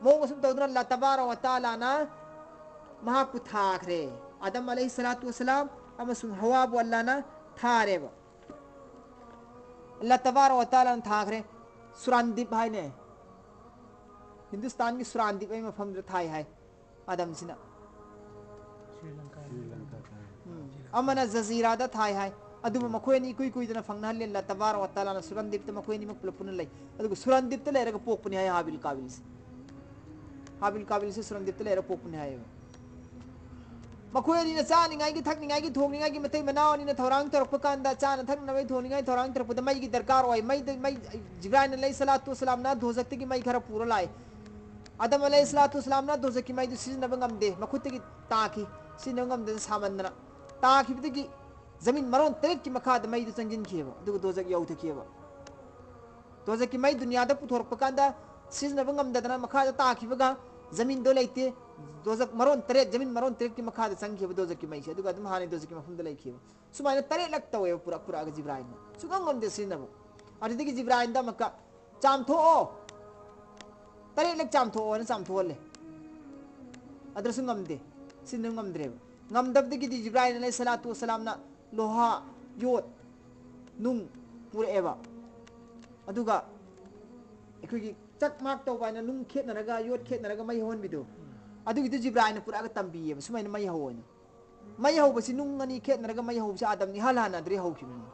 ꯃꯑꯣꯡ ꯑꯁꯨꯝ ꯇꯧꯗꯨꯅ ꯑꯜꯂꯥ ꯇꯕꯥꯔꯛ ꯋꯥ ꯇꯥꯂꯥꯅ ꯃꯍꯥꯛꯄꯨ ꯊꯥꯈ꯭ꯔꯦ꯫ ꯑꯥꯗꯝ ꯑꯂꯩꯍꯤ ꯁꯂꯥꯇꯨ ꯋꯁꯂꯥꯝ ꯑꯃꯁꯨꯡ ꯍꯋꯥꯕꯨ ꯑꯜꯂꯥꯅ ꯊꯥꯔꯦꯕ꯫ ꯑꯜꯂꯥ ꯇꯕꯥꯔꯛ ꯋꯥ ꯇꯥꯂꯥꯅ ꯊꯥꯈ꯭ꯔꯦ꯫ ꯁꯨꯔꯥꯟꯗꯤꯞ ꯍꯥꯏꯅꯦ꯫ ꯍꯤꯟꯗꯨꯁꯇꯥꯟꯒꯤ ꯁꯨꯔꯥꯟꯗꯤꯞ ꯍꯥꯏꯕ ꯃꯐꯝꯗꯨꯗ ꯊꯥꯏ ꯍꯥꯏ ꯑꯥꯗꯝꯁꯤꯅ꯫ ꯎꯝ꯫ ꯑꯃꯅ ꯖꯖꯤꯔꯥꯗ ꯊꯥꯏ ꯍꯥꯏ꯫ ꯑꯗꯨꯕꯨ ꯃꯈꯣꯏ ꯑꯅꯤ ꯏꯀꯨꯏ ꯀꯨꯏꯗꯅ ꯐꯪꯅꯍꯜꯂꯦ꯫ ꯑꯜꯂꯥ ꯇꯕꯥꯔꯛ ꯋꯥ ꯇꯥꯂꯥꯅ ꯁꯨꯔꯥꯟꯗꯤꯞꯇ ꯃꯈꯣꯏ ꯑꯅꯤꯃꯛ ꯄꯨꯂꯞ ꯄꯨꯟꯅ ꯂꯩ꯫ ꯑꯗꯨꯒ ꯁꯨꯔꯥꯟꯗꯤꯞꯇ ꯂꯩꯔꯒ ꯄꯣꯛꯄꯅꯤ ꯍꯥꯏ ꯍꯥꯕꯤꯜ ꯀꯥꯕꯤꯜꯁꯦ꯫ ꯍꯥꯕꯤꯜ ꯀꯥꯕꯤꯜꯁꯦ ꯁꯨꯔꯥꯟꯗꯤꯞꯇ ꯂꯩꯔꯒ ꯄꯣꯛꯄꯅꯤ ꯍꯥꯏꯌꯦꯕ꯫ ꯃꯈꯣꯏ ꯑꯅꯤꯅ ꯆꯥꯅꯤꯡꯉꯥꯏꯒꯤ, ꯊꯛꯅꯤꯡꯉꯥꯏꯒꯤ, ꯊꯣꯡꯅꯤꯡꯉꯥꯏꯒꯤ ꯃꯇꯩ ꯃꯅꯥꯎ ꯑꯅꯤꯅ ꯊꯧꯔꯥꯡ ꯇꯧꯔꯛꯄ ꯀꯥꯟꯗ, ꯆꯥꯅ ꯊꯛꯅꯕꯒꯤ, ꯊꯣꯡꯅꯤꯡꯉꯥꯏ ꯊꯧꯔꯥꯡ ꯇꯧꯔꯛꯄꯗ ꯃꯩꯒꯤ ꯗꯔꯀꯥꯔ ꯑꯣꯏ꯫ ꯃꯩꯗ, ꯃꯩ, ꯖꯤꯕ꯭ꯔꯥꯏꯜ ꯑꯂꯩꯍꯤ ꯁꯂꯥꯇꯨ ꯋꯁꯂꯥꯝꯅ ꯙꯣꯖꯛꯇꯒꯤ ꯃꯩ ꯈꯔ ꯄꯨꯔ ꯂꯥꯛꯏ꯫ ꯑꯥꯗꯝ ꯑꯂꯩꯍꯤ ꯁꯂꯥꯇꯨ ꯋꯁꯂꯥꯝꯅ ꯙꯣꯖꯛꯀꯤ ꯃꯩꯗꯨ ꯁꯤꯖꯤꯟꯅꯕ ꯉꯝꯗꯦ, ꯃꯈꯨꯠꯇꯒꯤ ꯇꯥꯈꯤ, ꯁꯤꯖꯤꯟꯅꯕ ꯉꯝꯗꯅ ꯁꯥꯃꯟꯗꯅ꯫ ꯇꯥꯈꯤꯕꯗꯒꯤ ꯖꯃꯤꯟ ꯃꯔꯣꯟ ꯇꯔꯦꯠꯀꯤ ꯃꯈꯥꯗ ꯃꯩꯗꯨ ꯆꯪꯁꯤꯟꯈꯤꯑꯕ, ꯑꯗꯨꯒ ꯙꯣꯖꯛ ꯌꯧꯊꯈꯤꯑꯕ꯫ ꯙꯣꯖꯛꯀꯤ ꯃꯩ ꯗꯨꯅꯤꯌꯥꯗ ꯄꯨꯊꯣꯔꯛꯄ ꯀꯥꯟꯗ ꯁꯤꯖꯤꯟꯅꯕ ꯉꯝꯗꯗꯅ ꯃꯈꯥꯗ ꯇꯥꯈꯤꯕꯒ ꯖꯃꯤꯟꯗꯣ ꯂꯩꯇꯦ꯫ ꯗꯣꯖꯛ ꯃꯔꯣꯟ ꯇꯔꯦꯠ, ꯖꯃꯤꯟ ꯃꯔꯣꯟ ꯇꯔꯦꯠꯀꯤ ꯃꯈꯥꯗ ꯆꯪꯈꯤꯕ ꯗꯣꯖꯛꯀꯤ ꯃꯩꯁꯦ, ꯑꯗꯨꯒ ꯑꯗꯨꯝ ꯍꯥꯟꯅ ꯗꯣꯖꯛꯀꯤ ꯃꯐꯝꯗ ꯂꯩꯈꯤꯕ꯫ ꯁꯨꯃꯥꯏꯅ ꯇꯔꯦꯠꯂꯛ ꯇꯧꯋꯦꯕ ꯄꯨꯔꯛ-, ꯄꯨꯔꯛꯑꯒ ꯖꯤꯕ꯭ꯔꯥꯏꯜꯅ꯫ ꯁꯨꯉꯝ ꯉꯝꯗꯦ ꯁꯤꯖꯤꯟꯅꯕ꯫ ꯑꯗꯨꯗꯒꯤ ꯖꯤꯕ꯭ꯔꯥꯏꯜꯗ ꯑꯃꯨꯛꯀ "ꯆꯥꯝꯊꯣꯛꯑꯣ, ꯇꯔꯦꯠꯂꯛ ꯆꯥꯝꯊꯣꯛꯑꯣ" ꯍꯥꯏꯅ ꯆꯥꯝꯊꯣꯛꯍꯜꯂꯦ꯫ ꯑꯗꯨꯁꯨ ꯉꯝꯗꯦ, ꯁꯤꯖꯤꯟꯅꯕ ꯉꯝꯗ꯭ꯔꯦꯕ꯫ ꯉꯝꯗꯕꯗꯒꯤꯗꯤ ꯖꯤꯕ꯭ꯔꯥꯏꯜ ꯑꯂꯩꯍꯤ ꯁꯂꯥꯇꯨ ꯋꯁꯂꯥꯝꯅ ꯂꯣꯍꯥ, ꯌꯣꯠ, ꯅꯨꯡ ꯄꯨꯔꯛꯑꯦꯕ꯫ ꯑꯗꯨꯒ ꯑꯩꯈꯣꯏꯒꯤ ꯆꯥꯛ ꯃꯥꯛ ꯇꯧꯕ ꯍꯥꯏꯅ ꯅꯨꯡ ꯈꯦꯠꯅꯔꯒ, ꯌꯣꯠ ꯈꯦꯠꯅꯔꯒ ꯃꯩ ꯍꯧꯍꯟꯕꯤꯗꯣ, ꯑꯗꯨꯒꯤꯗꯨ ꯖꯤꯕ꯭ꯔꯥꯏꯜꯅ ꯄꯨꯔꯛꯑꯒ ꯇꯝꯕꯤꯌꯦꯕ, ꯁꯨꯃꯥꯏꯅ ꯃꯩ ꯍꯧꯑꯣꯅ꯫ ꯃꯩ ꯍꯧꯕꯁꯤ ꯅꯨꯡ ꯑꯅꯤ ꯈꯦꯠꯅꯔꯒ ꯃꯩ ꯍꯧꯕꯁꯤ ꯑꯥꯗꯝꯅ ꯏꯍꯥꯟ ꯍꯥꯟꯅ ꯑꯗꯨꯗꯩ ꯍꯧꯈꯤꯕꯅꯤ꯫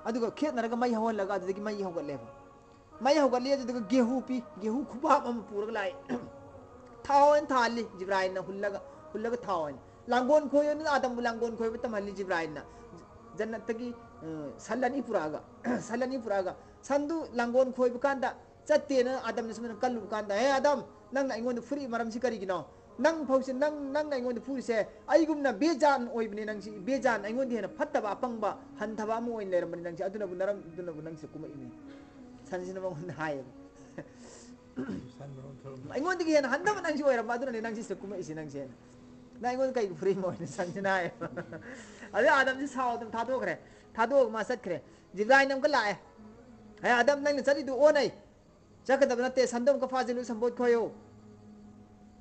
ꯑꯗꯨꯒ ꯈꯦꯠꯅꯔꯒ ꯃꯩ ꯍꯧꯍꯜꯂꯒ ꯑꯗꯨꯗꯒꯤ ꯃꯩ ꯍꯧꯒꯠꯂꯦꯕ꯫ ꯃꯩ ꯍꯧꯒꯠꯂꯤ, ꯑꯗꯨꯗꯨꯒ ꯒꯦꯍꯨ ꯄꯤ, ꯒꯦꯍꯨ ꯈꯨꯕꯥꯞ ꯑꯃ ꯄꯨꯔꯒ ꯂꯥꯛꯑꯦ꯫ ꯊꯥꯎ ꯑꯣꯏꯅ ꯊꯥꯍꯜꯂꯤ ꯖꯤꯕ꯭ꯔꯥꯏꯜꯅ, ꯍꯨꯜꯂꯒ, ꯍꯨꯜꯂꯒ ꯊꯥꯎ ꯑꯣꯏꯅ꯫ ꯂꯥꯡꯒꯣꯜ ꯈꯣꯏ ꯑꯣꯏꯅ ꯑꯥꯗꯝꯕꯨ ꯂꯥꯡꯒꯣꯜ ꯈꯣꯏꯕ ꯇꯝꯍꯜꯂꯤ ꯖꯤꯕ꯭ꯔꯥꯏꯜꯅ꯫ ꯖꯟꯅꯠꯇꯒꯤ, ꯑ, ꯁꯟ ꯑꯅꯤ ꯄꯨꯔꯛꯑꯒ, ꯁꯟ ꯑꯅꯤ ꯄꯨꯔꯛꯑꯒ, ꯁꯟꯗꯨ ꯂꯥꯡꯒꯣꯜ ꯈꯣꯏꯕ ꯀꯥꯟꯗ ꯆꯠꯇꯦꯅ ꯑꯥꯗꯝꯅ ꯁꯨꯃꯥꯏꯅ ꯀꯜꯂꯨꯕ ꯀꯥꯟꯗ, "ꯍꯦ ꯑꯥꯗꯝ, ꯅꯪꯅ ꯑꯩꯉꯣꯟꯗ ꯐꯨꯔꯤꯕ ꯃꯔꯝꯁꯤ ꯀꯔꯤꯒꯤꯅꯣ? ꯅꯪ ꯐꯧꯁꯦ, ꯅꯪ, ꯅꯪꯅ ꯑꯩꯉꯣꯟꯗ ꯐꯨꯔꯤꯁꯦ, ꯑꯩꯒꯨꯝꯅ ꯕꯦꯖꯥꯟ ꯑꯣꯏꯕꯅꯦ ꯅꯪꯁꯤ, ꯕꯦꯖꯥꯟ, ꯑꯩꯉꯣꯟꯗ ꯍꯦꯟꯅ ꯐꯠꯇꯕ, ꯑꯄꯪꯕ, ꯍꯟꯊꯕ ꯑꯃ ꯑꯣꯏꯅ ꯂꯩꯔꯝꯕꯅꯤ ꯅꯪꯁꯤ, ꯑꯗꯨꯅꯕꯨ ꯅꯔꯝ-, ꯑꯗꯨꯅꯕꯨ ꯅꯪꯁꯤꯗ ꯀꯨꯝꯃꯛꯏꯅꯦ"꯫ ꯁꯟꯁꯤꯅ ꯃꯉꯣꯟꯗ ꯍꯥꯏꯌꯦꯕ꯫ ꯁꯟ ꯃꯔꯣꯟ ꯊꯣꯛꯂꯝꯕ꯫ "ꯑꯩꯉꯣꯟꯗꯒꯤ ꯍꯦꯟꯅ ꯍꯟꯊꯕ ꯅꯪꯁꯤ ꯑꯣꯏꯔꯝꯕ, ꯑꯗꯨꯅꯅꯦ ꯅꯪ ꯁꯤꯗ ꯀꯨꯝꯃꯛꯏꯁꯦ ꯅꯪꯁꯦꯅ꯫ ꯅꯪ ꯑꯩꯉꯣꯟꯗ ꯀꯩꯒꯤ ꯐꯨꯔꯤꯃꯣ?" ꯍꯥꯏꯅ ꯁꯟꯁꯤꯅ ꯍꯥꯏꯌꯦꯕ꯫ ꯑꯗꯨ ꯑꯥꯗꯝꯁꯤ ꯁꯥꯎꯗꯅ ꯊꯥꯗꯣꯛꯈ꯭ꯔꯦ꯫ ꯊꯥꯗꯣꯛꯑꯒ ꯃꯥ ꯆꯠꯈ꯭ꯔꯦ꯫ ꯖꯤꯕ꯭ꯔꯥꯏꯜ ꯑꯃꯨꯛꯀ ꯂꯥꯛꯑꯦ꯫ "ꯍꯦ ꯑꯥꯗꯝ, ꯅꯪꯅ ꯆꯠꯂꯤꯗꯨ ꯑꯣꯟꯅꯩ꯫ ꯆꯠꯀꯗꯕ ꯅꯠꯇꯦ, ꯁꯟꯗꯣ ꯑꯃꯨꯛꯀ ꯐꯥꯖꯤꯜꯂꯨ, ꯁꯝꯕꯣꯠ ꯈꯣꯏꯌꯣ꯫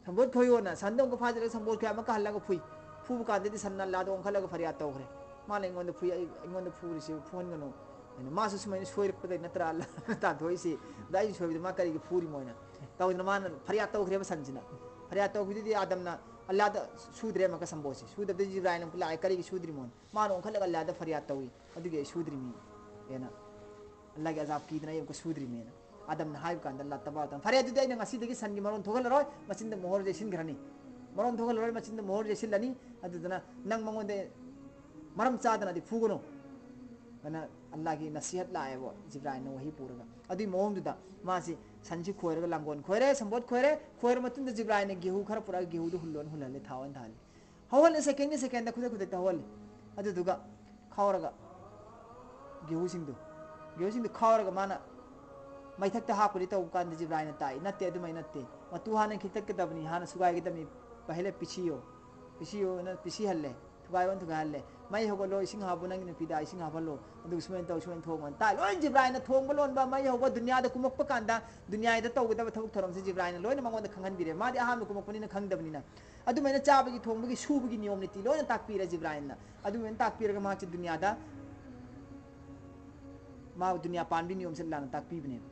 ꯁꯝꯕꯣꯠ ꯈꯣꯏꯌꯣꯅ", ꯁꯟꯗꯣ ꯑꯃꯨꯛꯀ ꯐꯥꯖꯤꯜꯂꯒ ꯁꯝꯕꯣꯠ ꯈꯣꯏ ꯑꯃꯨꯛꯀ ꯍꯜꯂꯒ ꯐꯨꯏ꯫ ꯐꯨꯕ ꯀꯥꯟꯗꯗꯤ ꯁꯟꯅ ꯑꯜꯂꯥꯗ ꯑꯣꯟꯈꯠꯂꯒ ꯐꯔꯤꯌꯥꯗ ꯇꯧꯈ꯭ꯔꯦ꯫ "ꯃꯥꯅ ꯑꯩꯉꯣꯟꯗ ꯐꯨꯏ, ꯑꯩ, ꯑꯩꯉꯣꯟꯗ ꯐꯨꯔꯤꯁꯤ ꯐꯨꯍꯟꯒꯅꯨ"꯫ ꯑꯩꯅ, "ꯃꯥꯁꯨ ꯁꯨꯃꯥꯏꯅ ꯁꯣꯏꯔꯛꯄꯗꯩ ꯅꯠꯇ꯭ꯔꯥ ꯑꯜꯂꯥꯗ ꯇꯥꯟꯊꯣꯛꯏꯁꯤ? ꯑꯗ ꯑꯩꯅ ꯁꯣꯏꯕꯗꯤ ꯃꯥ ꯀꯔꯤꯒꯤ ꯐꯨꯔꯤꯃꯣ?" ꯍꯥꯏꯅ ꯇꯧꯗꯅ ꯃꯥꯅ ꯐꯔꯤꯌꯥꯗ ꯇꯧꯈ꯭ꯔꯦꯕ ꯁꯟꯁꯤꯅ꯫ ꯐꯔꯤꯌꯥꯗ ꯇꯧꯈꯤꯕꯗꯨꯗꯤ ꯑꯥꯗꯝꯅ ꯑꯜꯂꯥꯗ ꯁꯨꯗ꯭ꯔꯦ ꯑꯃꯨꯛꯀ ꯁꯝꯕꯣꯠꯁꯦ꯫ ꯁꯨꯗꯕꯗꯩ ꯖꯤꯕ꯭ꯔꯥꯏꯜ ꯑꯃꯨꯛꯀ ꯂꯥꯛꯑꯦ, "ꯀꯔꯤꯒꯤ ꯁꯨꯗ꯭ꯔꯤꯃꯣ?" ꯃꯥꯅ ꯑꯣꯟꯈꯠꯂꯒ ꯑꯜꯂꯥꯗ ꯐꯔꯤꯌꯥꯗ ꯇꯧꯏ, "ꯑꯗꯨꯒꯤ ꯑꯩ ꯁꯨꯗ꯭ꯔꯤꯃꯤ" ꯍꯥꯏꯅ꯫ ꯑꯜꯂꯥꯒꯤ ꯑꯖꯥꯕ ꯀꯤꯗꯅ ꯑꯩ ꯑꯃꯨꯛꯀ ꯁꯨꯗ꯭ꯔꯤꯃꯦꯅ꯫ ꯑꯥꯗꯝꯅ ꯍꯥꯏꯕ ꯀꯥꯟꯗ ꯑꯜꯂꯥ ꯇꯕꯥꯔꯛ ꯇꯥꯂꯥ, "ꯐꯔꯦ, ꯑꯗꯨꯗꯤ ꯑꯩꯅ ꯉꯁꯤꯗꯒꯤ ꯁꯟꯒꯤ ꯃꯔꯣꯟ ꯊꯣꯛꯍꯜꯂꯔꯣꯏ, ꯃꯆꯤꯟꯗ ꯃꯣꯍꯣꯔ ꯌꯩꯁꯤꯟꯈ꯭ꯔꯅꯤ꯫ ꯃꯔꯣꯟ ꯊꯣꯛꯍꯜꯂꯔꯣꯏ, ꯃꯆꯤꯟꯗ ꯃꯣꯍꯣꯔ ꯌꯩꯁꯤꯜꯂꯅꯤ꯫ ꯑꯗꯨꯗꯨꯅ ꯅꯪ ꯃꯉꯣꯟꯗ ꯃꯔꯝ ꯆꯥꯗꯅꯗꯤ ꯐꯨꯒꯅꯨ" ꯍꯥꯏꯅ ꯑꯜꯂꯥꯒꯤ ꯅꯁꯤꯍꯠ ꯂꯥꯛꯑꯦꯕ, ꯖꯤꯕ꯭ꯔꯥꯏꯜꯅ ꯋꯥꯍꯤ ꯄꯨꯔꯒ꯫ ꯑꯗꯨꯒꯤ ꯃꯑꯣꯡꯗꯨꯗ ꯃꯥꯁꯤ ꯁꯟꯁꯤ ꯈꯣꯏꯔꯒ ꯂꯥꯡꯒꯣꯜ ꯈꯣꯏꯔꯦ, ꯁꯝꯕꯣꯠ ꯈꯣꯏꯔꯦ, ꯈꯣꯏꯔ ꯃꯇꯨꯡꯗ ꯖꯤꯕ꯭ꯔꯥꯏꯜꯅ ꯒꯦꯍꯨ ꯈꯔ ꯄꯨꯔꯛꯑꯒ ꯒꯦꯍꯨꯗꯨ ꯍꯨꯜꯂꯣꯅ ꯍꯨꯜꯍꯜꯂꯦ, ꯊꯥꯎ ꯑꯣꯏꯅ ꯊꯥꯍꯜꯂꯦ꯫ ꯍꯧꯍꯜꯂꯦ, ꯁꯦꯀꯦꯟꯒꯤ ꯁꯦꯀꯦꯟꯗ ꯈꯨꯗꯛ ꯈꯨꯗꯛꯇ ꯍꯧꯍꯜꯂꯦ꯫ ꯑꯗꯨꯗꯨꯒ ꯈꯥꯎꯔꯒ ꯒꯦꯍꯨꯁꯤꯡꯗꯨ, ꯒꯦꯍꯨꯁꯤꯡꯗꯨ ꯈꯥꯎꯔꯒ ꯃꯥꯅ ꯃꯩꯊꯛꯇ ꯍꯥꯞꯄꯗꯤ ꯇꯧꯕ ꯀꯥꯟꯗ ꯖꯤꯕ꯭ꯔꯥꯏꯜꯅ ꯇꯥꯛꯏ, "ꯅꯠꯇꯦ, ꯑꯗꯨꯃꯥꯏ ꯅꯠꯇꯦ, ꯃꯇꯨ ꯍꯥꯟꯅ ꯈꯤꯛꯇꯠꯀꯗꯕꯅꯤ, ꯍꯥꯟꯅ ꯁꯨꯒꯥꯏꯒꯗꯕꯅꯤ, ꯄꯍꯂꯦ ꯄꯤꯁꯤꯌꯣ, ꯄꯤꯁꯤꯌꯣꯅ ꯄꯤꯁꯤꯍꯜꯂꯦ, ꯊꯨꯒꯥꯏꯌꯣꯅ ꯊꯨꯒꯥꯏꯍꯜꯂꯦ꯫ ꯃꯩ ꯍꯧꯒꯠꯂꯣ, ꯏꯁꯤꯡ ꯍꯥꯞꯄꯣ, ꯅꯪꯒꯤ ꯅꯨꯄꯤꯗ ꯏꯁꯤꯡ ꯍꯥꯞꯍꯜꯂꯣ, ꯑꯗꯨꯒ ꯁꯨꯃꯥꯏꯅ ꯇꯧ, ꯁꯨꯃꯥꯏꯅ ꯊꯣꯡꯉꯣꯅ ꯇꯥꯛꯏ꯫ ꯂꯣꯏ ꯖꯤꯕ꯭ꯔꯥꯏꯜꯅ ꯊꯣꯡꯕ ꯂꯣꯟꯕ, ꯃꯩ ꯍꯧꯕ, ꯗꯨꯅꯤꯌꯥꯗ ꯀꯨꯝꯃꯛꯄ ꯀꯥꯟꯗ ꯗꯨꯅꯤꯌꯥꯗ ꯇꯧꯒꯗꯕ ꯊꯕꯛ ꯊꯧꯔꯝꯁꯦ ꯖꯤꯕ꯭ꯔꯥꯏꯜꯅ ꯂꯣꯏꯅ ꯃꯉꯣꯟꯗ ꯈꯪꯍꯟꯕꯤꯔꯦ꯫ ꯃꯥꯗꯤ ꯑꯍꯥꯟꯕ ꯀꯨꯝꯃꯛꯄꯅꯤꯅ ꯈꯪꯗꯕꯅꯤꯅ꯫ ꯑꯗꯨꯃꯥꯏꯅ ꯆꯥꯕꯒꯤ, ꯊꯣꯡꯕꯒꯤ, ꯁꯨꯕꯒꯤ ꯅꯤꯌꯣꯝ ꯅꯤꯇꯤ ꯂꯣꯏꯅ ꯇꯥꯛꯄꯤꯔꯦ ꯖꯤꯕ꯭ꯔꯥꯏꯜꯅ꯫ ꯑꯗꯨꯃꯥꯏꯅ ꯇꯥꯛꯄꯤꯔꯒ ꯃꯍꯥꯛꯁꯦ ꯗꯨꯅꯤꯌꯥꯗ, ꯃꯥ ꯗꯨꯅꯤꯌꯥ ꯄꯥꯟꯕꯒꯤ ꯅꯤꯌꯣꯝꯁꯦ ꯑꯜꯂꯥꯍꯅ ꯇꯥꯛꯄꯤꯕꯅꯦꯕ꯫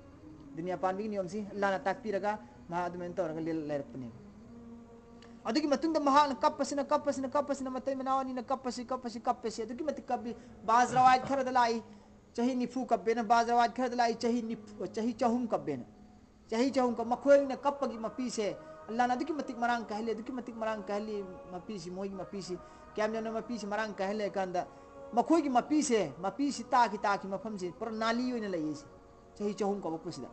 ꯗꯨꯅꯤꯌꯥ ꯄꯥꯟꯕꯒꯤ ꯅꯤꯌꯣꯝꯁꯤ ꯑꯜꯂꯥꯍꯅ ꯇꯥꯛꯄꯤꯔꯒ ꯃꯍꯥꯛ ꯑꯗꯨꯃꯥꯏꯅ ꯇꯧꯔꯒ ꯂꯦꯜ-, ꯂꯩꯔꯛꯄꯅꯦꯕ꯫ ꯑꯗꯨꯒꯤ ꯃꯇꯨꯡꯗ ꯃꯍꯥꯛꯅ ꯀꯞꯄꯁꯤꯅ, ꯀꯞꯄꯁꯤꯅ, ꯀꯞꯄꯁꯤꯅ, ꯃꯇꯩ ꯃꯅꯥꯎ ꯑꯅꯤꯅ ꯀꯞꯄꯁꯤ, ꯀꯞꯄꯁꯤ, ꯀꯞꯄꯁꯤ, ꯑꯗꯨꯛꯀꯤ ꯃꯇꯤꯛ ꯀꯞꯄꯤ꯫ ꯕꯥꯖ ꯔꯋꯥꯌꯠ ꯈꯔꯗ ꯂꯥꯛꯏ, ꯆꯍꯤ ꯅꯤꯐꯨ ꯀꯞꯄꯦꯅ, ꯕꯥꯖ ꯔꯋꯥꯌꯠ ꯈꯔꯗ ꯂꯥꯛꯏ, ꯆꯍꯤ ꯅꯤꯐꯨ, ꯆꯍꯤ ꯆꯍꯨꯝ ꯀꯞꯄꯦꯅ꯫ ꯆꯍꯤ ꯆꯍꯨꯝ ꯀꯞ-, ꯃꯈꯣꯏꯅ ꯀꯞꯄꯒꯤ ꯃꯄꯤꯁꯦ ꯑꯜꯂꯥꯍꯅ ꯑꯗꯨꯛꯀꯤ ꯃꯇꯤꯛ ꯃꯔꯥꯡ ꯀꯥꯏꯍꯜꯂꯤ, ꯑꯗꯨꯛꯀꯤ ꯃꯇꯤꯛ ꯃꯔꯥꯡ ꯀꯥꯏꯍꯜꯂꯤ ꯃꯄꯤꯁꯤ, ꯃꯣꯏꯒꯤ ꯃꯄꯤꯁꯤ꯫ ꯀꯌꯥꯝ ꯌꯥꯝꯅ ꯃꯄꯤꯁꯤ ꯃꯔꯥꯡ ꯀꯥꯏꯍꯜꯂꯦ ꯍꯥꯏ ꯀꯥꯟꯗ, ꯃꯈꯣꯏꯒꯤ ꯃꯄꯤꯁꯦ, ꯃꯄꯤꯁꯤ ꯇꯥꯈꯤ, ꯇꯥꯈꯤ ꯃꯐꯝꯁꯤ ꯄꯨꯔꯥ ꯅꯥꯂꯤ ꯑꯣꯏꯅ ꯂꯩꯌꯦ ꯁꯤ꯫ ꯆꯍꯤ ꯆꯍꯨꯝ ꯀꯞꯄꯛꯄꯁꯤꯗ,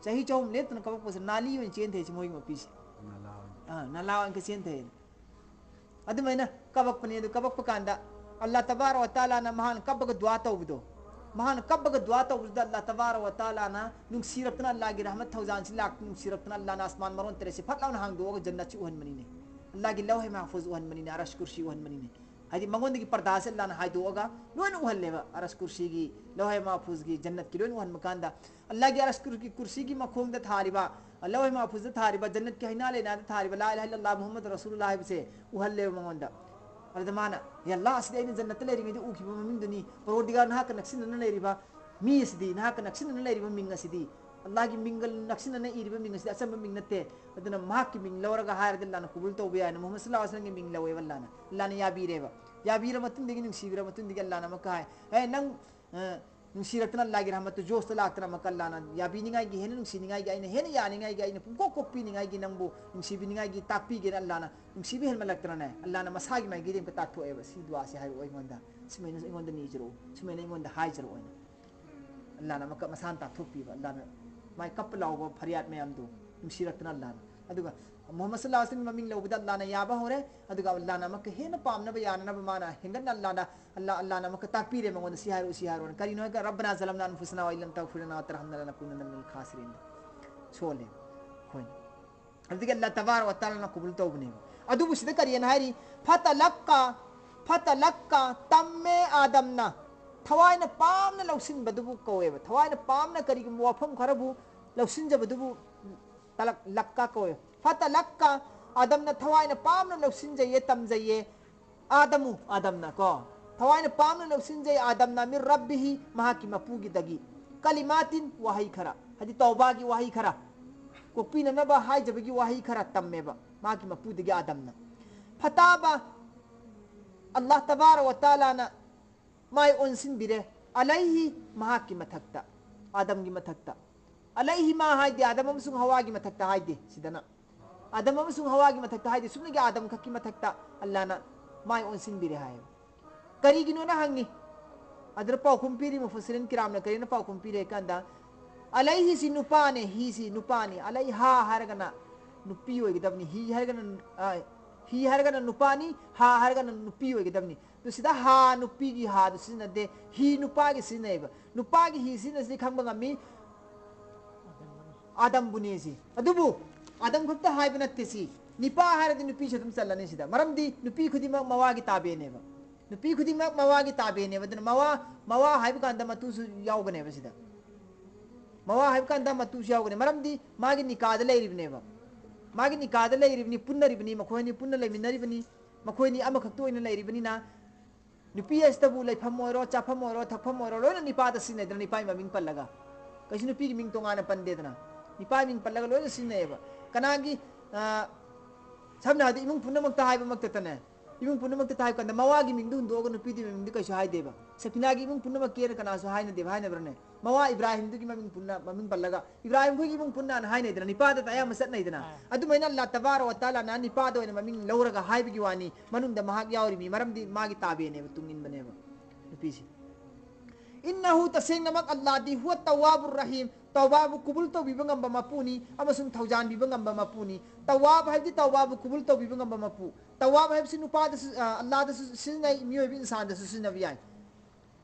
ꯆꯍꯤ ꯆꯍꯨꯝ ꯂꯦꯞꯇꯅ ꯀꯞꯄꯛꯄꯁꯤꯗ ꯅꯥꯂꯤ ꯑꯣꯏꯅ ꯆꯦꯟꯊꯩꯁꯤ ꯃꯣꯏꯒꯤ ꯃꯄꯤꯁꯤ꯫ ꯅꯥꯂꯥ ꯑꯣꯏꯅ꯫ ꯑꯥ, ꯅꯥꯂꯥ ꯑꯣꯏꯅ ꯆꯦꯟꯊꯩ꯫ ꯑꯗꯨꯃꯥꯏꯅ ꯀꯞꯄꯛꯄꯅꯦ꯫ ꯑꯗꯨ ꯀꯞꯄꯛꯄ ꯀꯥꯟꯗ ꯑꯜꯂꯥꯍ ꯇꯕꯥꯔꯛ ꯋ ꯇꯥꯂꯥꯅ ꯃꯍꯥꯛꯅ ꯀꯞꯄꯒ ꯗꯨꯋꯥ ꯇꯧꯕꯗꯣ, ꯃꯍꯥꯛꯅ ꯀꯞꯄꯒ ꯗꯨꯋꯥ ꯇꯧꯕꯗꯨꯗ ꯑꯜꯂꯥꯍ ꯇꯕꯥꯔꯛ ꯋ ꯇꯥꯂꯥꯅ ꯅꯨꯡꯁꯤꯔꯛꯇꯅ, ꯑꯜꯂꯥꯍꯒꯤ ꯔꯍꯃꯠ ꯊꯧꯖꯥꯜꯁꯤ ꯂꯥꯛꯇꯅ ꯅꯨꯡꯁꯤꯔꯛꯇꯅ ꯑꯜꯂꯥꯍꯅ ꯑꯁꯃꯥꯟ ꯃꯔꯣꯟ ꯇꯔꯦꯠꯁꯤ ꯐꯠ ꯂꯥꯎꯅ ꯍꯥꯡꯗꯣꯛꯑꯒ ꯖꯟꯅꯠꯁꯤ ꯎꯍꯟꯕꯅꯤꯅꯦ꯫ ꯑꯜꯂꯥꯍꯒꯤ ꯂꯧꯍꯦ ꯃꯍꯐꯨꯖ ꯎꯍꯟꯕꯅꯤꯅꯦ, ꯑꯔꯁ ꯀꯨꯔꯁꯤ ꯎꯍꯟꯕꯅꯤꯅꯦ꯫ ꯍꯥꯏꯗꯤ ꯃꯉꯣꯟꯗꯒꯤ ꯄꯔꯗꯥꯁꯦ ꯑꯜꯂꯥꯍꯅ ꯍꯥꯏꯗꯣꯛꯑꯒ ꯂꯣꯏꯅ ꯎꯍꯜꯂꯦꯕ꯫ ꯑꯔꯁ ꯀꯨꯔꯁꯤꯒꯤ, ꯂꯧꯍꯦ ꯃꯍꯐꯨꯖꯒꯤ, ꯖꯟꯅꯠꯀꯤ ꯂꯣꯏꯅ ꯎꯍꯟꯕ ꯀꯥꯟꯗ ꯑꯜꯂꯥꯍꯒꯤ ꯑꯔꯁ ꯀꯨꯔ-, ꯀꯨꯔꯁꯤꯒꯤ ꯃꯈꯣꯡꯗ ꯊꯥꯔꯤꯕ, ꯂꯧꯍꯦ ꯃꯍꯐꯨꯖꯇ ꯊꯥꯔꯤꯕ, ꯖꯟꯅꯠꯀꯤ ꯍꯩꯅꯥ ꯂꯩꯅꯥꯗ ꯊꯥꯔꯤꯕ ꯂꯥ ꯏꯂꯥꯍ ꯏꯜꯂꯜꯂꯥꯍ ꯃꯨꯍꯝꯃꯗ ꯔꯁꯨꯂꯨꯜꯂꯥꯍ ꯍꯥꯏꯕꯁꯦ ꯎꯍꯜꯂꯦꯕ ꯃꯉꯣꯟꯗ꯫ ꯑꯗꯨꯗ ꯃꯥꯅ, "ꯌꯥ ꯑꯜꯂꯥꯍ, ꯑꯁꯤꯗꯤ ꯑꯩꯅ ꯖꯟꯅꯠꯇ ꯂꯩꯔꯤꯉꯩꯗ ꯎꯈꯤꯕ ꯃꯃꯤꯡꯗꯨꯅꯤ꯫ ꯄꯔꯣꯔꯗꯤꯒꯥꯔ, ꯅꯍꯥꯛꯀ ꯅꯛꯁꯤꯟꯅꯅ ꯂꯩꯔꯤꯕ ꯃꯤ ꯑꯁꯤꯗꯤ, ꯅꯍꯥꯛꯀ ꯅꯛꯁꯤꯟꯅꯅ ꯂꯩꯔꯤꯕ ꯃꯤꯡ ꯑꯁꯤꯗꯤ, ꯑꯜꯂꯥꯍꯒꯤ ꯃꯤꯡꯒ ꯅꯛꯁꯤꯟꯅꯅ ꯏꯔꯤꯕ ꯃꯤꯡ ꯑꯁꯤꯗꯤ ꯑꯆꯝꯕ ꯃꯤꯡ ꯅꯠꯇꯦ꯫ ꯑꯗꯨꯅ ꯃꯍꯥꯛꯀꯤ ꯃꯤꯡ ꯂꯧꯔꯒ ꯍꯥꯏꯔꯗꯤ ꯑꯜꯂꯥꯍꯅ ꯀꯕꯨꯜ ꯇꯧꯕ ꯌꯥꯏꯅ" ꯃꯨꯍꯝꯃꯗ ꯁꯜꯂꯥꯍꯨ ꯑꯂꯥꯏꯍꯤ ꯋꯁꯜꯂꯝꯒꯤ ꯃꯤꯡ ꯂꯧꯋꯦꯕ ꯑꯜꯂꯥꯍꯅ꯫ ꯑꯜꯂꯥꯍꯅ ꯌꯥꯕꯤꯔꯦꯕ꯫ ꯌꯥꯕꯤꯔ ꯃꯇꯨꯡꯗꯒꯤ, ꯅꯨꯡꯁꯤꯕꯤꯔ ꯃꯇꯨꯡꯗꯒꯤ ꯑꯜꯂꯥꯍꯅ ꯑꯃꯨꯛꯀ ꯍꯥꯏ, "ꯑꯦ, ꯅꯪ, ꯑ, ꯅꯨꯡꯁꯤꯔꯛꯇꯅ ꯑꯜꯂꯥꯍꯒꯤ ꯔꯍꯃꯠꯇꯨ ꯖꯣꯁꯇ ꯂꯥꯛꯇꯅ ꯑꯃꯨꯛꯀ ꯑꯜꯂꯥꯍꯅ ꯌꯥꯕꯤꯅꯤꯡꯉꯥꯏꯒꯤ, ꯍꯦꯟꯅ ꯅꯨꯡꯁꯤꯅꯤꯡꯉꯥꯏꯒꯤ, ꯑꯩꯅ ꯍꯦꯟꯅ ꯌꯥꯅꯤꯡꯉꯥꯏꯒꯤ, ꯑꯩꯅ ꯄꯨꯡꯀꯣꯛ ꯀꯣꯛꯄꯤꯅꯤꯡꯉꯥꯏꯒꯤ, ꯅꯪꯕꯨ ꯅꯨꯡꯁꯤꯕꯤꯅꯤꯡꯉꯥꯏꯒꯤ ꯇꯥꯛꯄꯤꯒꯦꯅ ꯑꯜꯂꯥꯍꯅ ꯅꯨꯡꯁꯤꯕ ꯍꯦꯟꯃꯜꯂꯛꯇꯅꯅꯦ, ꯑꯜꯂꯥꯍꯅ ꯃꯁꯥꯒꯤ ꯃꯥꯏꯀꯩꯗꯒꯤ ꯑꯃꯨꯛꯀ ꯇꯥꯛꯊꯣꯛꯑꯦꯕ, "ꯁꯤ ꯗꯨꯋꯥꯁꯤ ꯍꯥꯏꯔꯛꯑꯣ ꯑꯩꯉꯣꯟꯗ, ꯁꯨꯃꯥꯏꯅ ꯑꯩꯉꯣꯟꯗ ꯅꯤꯖꯔꯛꯑꯣ, ꯁꯨꯃꯥꯏꯅ ꯑꯩꯉꯣꯟꯗ ꯍꯥꯏꯖꯔꯛꯑꯣ" ꯍꯥꯏꯅ꯫ ꯑꯜꯂꯥꯍꯅ ꯑꯃꯨꯛꯀ ꯃꯁꯥꯅ ꯇꯥꯛꯊꯣꯛꯄꯤꯕ, ꯑꯜꯂꯥꯍꯅ ꯃꯥꯏ ꯀꯞꯄ ꯂꯥꯎꯕ ꯐꯔꯤꯌꯥꯗ ꯃꯌꯥꯝꯗꯣ ꯅꯨꯡꯁꯤꯔꯛꯇꯅ ꯑꯜꯂꯥꯍꯅ ꯑꯗꯨꯒ ꯃꯨꯍꯝꯃꯗ ꯁꯜꯂꯜꯂꯥꯍꯨ ꯑꯂꯩꯍꯤ ꯋꯥꯁꯜꯂꯝꯒꯤ ꯃꯃꯤꯡ ꯂꯧꯕꯗ ꯑꯜꯂꯥꯍꯅ ꯌꯥꯕ ꯍꯧꯔꯦ꯫ ꯑꯗꯨꯒ ꯑꯜꯂꯥꯍꯅ ꯑꯃꯨꯛꯀ ꯍꯦꯟꯅ ꯄꯥꯝꯅꯕ ꯌꯥꯅꯅꯕ ꯃꯥꯅ ꯍꯦꯟꯒꯠꯅ ꯑꯜꯂꯥꯍꯅ, ꯑꯜꯂꯥꯍ, ꯑꯜꯂꯥꯍꯅ ꯑꯃꯨꯛꯀ ꯇꯥꯛꯄꯤꯔꯦ ꯃꯉꯣꯟꯗ, "ꯁꯤ ꯍꯥꯏꯔꯣ, ꯁꯤ ꯍꯥꯏꯔꯣꯅ"꯫ ꯀꯔꯤꯅꯣ ꯍꯥꯏꯔꯒ, "ربنا ظلمنا أنفسنا وإن لم تغفر لنا وترحمنا لنكونن من الخاسرين"꯫ ꯁꯣꯜꯂꯦ ꯑꯩꯈꯣꯏꯅ꯫ ꯑꯗꯨꯗꯒꯤ ꯑꯜꯂꯥꯍ ꯇꯕꯥꯔꯛ ꯋ ꯇꯥꯂꯥꯅ ꯀꯕꯨꯜ ꯇꯧꯕꯅꯦꯕ꯫ ꯑꯗꯨꯕꯨ ꯁꯤꯗ ꯀꯔꯤꯅ ꯍꯥꯏꯔꯤ? "فتلقى، فتلقى"꯫ ꯇꯝꯃꯦ ꯑꯥꯗꯝꯅ꯫ ꯊꯋꯥꯏꯅ ꯄꯥꯝꯅ ꯂꯧꯁꯤꯟꯕꯗꯨꯕꯨ ꯀꯧꯋꯦꯕ꯫ ꯊꯋꯥꯏꯅ ꯄꯥꯝꯅ ꯀꯔꯤꯒꯨꯝꯕ ꯋꯥꯐꯝ ꯈꯔꯕꯨ ꯂꯧꯁꯤꯟꯖꯕꯗꯨꯕꯨ ꯇꯂꯛ-, ꯂꯛꯀꯥ ꯀꯧꯋꯦ꯫ "فتلقى"꯫ ꯑꯥꯗꯝꯅ ꯊꯋꯥꯏꯅ ꯄꯥꯝꯅ ꯂꯧꯁꯤꯟꯖꯩꯌꯦ, ꯇꯝꯖꯩꯌꯦ꯫ "آدم"꯫ ꯑꯥꯗꯝꯅ ꯀꯣ꯫ ꯊꯋꯥꯏꯅ ꯄꯥꯝꯅ ꯂꯧꯁꯤꯟꯖꯩ ꯑꯥꯗꯝꯅ "من ربه"꯫ ꯃꯍꯥꯛꯀꯤ ꯃꯄꯨꯒꯤꯗꯒꯤ꯫ "كلمات"꯫ ꯋꯥꯍꯩ ꯈꯔ꯫ ꯍꯥꯏꯗꯤ ꯇꯧꯕꯥꯒꯤ ꯋꯥꯍꯩ ꯈꯔ꯫ ꯀꯣꯛꯄꯤꯅꯅꯕ ꯍꯥꯏꯖꯕꯒꯤ ꯋꯥꯍꯩ ꯈꯔ ꯇꯝꯃꯦꯕ꯫ ꯃꯍꯥꯛꯀꯤ ꯃꯄꯨꯗꯒꯤ ꯑꯥꯗꯝꯅ꯫ "فتاب"꯫ ꯑꯜꯂꯥꯍ ꯇꯕꯥꯔꯛ ꯋ ꯇꯥꯂꯥꯅ ꯃꯥꯏ ꯑꯣꯟꯁꯤꯟꯕꯤꯔꯦ꯫ "عليه"꯫ ꯃꯍꯥꯛꯀꯤ ꯃꯊꯛꯇ꯫ ꯑꯥꯗꯝꯒꯤ ꯃꯊꯛꯇ꯫ "عليهما" ꯍꯥꯏꯗꯦ, ꯑꯥꯗꯝ ꯑꯃꯁꯨꯡ ꯍꯋꯥꯒꯤ ꯃꯊꯛꯇ ꯍꯥꯏꯗꯦ ꯁꯤꯗꯅ꯫ ꯑꯥꯗꯝ ꯑꯃꯁꯨꯡ ꯍꯋꯥꯒꯤ ꯃꯊꯛꯇ ꯍꯥꯏꯗꯦ, ꯁꯨꯞꯅꯒꯤ ꯑꯥꯗꯝ ꯈꯛꯀꯤ ꯃꯊꯛꯇ ꯑꯜꯂꯥꯍꯅ ꯃꯥꯏ ꯑꯣꯟꯁꯤꯟꯕꯤꯔꯦ ꯍꯥꯏꯌꯦꯕ꯫ ꯀꯔꯤꯒꯤꯅꯣꯅ ꯍꯪꯉꯤ꯫ ꯑꯗꯨꯗ ꯄꯥꯎꯈꯨꯝ ꯄꯤꯔꯤ ꯃꯨꯐꯁꯤꯔꯤꯟ ꯀꯤꯔꯥꯝꯅ, ꯀꯔꯤꯅ ꯄꯥꯎꯈꯨꯝ ꯄꯤꯔꯦ ꯍꯥꯏ ꯀꯥꯟꯗ, "عليه" ꯁꯤ ꯅꯨꯄꯥꯅꯦ, "he" ꯁꯤ ꯅꯨꯄꯥꯅꯤ, "عليها" ꯍꯥꯏꯔꯒꯅ ꯅꯨꯄꯤ ꯑꯣꯏꯒꯗꯕꯅꯤ, "he" ꯍꯥꯏꯔꯒꯅ, ꯑ, "he" ꯍꯥꯏꯔꯒꯅ ꯅꯨꯄꯥꯅꯤ, "ها" ꯍꯥꯏꯔꯒꯅ ꯅꯨꯄꯤ ꯑꯣꯏꯒꯗꯕꯅꯤ꯫ ꯑꯗꯨ ꯁꯤꯗ "ها" ꯅꯨꯄꯤꯒꯤ "ꯍꯥ" ꯗꯨ ꯁꯤꯖꯤꯟꯅꯗꯦ, "he" ꯅꯨꯄꯥꯒꯤ ꯁꯤꯖꯤꯟꯅꯩꯕ꯫ ꯅꯨꯄꯥꯒꯤ "he" ꯁꯤꯖꯤꯟꯅꯁꯤ ꯈꯪꯕ ꯉꯝꯃꯤ꯫ ꯑꯥꯗꯝꯕꯨꯅꯦ ꯁꯤ꯫ ꯑꯗꯨꯕꯨ ꯑꯥꯗꯝ ꯈꯛꯇ ꯍꯥꯏꯕ ꯅꯠꯇꯦ ꯁꯤ꯫ ꯅꯤꯄꯥ ꯍꯥꯏꯔꯗꯤ ꯅꯨꯄꯤꯁꯨ ꯑꯗꯨꯝ ꯆꯜꯂꯅꯤ ꯁꯤꯗ꯫ ꯃꯔꯝꯗꯤ ꯅꯨꯄꯤ ꯈꯨꯗꯤꯡꯃꯛ ꯃꯋꯥꯒꯤ ꯇꯥꯕꯦꯅꯦꯕ꯫ ꯅꯨꯄꯤ ꯈꯨꯗꯤꯡꯃꯛ ꯃꯋꯥꯒꯤ ꯇꯥꯕꯦꯅꯦꯕ꯫ ꯑꯗꯨꯅ ꯃꯋꯥ, ꯃꯋꯥ ꯍꯥꯏꯕ ꯀꯥꯟꯗ ꯃꯇꯨꯁꯨ ꯌꯥꯎꯒꯅꯦꯕ ꯁꯤꯗ꯫ ꯃꯋꯥ ꯍꯥꯏꯕ ꯀꯥꯟꯗ ꯃꯇꯨꯁꯨ ꯌꯥꯎꯒꯅꯤ꯫ ꯃꯔꯝꯗꯤ ꯃꯥꯒꯤ ꯅꯤꯀꯥꯗ ꯂꯩꯔꯤꯕꯅꯦꯕ꯫ ꯃꯥꯒꯤ ꯅꯤꯀꯥꯗ ꯂꯩꯔꯤꯕꯅꯤ, ꯄꯨꯟꯅꯔꯤꯕꯅꯤ, ꯃꯈꯣꯏ ꯑꯅꯤ ꯄꯨꯟꯅ ꯂꯩꯃꯤꯟꯅꯔꯤꯕꯅꯤ꯫ ꯃꯈꯣꯏ ꯑꯅꯤ ꯑꯃꯈꯛꯇ ꯑꯣꯏꯅ ꯂꯩꯔꯤꯕꯅꯤꯅ, ꯅꯨꯄꯤ ꯑꯁꯤꯗꯕꯨ ꯂꯩꯐꯝ ꯑꯣꯏꯔꯣ, ꯆꯥꯐꯝ ꯑꯣꯏꯔꯣ, ꯊꯛꯐꯝ ꯑꯣꯏꯔꯣ, ꯂꯣꯏꯅ ꯅꯤꯄꯥꯗ ꯁꯤꯖꯤꯟꯅꯩꯗꯅ, ꯅꯤꯄꯥꯒꯤ ꯃꯃꯤꯡ ꯄꯜꯂꯒ꯫ ꯀꯩꯁꯨ ꯅꯨꯄꯤꯒꯤ ꯃꯤꯡ ꯇꯣꯉꯥꯟꯅ ꯄꯟꯗꯦꯗꯅ꯫ ꯅꯤꯄꯥꯒꯤ ꯃꯤꯡ ꯄꯜꯂꯒ ꯂꯣꯏꯅ ꯁꯤꯖꯤꯟꯅꯩꯌꯦꯕ꯫ ꯀꯅꯥꯒꯤ, ꯑ, ꯁꯝꯅ ꯍꯥꯏꯔꯕꯗ ꯏꯃꯨꯡ ꯄꯨꯝꯅꯃꯛꯇ ꯍꯥꯏꯕꯃꯛꯇꯇꯅꯦ, ꯏꯃꯨꯡ ꯄꯨꯝꯅꯃꯛꯇ ꯍꯥꯏꯕ ꯀꯥꯟꯗ ꯃꯋꯥꯒꯤ ꯃꯤꯡꯗꯨ ꯍꯨꯟꯗꯣꯛꯑꯒ ꯅꯨꯄꯤꯗꯨꯒꯤ ꯃꯃꯤꯡꯗꯤ ꯀꯩꯁꯨ ꯍꯥꯏꯗꯦꯕ꯫ ꯁꯐꯤꯅꯥꯒꯤ ꯏꯃꯨꯡ ꯄꯨꯝꯅꯃꯛꯀꯤꯅ ꯀꯅꯥꯁꯨ ꯍꯥꯏꯅꯗꯦꯕ, ꯍꯥꯏꯅꯕ꯭ꯔꯅꯦ? ꯃꯋꯥ ꯏꯕ꯭ꯔꯥꯍꯤꯝꯗꯨꯒꯤ ꯃꯃꯤꯡ ꯄꯨꯟꯅ, ꯃꯃꯤꯡ ꯄꯜꯂꯒ, ꯏꯕ꯭ꯔꯥꯍꯤꯝ ꯈꯣꯏꯒꯤ ꯏꯃꯨꯡ ꯄꯨꯟꯅ ꯍꯥꯏꯅꯩꯗꯅ, ꯅꯤꯄꯥꯗ ꯑꯌꯥꯝꯕ ꯆꯠꯅꯩꯗꯅ꯫ ꯑꯥ꯫ ꯑꯗꯨꯃꯥꯏꯅ ꯑꯜꯂꯥꯍ ꯇꯕꯥꯔꯛ ꯋ ꯇꯥꯂꯥꯅ ꯅꯤꯄꯥꯗ ꯑꯣꯏꯅ ꯃꯃꯤꯡ ꯂꯧꯔꯒ ꯍꯥꯏꯕꯒꯤ ꯋꯥꯅꯤ, ꯃꯅꯨꯡꯗ ꯃꯍꯥꯛ ꯌꯥꯎꯔꯤꯃꯤ, ꯃꯔꯝꯗꯤ ꯃꯥꯒꯤ ꯇꯥꯕꯦꯅꯦꯕ, ꯇꯨꯡ ꯏꯟꯕꯅꯦꯕ ꯅꯨꯄꯤꯁꯦ꯫ "إنه"꯫ ꯇꯁꯦꯡꯅꯃꯛ ꯑꯜꯂꯥꯍꯗꯤ "هو التواب الرحيم"꯫ ꯇꯧꯕꯥꯕꯨ ꯀꯨꯕꯨꯜ ꯇꯧꯕꯤꯕ ꯉꯝꯕ ꯃꯄꯨꯅꯤ ꯑꯃꯁꯨꯡ ꯊꯧꯖꯥꯟꯕꯤꯕ ꯉꯝꯕ ꯃꯄꯨꯅꯤ꯫ ꯇꯧꯋꯥꯕ ꯍꯥꯏꯕꯗꯤ ꯇꯧꯕꯥꯕꯨ ꯀꯨꯕꯨꯜ ꯇꯧꯕꯤꯕ ꯉꯝꯕ ꯃꯄꯨ꯫ ꯇꯧꯋꯥꯕ ꯍꯥꯏꯕꯁꯤ ꯅꯨꯄꯥꯗꯁꯨ, ꯑ, ꯑꯜꯂꯥꯗꯁꯨ ꯁꯤꯖꯤꯟꯅꯩ, ꯃꯤꯑꯣꯏꯕ ꯏꯟꯁꯥꯟꯗꯁꯨ ꯁꯤꯖꯤꯟꯅꯕ ꯌꯥꯏ꯫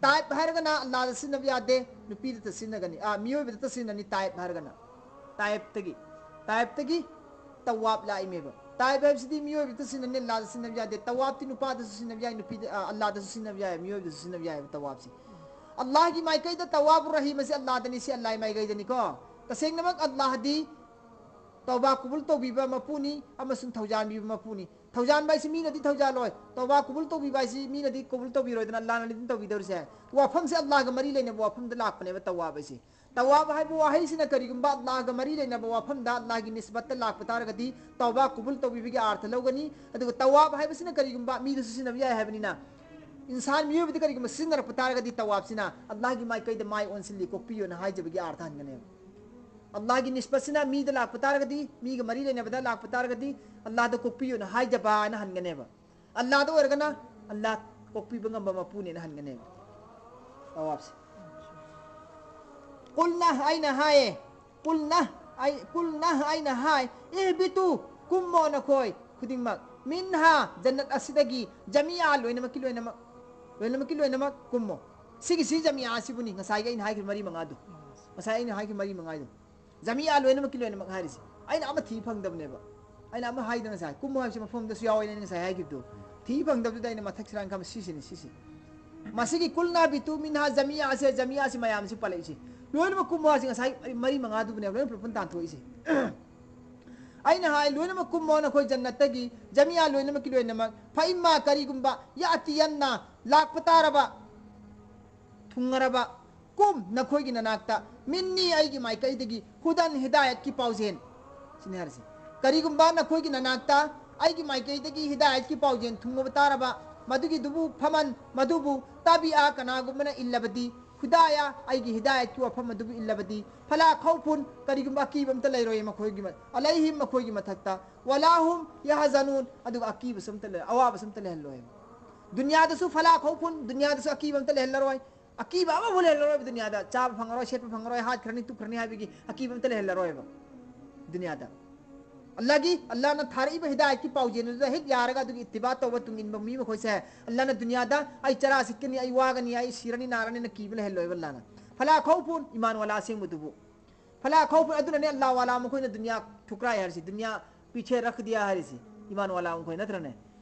ꯇꯥꯏꯞ ꯍꯥꯏꯔꯒꯅ ꯑꯜꯂꯥꯗ ꯁꯤꯖꯤꯟꯅꯕ ꯌꯥꯗꯦ, ꯅꯨꯄꯤꯗꯇ ꯁꯤꯖꯤꯟꯅꯒꯅꯤ, ꯑ, ꯃꯤꯑꯣꯏꯕꯗꯇ ꯁꯤꯖꯤꯟꯅꯅꯤ ꯇꯥꯏꯞ ꯍꯥꯏꯔꯒꯅ꯫ ꯇꯥꯏꯞꯇꯒꯤ, ꯇꯥꯏꯞꯇꯒꯤ ꯇꯧꯋꯥꯕ ꯂꯥꯛꯏꯃꯦꯕ꯫ ꯇꯥꯏꯞ ꯍꯥꯏꯕꯁꯤꯗꯤ ꯃꯤꯑꯣꯏꯕꯗ ꯁꯤꯖꯤꯟꯅꯅꯤ, ꯑꯜꯂꯥꯗ ꯁꯤꯖꯤꯟꯅꯕ ꯌꯥꯗꯦ꯫ ꯇꯧꯋꯥꯕꯇꯤ ꯅꯨꯄꯥꯗꯁꯨ ꯁꯤꯖꯤꯟꯅꯕ ꯌꯥꯏ, ꯅꯨꯄꯤꯗ, ꯑ, ꯑꯜꯂꯥꯗꯁꯨ ꯁꯤꯖꯤꯟꯅꯕ ꯌꯥꯏ, ꯃꯤꯑꯣꯏꯕꯗꯁꯨ ꯁꯤꯖꯤꯟꯅꯕ ꯌꯥꯏꯑꯕ ꯇꯧꯋꯥꯕꯁꯤ꯫ ꯑꯜꯂꯥꯍꯒꯤ ꯃꯥꯏꯀꯩꯗ ꯇꯧꯋꯥꯕꯨ ꯔꯍꯤꯝ ꯑꯁꯤ ꯑꯜꯂꯥꯗꯅꯤ, ꯁꯤ ꯑꯜꯂꯥꯍꯒꯤ ꯃꯥꯏꯀꯩꯗꯅꯤꯀꯣ꯫ ꯇꯁꯦꯡꯅꯃꯛ ꯑꯜꯂꯥꯍꯗꯤ ꯇꯧꯕꯥ ꯀꯨꯕꯨꯜ ꯇꯧꯕꯤꯕ ꯃꯄꯨꯅꯤ ꯑꯃꯁꯨꯡ ꯊꯧꯖꯥꯟꯕꯤꯕ ꯃꯄꯨꯅꯤ꯫ ꯊꯧꯖꯥꯟꯕ ꯍꯥꯏꯁꯤ ꯃꯤꯅꯗꯤ ꯊꯧꯖꯥꯜꯂꯣꯏ, ꯇꯧꯕꯥ ꯀꯨꯕꯨꯜ ꯇꯧꯕꯤꯕ ꯍꯥꯏꯁꯤ ꯃꯤꯅꯗꯤ ꯀꯨꯕꯨꯜ ꯇꯧꯕꯤꯔꯣꯏꯗꯅ, ꯑꯜꯂꯥꯍꯅꯗꯤ ꯑꯗꯨꯝ ꯇꯧꯕꯤꯗꯧꯔꯤꯁꯦ꯫ ꯋꯥꯐꯝꯁꯦ ꯑꯜꯂꯥꯍꯒ ꯃꯔꯤ ꯂꯩꯅꯕ ꯋꯥꯐꯝꯗ ꯂꯥꯛꯄꯅꯦꯕ ꯇꯧꯋꯥꯕ ꯍꯥꯏꯁꯦ꯫ ꯇꯧꯋꯥꯕ ꯍꯥꯏꯕ ꯋꯥꯍꯩꯁꯤꯅ ꯀꯔꯤꯒꯨꯝꯕ ꯑꯜꯂꯥꯍꯒ ꯃꯔꯤ ꯂꯩꯅꯕ ꯋꯥꯐꯝꯗ, ꯑꯜꯂꯥꯍꯒꯤ ꯅꯤꯁꯕꯠꯇ ꯂꯥꯛꯄ ꯇꯥꯔꯒꯗꯤ ꯇꯧꯕꯥ ꯀꯨꯕꯨꯜ ꯇꯧꯕꯤꯕꯒꯤ ꯑꯥꯔꯊ ꯂꯧꯒꯅꯤ꯫ ꯑꯗꯨꯒ ꯇꯧꯋꯥꯕ ꯍꯥꯏꯕꯁꯤꯅ ꯀꯔꯤꯒꯨꯝꯕ ꯃꯤꯗꯁꯨ ꯁꯤꯖꯤꯟꯅꯕ ꯌꯥꯏ ꯍꯥꯏꯕꯅꯤꯅ, ꯏꯟꯁꯥꯟ ꯃꯤꯑꯣꯏꯕꯗ ꯀꯔꯤꯒꯨꯝꯕ ꯁꯤꯖꯤꯟꯅꯔꯛꯄ ꯇꯥꯔꯒꯗꯤ ꯇꯧꯋꯥꯕꯁꯤꯅ ꯑꯜꯂꯥꯍꯒꯤ ꯃꯥꯏꯀꯩꯗ ꯃꯥꯏ ꯑꯣꯟꯁꯤꯜꯂꯤ, ꯀꯣꯛꯄꯤꯌꯣꯅ ꯍꯥꯏꯖꯕꯒꯤ ꯑꯥꯔꯊ ꯍꯟꯒꯅꯦꯕ꯫ ꯑꯜꯂꯥꯍꯒꯤ ꯅꯤꯁꯕꯠꯁꯤꯅ ꯃꯤꯗ ꯂꯥꯛꯄ ꯇꯥꯔꯒꯗꯤ, ꯃꯤꯒ ꯃꯔꯤ ꯂꯩꯅꯕꯗ ꯂꯥꯛꯄ ꯇꯥꯔꯒꯗꯤ, ꯑꯜꯂꯥꯍꯗ ꯀꯣꯛꯄꯤꯌꯨꯅ ꯍꯥꯏꯖꯕ ꯍꯥꯏꯅ ꯍꯟꯒꯅꯦꯕ꯫ ꯑꯜꯂꯥꯍꯗ ꯑꯣꯏꯔꯒꯅ ꯑꯜꯂꯥꯍ ꯀꯣꯛꯄꯤꯕ ꯉꯝꯕ ꯃꯄꯨꯅꯦꯅ ꯍꯟꯒꯅꯦꯕ꯫ ꯇꯋꯥꯐꯁꯦ꯫ ꯀꯨꯜꯅ ꯑꯩꯅ ꯍꯥꯏꯌꯦ, ꯀꯨꯜꯅ ꯑꯩ, ꯀꯨꯜꯅ ꯑꯩꯅ ꯍꯥꯏ, ꯏꯍꯕꯤꯇꯨ, ꯀꯨꯝꯃꯣ ꯅꯈꯣꯏ ꯈꯨꯗꯤꯡꯃꯛ, ꯃꯤꯟꯍꯥ, ꯖꯟꯅꯠ ꯑꯁꯤꯗꯒꯤ, ꯖꯃꯤꯌꯥ, ꯂꯣꯏꯅꯃꯛꯀꯤ ꯂꯣꯏꯅꯃꯛ, ꯂꯣꯏꯅꯃꯛꯀꯤ ꯂꯣꯏꯅꯃꯛ ꯀꯨꯝꯃꯣ꯫ ꯁꯤꯒꯤꯁꯤ ꯖꯃꯤꯌꯥ ꯑꯁꯤꯕꯨꯅꯤ, ꯉꯁꯥꯏꯒꯤ ꯑꯩꯅ ꯍꯥꯏꯈꯤꯕ ꯃꯔꯤ ꯃꯉꯥꯗꯨ, ꯉꯁꯥꯏ ꯑꯩꯅ ꯍꯥꯏꯈꯤꯕ ꯃꯔꯤ ꯃꯉꯥꯗꯨ, ꯖꯃꯤꯌꯥ, ꯂꯣꯏꯅꯃꯛꯀꯤ ꯂꯣꯏꯅꯃꯛ ꯍꯥꯏꯔꯤꯁꯦ꯫ ꯑꯩꯅ ꯑꯃ ꯊꯤ ꯐꯪꯗꯕꯅꯦꯕ꯫ ꯑꯩꯅ ꯑꯃ ꯍꯥꯏꯗꯅ ꯉꯁꯥꯏ ꯀꯨꯝꯃꯣ ꯍꯥꯏꯕꯁꯤ ꯃꯐꯝꯗꯁꯨ ꯌꯥꯎꯋꯦꯅ ꯑꯩꯅ ꯉꯁꯥꯏ ꯍꯥꯏꯈꯤꯕꯗꯣ꯫ ꯊꯤ ꯐꯪꯗꯕꯗꯨꯗ ꯑꯩꯅ ꯃꯊꯛ ꯁꯤꯔꯥꯟ ꯈꯝꯕ ꯁꯤꯁꯤꯅꯤ, ꯁꯤꯁꯤ꯫ ꯃꯁꯤꯒꯤ ꯀꯨꯜꯅ ꯍꯕꯤꯇꯨ ꯃꯤꯟꯍꯥ ꯖꯃꯤꯌꯥ ꯑꯁꯦ, ꯖꯃꯤꯌꯥ ꯑꯁꯤ ꯃꯌꯥꯝꯁꯤ ꯄꯜꯂꯛꯏꯁꯦ꯫ ꯂꯣꯏꯅꯃꯛ ꯀꯨꯝꯃꯣ ꯍꯥꯏꯁꯦ ꯉꯁꯥꯏ ꯃꯔꯤ ꯃꯉꯥꯗꯨꯕꯨꯅꯦꯕ ꯂꯣꯏꯅ ꯄꯨꯂꯞ ꯄꯨꯟ ꯇꯥꯟꯊꯣꯛꯏꯁꯦ꯫ ꯑꯩꯅ ꯍꯥꯏ, ꯂꯣꯏꯅꯃꯛ ꯀꯨꯝꯃꯣ ꯅꯈꯣꯏ ꯖꯟꯅꯠꯇꯒꯤ, ꯖꯃꯤꯌꯥ, ꯂꯣꯏꯅꯃꯛꯀꯤ ꯂꯣꯏꯅꯃꯛ꯫ ꯐ ꯏꯝꯃꯥ, ꯀꯔꯤꯒꯨꯝꯕ, ꯌꯥꯇꯤꯌꯟꯅ, ꯂꯥꯛꯄ ꯇꯥꯔꯕ, ꯊꯨꯡꯉꯔꯕ, ꯀꯨꯝ, ꯅꯈꯣꯏꯒꯤ ꯅꯅꯥꯛꯇ, ꯃꯤꯟꯅꯤ, ꯑꯩꯒꯤ ꯃꯥꯏꯀꯩꯗꯒꯤ, ꯍꯨꯗꯟ, ꯍꯤꯗꯥꯌꯠꯀꯤ ꯄꯥꯎꯖꯦꯜ꯫ ꯁꯤꯅꯤ ꯍꯥꯏꯔꯤꯁꯦ꯫ ꯀꯔꯤꯒꯨꯝꯕ ꯅꯈꯣꯏꯒꯤ ꯅꯅꯥꯛꯇ ꯑꯩꯒꯤ ꯃꯥꯏꯀꯩꯗꯒꯤ ꯍꯤꯗꯥꯌꯠꯀꯤ ꯄꯥꯎꯖꯦꯜ ꯊꯨꯡꯂꯕ ꯇꯥꯔꯕ, ꯃꯗꯨꯒꯤꯗꯨꯕꯨ ꯐꯃꯟ, ꯃꯗꯨꯕꯨ ꯇꯥꯕꯤꯑ, ꯀꯅꯥꯒꯨꯝꯕꯅ ꯏꯜꯂꯕꯗꯤ, ꯍꯨꯗꯥꯌꯥ, ꯑꯩꯒꯤ ꯍꯤꯗꯥꯌꯠꯀꯤ ꯋꯥꯐꯝ ꯑꯗꯨꯕꯨ ꯏꯜꯂꯕꯗꯤ, ꯐꯂꯥ ꯈꯧꯐꯨꯟ, ꯀꯔꯤꯒꯨꯝꯕ ꯑꯀꯤꯕ ꯑꯝꯇ ꯂꯩꯔꯣꯏ ꯃꯈꯣꯏꯒꯤ ꯃ-, ꯑꯂꯩꯍꯤꯝ, ꯃꯈꯣꯏꯒꯤ ꯃꯊꯛꯇ, ꯋꯂꯥꯍꯨꯝ ꯌꯥꯍꯖꯅꯨꯟ, ꯑꯗꯨꯒ ꯑꯀꯤꯕꯁꯨ ꯑꯝꯇ ꯂꯩ-, ꯑꯋꯥꯕꯁꯨ ꯑꯝꯇ ꯂꯩꯍꯜꯂꯣꯏ꯫ ꯗꯨꯅꯤꯌꯥꯗꯁꯨ ꯐꯂꯥ ꯈꯧꯐꯨꯟ, ꯗꯨꯅꯤꯌꯥꯗꯁꯨ ꯑꯀꯤꯕ ꯑꯝꯇ ꯂꯩꯍꯜꯂꯔꯣꯏ꯫ ꯑꯀꯤꯕ ꯑꯃꯐꯥꯎ ꯂꯩꯍꯜꯂꯔꯣꯏꯕ ꯗꯨꯅꯤꯌꯥꯗ꯫ ꯆꯥꯕ ꯐꯪꯉꯔꯣꯏ, ꯁꯦꯠꯄ ꯐꯪꯉꯔꯣꯏ, ꯍꯥꯠꯈ꯭ꯔꯅꯤ, ꯇꯨꯞꯈ꯭ꯔꯅꯤ ꯍꯥꯏꯕꯒꯤ ꯑꯀꯤꯕ ꯑꯝꯇ ꯂꯩꯍꯜꯂꯔꯣꯏꯕ ꯗꯨꯅꯤꯌꯥꯗ꯫ ꯑꯜꯂꯥꯒꯤ, ꯑꯜꯂꯥꯅ ꯊꯥꯔꯛꯏꯕ ꯍꯤꯗꯥꯌꯠꯀꯤ ꯄꯥꯎꯖꯦꯜ ꯑꯗꯨꯗ ꯍꯦꯛ ꯌꯥꯔꯒ ꯑꯗꯨꯒꯤ ꯏꯠꯇꯤꯕꯥ ꯇꯧꯕ, ꯇꯨꯡ ꯏꯟꯕ ꯃꯤ ꯃꯈꯣꯏꯁꯦ, ꯑꯜꯂꯥꯅ ꯗꯨꯅꯤꯌꯥꯗ "ꯑꯩ ꯆꯔꯥ ꯁꯤꯠꯀꯅꯤ, ꯑꯩ ꯋꯥꯒꯅꯤ, ꯑꯩ ꯁꯤꯔꯅꯤ ꯅꯥꯔꯅꯤꯅ" ꯀꯤꯕ ꯂꯩꯍꯜꯂꯣꯏꯕ ꯑꯜꯂꯥꯅ꯫ ꯐꯂꯥ ꯈꯧꯐꯨꯟ, ꯏꯃꯥꯟ ꯋꯥꯂꯥ ꯑꯁꯦꯡꯕꯗꯨꯕꯨ꯫ ꯐꯂꯥ ꯈꯧꯐꯨꯟ, ꯑꯗꯨꯅꯅꯦ ꯑꯜꯂꯥ ꯋꯥꯂꯥ ꯃꯈꯣꯏꯅ ꯗꯨꯅꯤꯌꯥ ꯊꯨꯀ꯭ꯔꯥꯏ ꯍꯥꯏꯔꯤꯁꯤ, ꯗꯨꯅꯤꯌꯥ ꯄꯤꯁꯦ ꯔꯈ ꯗꯤꯌꯥ ꯍꯥꯏꯔꯤꯁꯤ, ꯏꯃꯥꯟ ꯋꯥꯂꯥ ꯃꯈꯣꯏ ꯅꯠꯇ꯭ꯔꯅꯦ?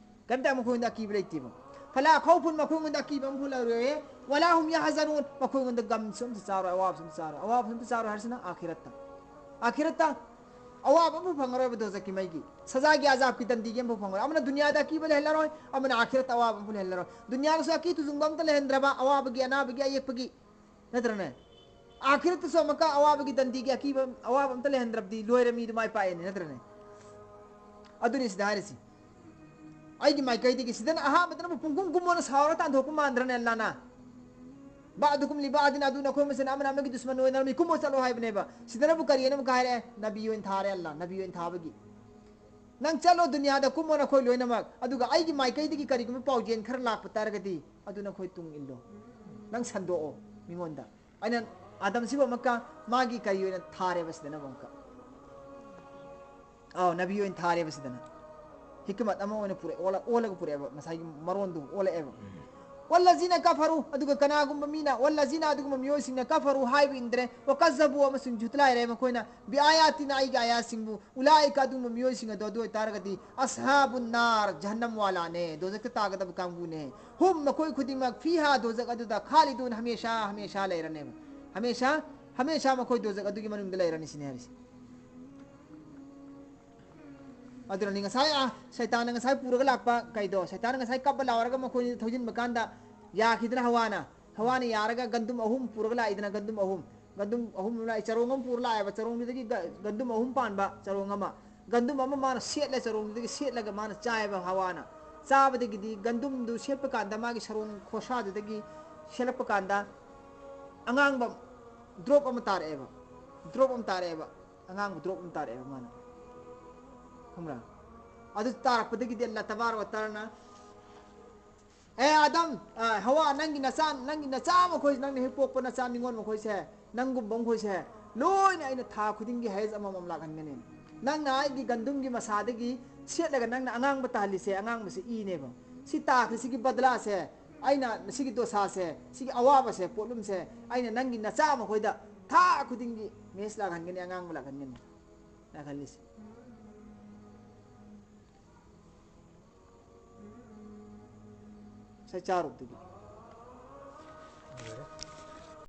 ꯀꯩꯝꯇ ꯃꯈꯣꯏꯉꯣꯟꯗ ꯑꯀꯤꯕ ꯂꯩꯇꯦꯕ꯫ ꯐꯂꯥ ꯈꯧꯐꯨꯟ, ꯃꯈꯣꯏꯉꯣꯟꯗ ꯑꯀꯤꯕ ꯑꯃꯐꯥꯎ ꯂꯩꯔꯣꯏꯌꯦ꯫ ꯋꯥꯂꯥ ꯍꯨꯝ ꯌꯥꯍꯖꯅꯨꯟ, ꯃꯈꯣꯏꯉꯣꯟꯗ ꯒꯝꯁꯨ ꯑꯝꯇ ꯆꯥꯔꯣꯏ, ꯑꯋꯥꯕꯁꯨ ꯑꯝꯇ ꯆꯥꯔꯣꯏ꯫ ꯑꯋꯥꯕꯁꯨ ꯑꯝꯇ ꯆꯥꯔꯣꯏ ꯍꯥꯏꯔꯤꯁꯤꯅ ꯑꯥꯈꯤꯔꯠꯇ꯫ ꯑꯥꯈꯤꯔꯠꯇ ꯑꯋꯥꯕ ꯑꯃꯐꯥꯎ ꯐꯪꯉꯔꯣꯏꯕ ꯗꯣꯖꯛꯀꯤ ꯃꯩꯒꯤ꯫ ꯁꯖꯥꯒꯤ ꯑꯖꯥꯕꯀꯤ ꯗꯟꯗꯤꯒꯤ ꯑꯃꯐꯥꯎ ꯐꯪꯉꯔꯣꯏ꯫ ꯑꯃꯅ ꯗꯨꯅꯤꯌꯥꯗ ꯑꯀꯤꯕ ꯂꯩꯍꯜꯂꯔꯣꯏ, ꯑꯃꯅ ꯑꯥꯈꯤꯔꯠꯇ ꯑꯋꯥꯕ ꯑꯃꯐꯥꯎ ꯂꯩꯍꯜꯂꯔꯣꯏ꯫ ꯗꯨꯅꯤꯌꯥꯗꯁꯨ ꯑꯀꯤ ꯇꯨꯖꯨꯡꯕ ꯑꯝꯇ ꯂꯩꯍꯟꯗ꯭ꯔꯕ, ꯑꯋꯥꯕꯒꯤ, ꯑꯅꯥꯕꯒꯤ, ꯑꯌꯦꯛꯄꯒꯤ, ꯅꯠꯇ꯭ꯔꯅꯦ? ꯑꯥꯈꯤꯔꯠꯇꯁꯨ ꯑꯃꯨꯛꯀ ꯑꯋꯥꯕꯒꯤ ꯗꯟꯗꯤꯒꯤ ꯑꯀꯤꯕ, ꯑꯋꯥꯕ ꯑꯝꯇ ꯂꯩꯍꯟꯗ꯭ꯔꯕꯗꯤ ꯂꯣꯏꯔꯦ, ꯃꯤꯗꯨ ꯃꯥꯏ ꯄꯥꯛꯑꯦꯅꯦ, ꯅꯠꯇ꯭ꯔꯅꯦ? ꯑꯗꯨꯅꯤ ꯁꯤꯗ ꯍꯥꯏꯔꯤꯁꯤ꯫ ꯑꯩꯒꯤ ꯃꯥꯏꯀꯩꯗꯒꯤ ꯁꯤꯗꯅ ꯑꯍꯥꯟꯕꯗꯅꯕꯨ ꯄꯨꯡꯀꯨꯝ ꯀꯨꯝꯃꯣꯅ ꯁꯥꯎꯔ ꯇꯥꯟꯊꯣꯛꯄ ꯃꯥꯟꯗ꯭ꯔꯅꯦ ꯑꯜꯂꯥꯅ? "ꯕꯥꯗꯨꯀꯨꯝ ꯂꯤꯕꯥꯗꯤꯟ ꯑꯗꯨ, ꯅꯈꯣꯏ ꯃꯁꯦꯟ ꯑꯃꯅ ꯑꯃꯒꯤ ꯗꯨꯁꯃꯟ ꯑꯣꯏꯅꯔꯝꯃꯤ, ꯀꯨꯝꯃꯣ ꯆꯠꯂꯣ" ꯍꯥꯏꯕꯅꯦꯕ꯫ ꯁꯤꯗꯅꯕꯨ ꯀꯔꯤꯅ ꯑꯃꯨꯛꯀ ꯍꯥꯏꯔꯛꯑꯦ? ꯅꯕꯤ ꯑꯣꯏꯅ ꯊꯥꯔꯦ ꯑꯜꯂꯥ, ꯅꯕꯤ ꯑꯣꯏꯅ ꯊꯥꯕꯒꯤ꯫ "ꯅꯪ ꯆꯠꯂꯣ ꯗꯨꯅꯤꯌꯥꯗ ꯀꯨꯝꯃꯣ ꯅꯈꯣꯏ ꯂꯣꯏꯅꯃꯛ, ꯑꯗꯨꯒ ꯑꯩꯒꯤ ꯃꯥꯏꯀꯩꯗꯒꯤ ꯀꯔꯤꯒꯨꯝꯕ ꯄꯥꯎꯖꯦꯜ ꯈꯔ ꯂꯥꯛꯄ ꯇꯥꯔꯒꯗꯤ ꯑꯗꯨ ꯅꯈꯣꯏ ꯇꯨꯡ ꯏꯜꯂꯣ, ꯅꯪ ꯁꯟꯗꯣꯛꯑꯣ ꯃꯤꯉꯣꯟꯗ"꯫ ꯑꯩꯅ ꯑꯥꯗꯝꯁꯤꯕꯨ ꯑꯃꯨꯛꯀ ꯃꯥꯒꯤ ꯀꯔꯤ ꯑꯣꯏꯅ ꯊꯥꯔꯦꯕ ꯁꯤꯗꯅꯕꯨ ꯑꯃꯨꯛꯀ꯫ ꯑꯥꯎ, ꯅꯕꯤ ꯑꯣꯏꯅ ꯊꯥꯔꯦꯕ ꯁꯤꯗꯅ꯫ ꯍꯤꯀꯃꯠ ꯑꯃ ꯑꯣꯏꯅ ꯄꯨꯔꯛꯑꯦ, ꯑꯣꯜꯂ-, ꯑꯣꯜꯂꯒ ꯄꯨꯔꯛꯑꯦꯕ, ꯉꯁꯥꯏꯒꯤ ꯃꯔꯣꯟꯗꯨ ꯑꯣꯜꯂꯛꯑꯦꯕ꯫ "ꯋꯜꯂꯖꯤꯅ ꯀꯐꯔꯨ", ꯑꯗꯨꯒ ꯀꯅꯥꯒꯨꯝꯕ ꯃꯤꯅ, "ꯋꯜꯂꯖꯤꯅ", ꯑꯗꯨꯒꯨꯝꯕ ꯃꯤꯑꯣꯏꯁꯤꯡꯅ, "ꯀꯐꯔꯨ", ꯍꯥꯏꯕ ꯏꯟꯗ꯭ꯔꯦ, "ꯋꯀꯖꯕꯨ", ꯑꯃꯁꯨꯡ ꯖꯨꯠꯂꯥꯏꯔꯦ ꯃꯈꯣꯏꯅ, "ꯕꯤ ꯑꯥꯌꯥꯇꯤꯅ", ꯑꯩꯒꯤ ꯑꯥꯌꯥꯁꯤꯡꯕꯨ, "ꯎꯂꯥꯏꯀ", ꯑꯗꯨꯒꯨꯝꯕ ꯃꯤꯑꯣꯏꯁꯤꯡ ꯑꯗꯣ, ꯑꯗꯨ ꯑꯣꯏꯇꯥꯔꯒꯗꯤ, "ꯑꯁꯍꯥꯕꯨꯟ ꯅꯥꯔ", ꯖꯍꯟꯅꯝ ꯋꯥꯂꯥꯅꯦ, ꯗꯣꯖꯛꯇ ꯇꯥꯒꯗꯕ ꯀꯥꯡꯕꯨꯅꯦ꯫ "ꯍꯨꯝ", ꯃꯈꯣꯏ ꯈꯨꯗꯤꯡꯃꯛ, "ꯐꯤꯍꯥ", ꯗꯣꯖꯛ ꯑꯗꯨꯗ, "ꯈꯥꯂꯤꯗꯨꯟ", ꯍꯃꯦꯁꯥ, ꯍꯃꯦꯁꯥ ꯂꯩꯔꯅꯦꯕ꯫ ꯍꯃꯦꯁꯥ, ꯍꯃꯦꯁꯥ ꯃꯈꯣꯏ ꯗꯣꯖꯛ ꯑꯗꯨꯒꯤ ꯃꯅꯨꯡꯗ ꯂꯩꯔꯅꯤ ꯁꯤꯅꯦ ꯍꯥꯏꯔꯤꯁꯦ꯫ ꯑꯗꯨꯅꯅꯤ ꯉꯁꯥꯏ, ꯑ, ꯁꯩꯇꯥꯟꯅ ꯉꯁꯥꯏ ꯄꯨꯔꯒ ꯂꯥꯛꯄ ꯀꯩꯗꯣ, ꯁꯩꯇꯥꯟꯅ ꯉꯁꯥꯏ ꯀꯞꯄ ꯂꯥꯎꯔꯒ ꯃꯈꯣꯏꯅꯤꯗ ꯊꯧꯖꯤꯟꯕ ꯀꯥꯟꯗ ꯌꯥꯈꯤꯗꯅ ꯍꯋꯥꯅ, ꯍꯋꯥꯅ ꯌꯥꯔꯒ ꯒꯟꯗꯨꯝ ꯑꯍꯨꯝ ꯄꯨꯔꯒ ꯂꯥꯛꯏꯗꯅ, ꯒꯟꯗꯨꯝ ꯑꯍꯨꯝ, ꯒꯟꯗꯨꯝ ꯑꯍꯨꯝ ꯂꯥꯛꯑꯦ, ꯆꯔꯣꯡ ꯑꯃ ꯄꯨꯔ ꯂꯥꯛꯑꯦꯕ, ꯆꯔꯣꯡꯗꯨꯗꯒꯤ ꯒ-, ꯒꯟꯗꯨꯝ ꯑꯍꯨꯝ ꯄꯥꯟꯕ ꯆꯔꯣꯡ ꯑꯃ, ꯒꯟꯗꯨꯝ ꯑꯃ ꯃꯥꯅ ꯁꯦꯠꯂꯦ, ꯆꯔꯣꯡꯗꯨꯗꯒꯤ ꯁꯦꯠꯂꯒ ꯃꯥꯅ ꯆꯥꯏꯑꯕ ꯍꯋꯥꯅ꯫ ꯆꯥꯕꯗꯒꯤꯗꯤ ꯒꯟꯗꯨꯝꯗꯨ ꯁꯦꯠꯄ ꯀꯥꯟꯗ ꯃꯥꯒꯤ ꯁꯔꯣꯡ ꯈꯣꯁꯥꯗꯨꯗꯒꯤ ꯁꯦꯠꯂꯛꯄ ꯀꯥꯟꯗ ꯑꯉꯥꯡꯕ drop ꯑꯃ ꯇꯥꯔꯛꯑꯦꯕ, drop ꯑꯃ ꯇꯥꯔꯛꯑꯦꯕ, ꯑꯉꯥꯡꯕ drop ꯑꯃ ꯇꯥꯔꯛꯑꯦꯕ ꯃꯥꯅ, ꯈꯪꯕ꯭ꯔꯥ? ꯑꯗꯨ ꯇꯥꯔꯛꯄꯗꯒꯤꯗꯤ ꯑꯜꯂꯥ ꯇꯕꯥꯔꯛ ꯋ ꯇꯥꯂꯥꯅ ꯑꯦ ꯑꯥꯗꯝ, ꯑ, ꯍꯋꯥ, ꯅꯪꯒꯤ ꯅꯆꯥ, ꯅꯪꯒꯤ ꯅꯆꯥ ꯃꯈꯣꯏ, ꯅꯪꯅ ꯍꯦꯛ ꯄꯣꯛꯄ ꯅꯆꯥ ꯅꯤꯉꯣꯜ ꯃꯈꯣꯏꯁꯦ, ꯅꯪꯒꯨꯝꯕ ꯃꯈꯣꯏꯁꯦ, ꯂꯣꯏꯅ ꯑꯩꯅ ꯊꯥ ꯈꯨꯗꯤꯡꯒꯤ ꯍꯌꯦꯁ ꯑꯃꯃꯝ ꯂꯥꯛꯍꯟꯒꯅꯤ꯫ ꯅꯪꯅ ꯑꯩꯒꯤ ꯒꯟꯗꯨꯝꯒꯤ ꯃꯁꯥꯗꯒꯤ ꯁꯦꯠꯂꯒ ꯅꯪꯅ ꯑꯉꯥꯡꯕ ꯇꯥꯍꯜꯂꯤꯁꯦ, ꯑꯉꯥꯡꯕꯁꯦ ꯏꯅꯦꯕ꯫ ꯁꯤ ꯇꯥꯈ꯭ꯔꯤꯁꯤꯒꯤ ꯕꯗꯂꯥꯁꯦ, ꯑꯩꯅ ꯁꯤꯒꯤ ꯗꯣꯁꯥꯁꯦ, ꯁꯤꯒꯤ ꯑꯋꯥꯕꯁꯦ, ꯄꯣꯠꯂꯨꯝꯁꯦ, ꯑꯩꯅ ꯅꯪꯒꯤ ꯅꯆꯥ ꯃꯈꯣꯏꯗ ꯊꯥ ꯈꯨꯗꯤꯡꯒꯤ ꯃꯦꯁ ꯂꯥꯛꯍꯟꯒꯅꯤ, ꯑꯉꯥꯡꯕ ꯂꯥꯛꯍꯟꯒꯅꯤ꯫ ꯂꯥꯛꯍꯜꯂꯤꯁꯦ꯫ ꯉꯁꯥꯏ ꯆꯥꯔꯨꯕꯗꯨꯒꯤ꯫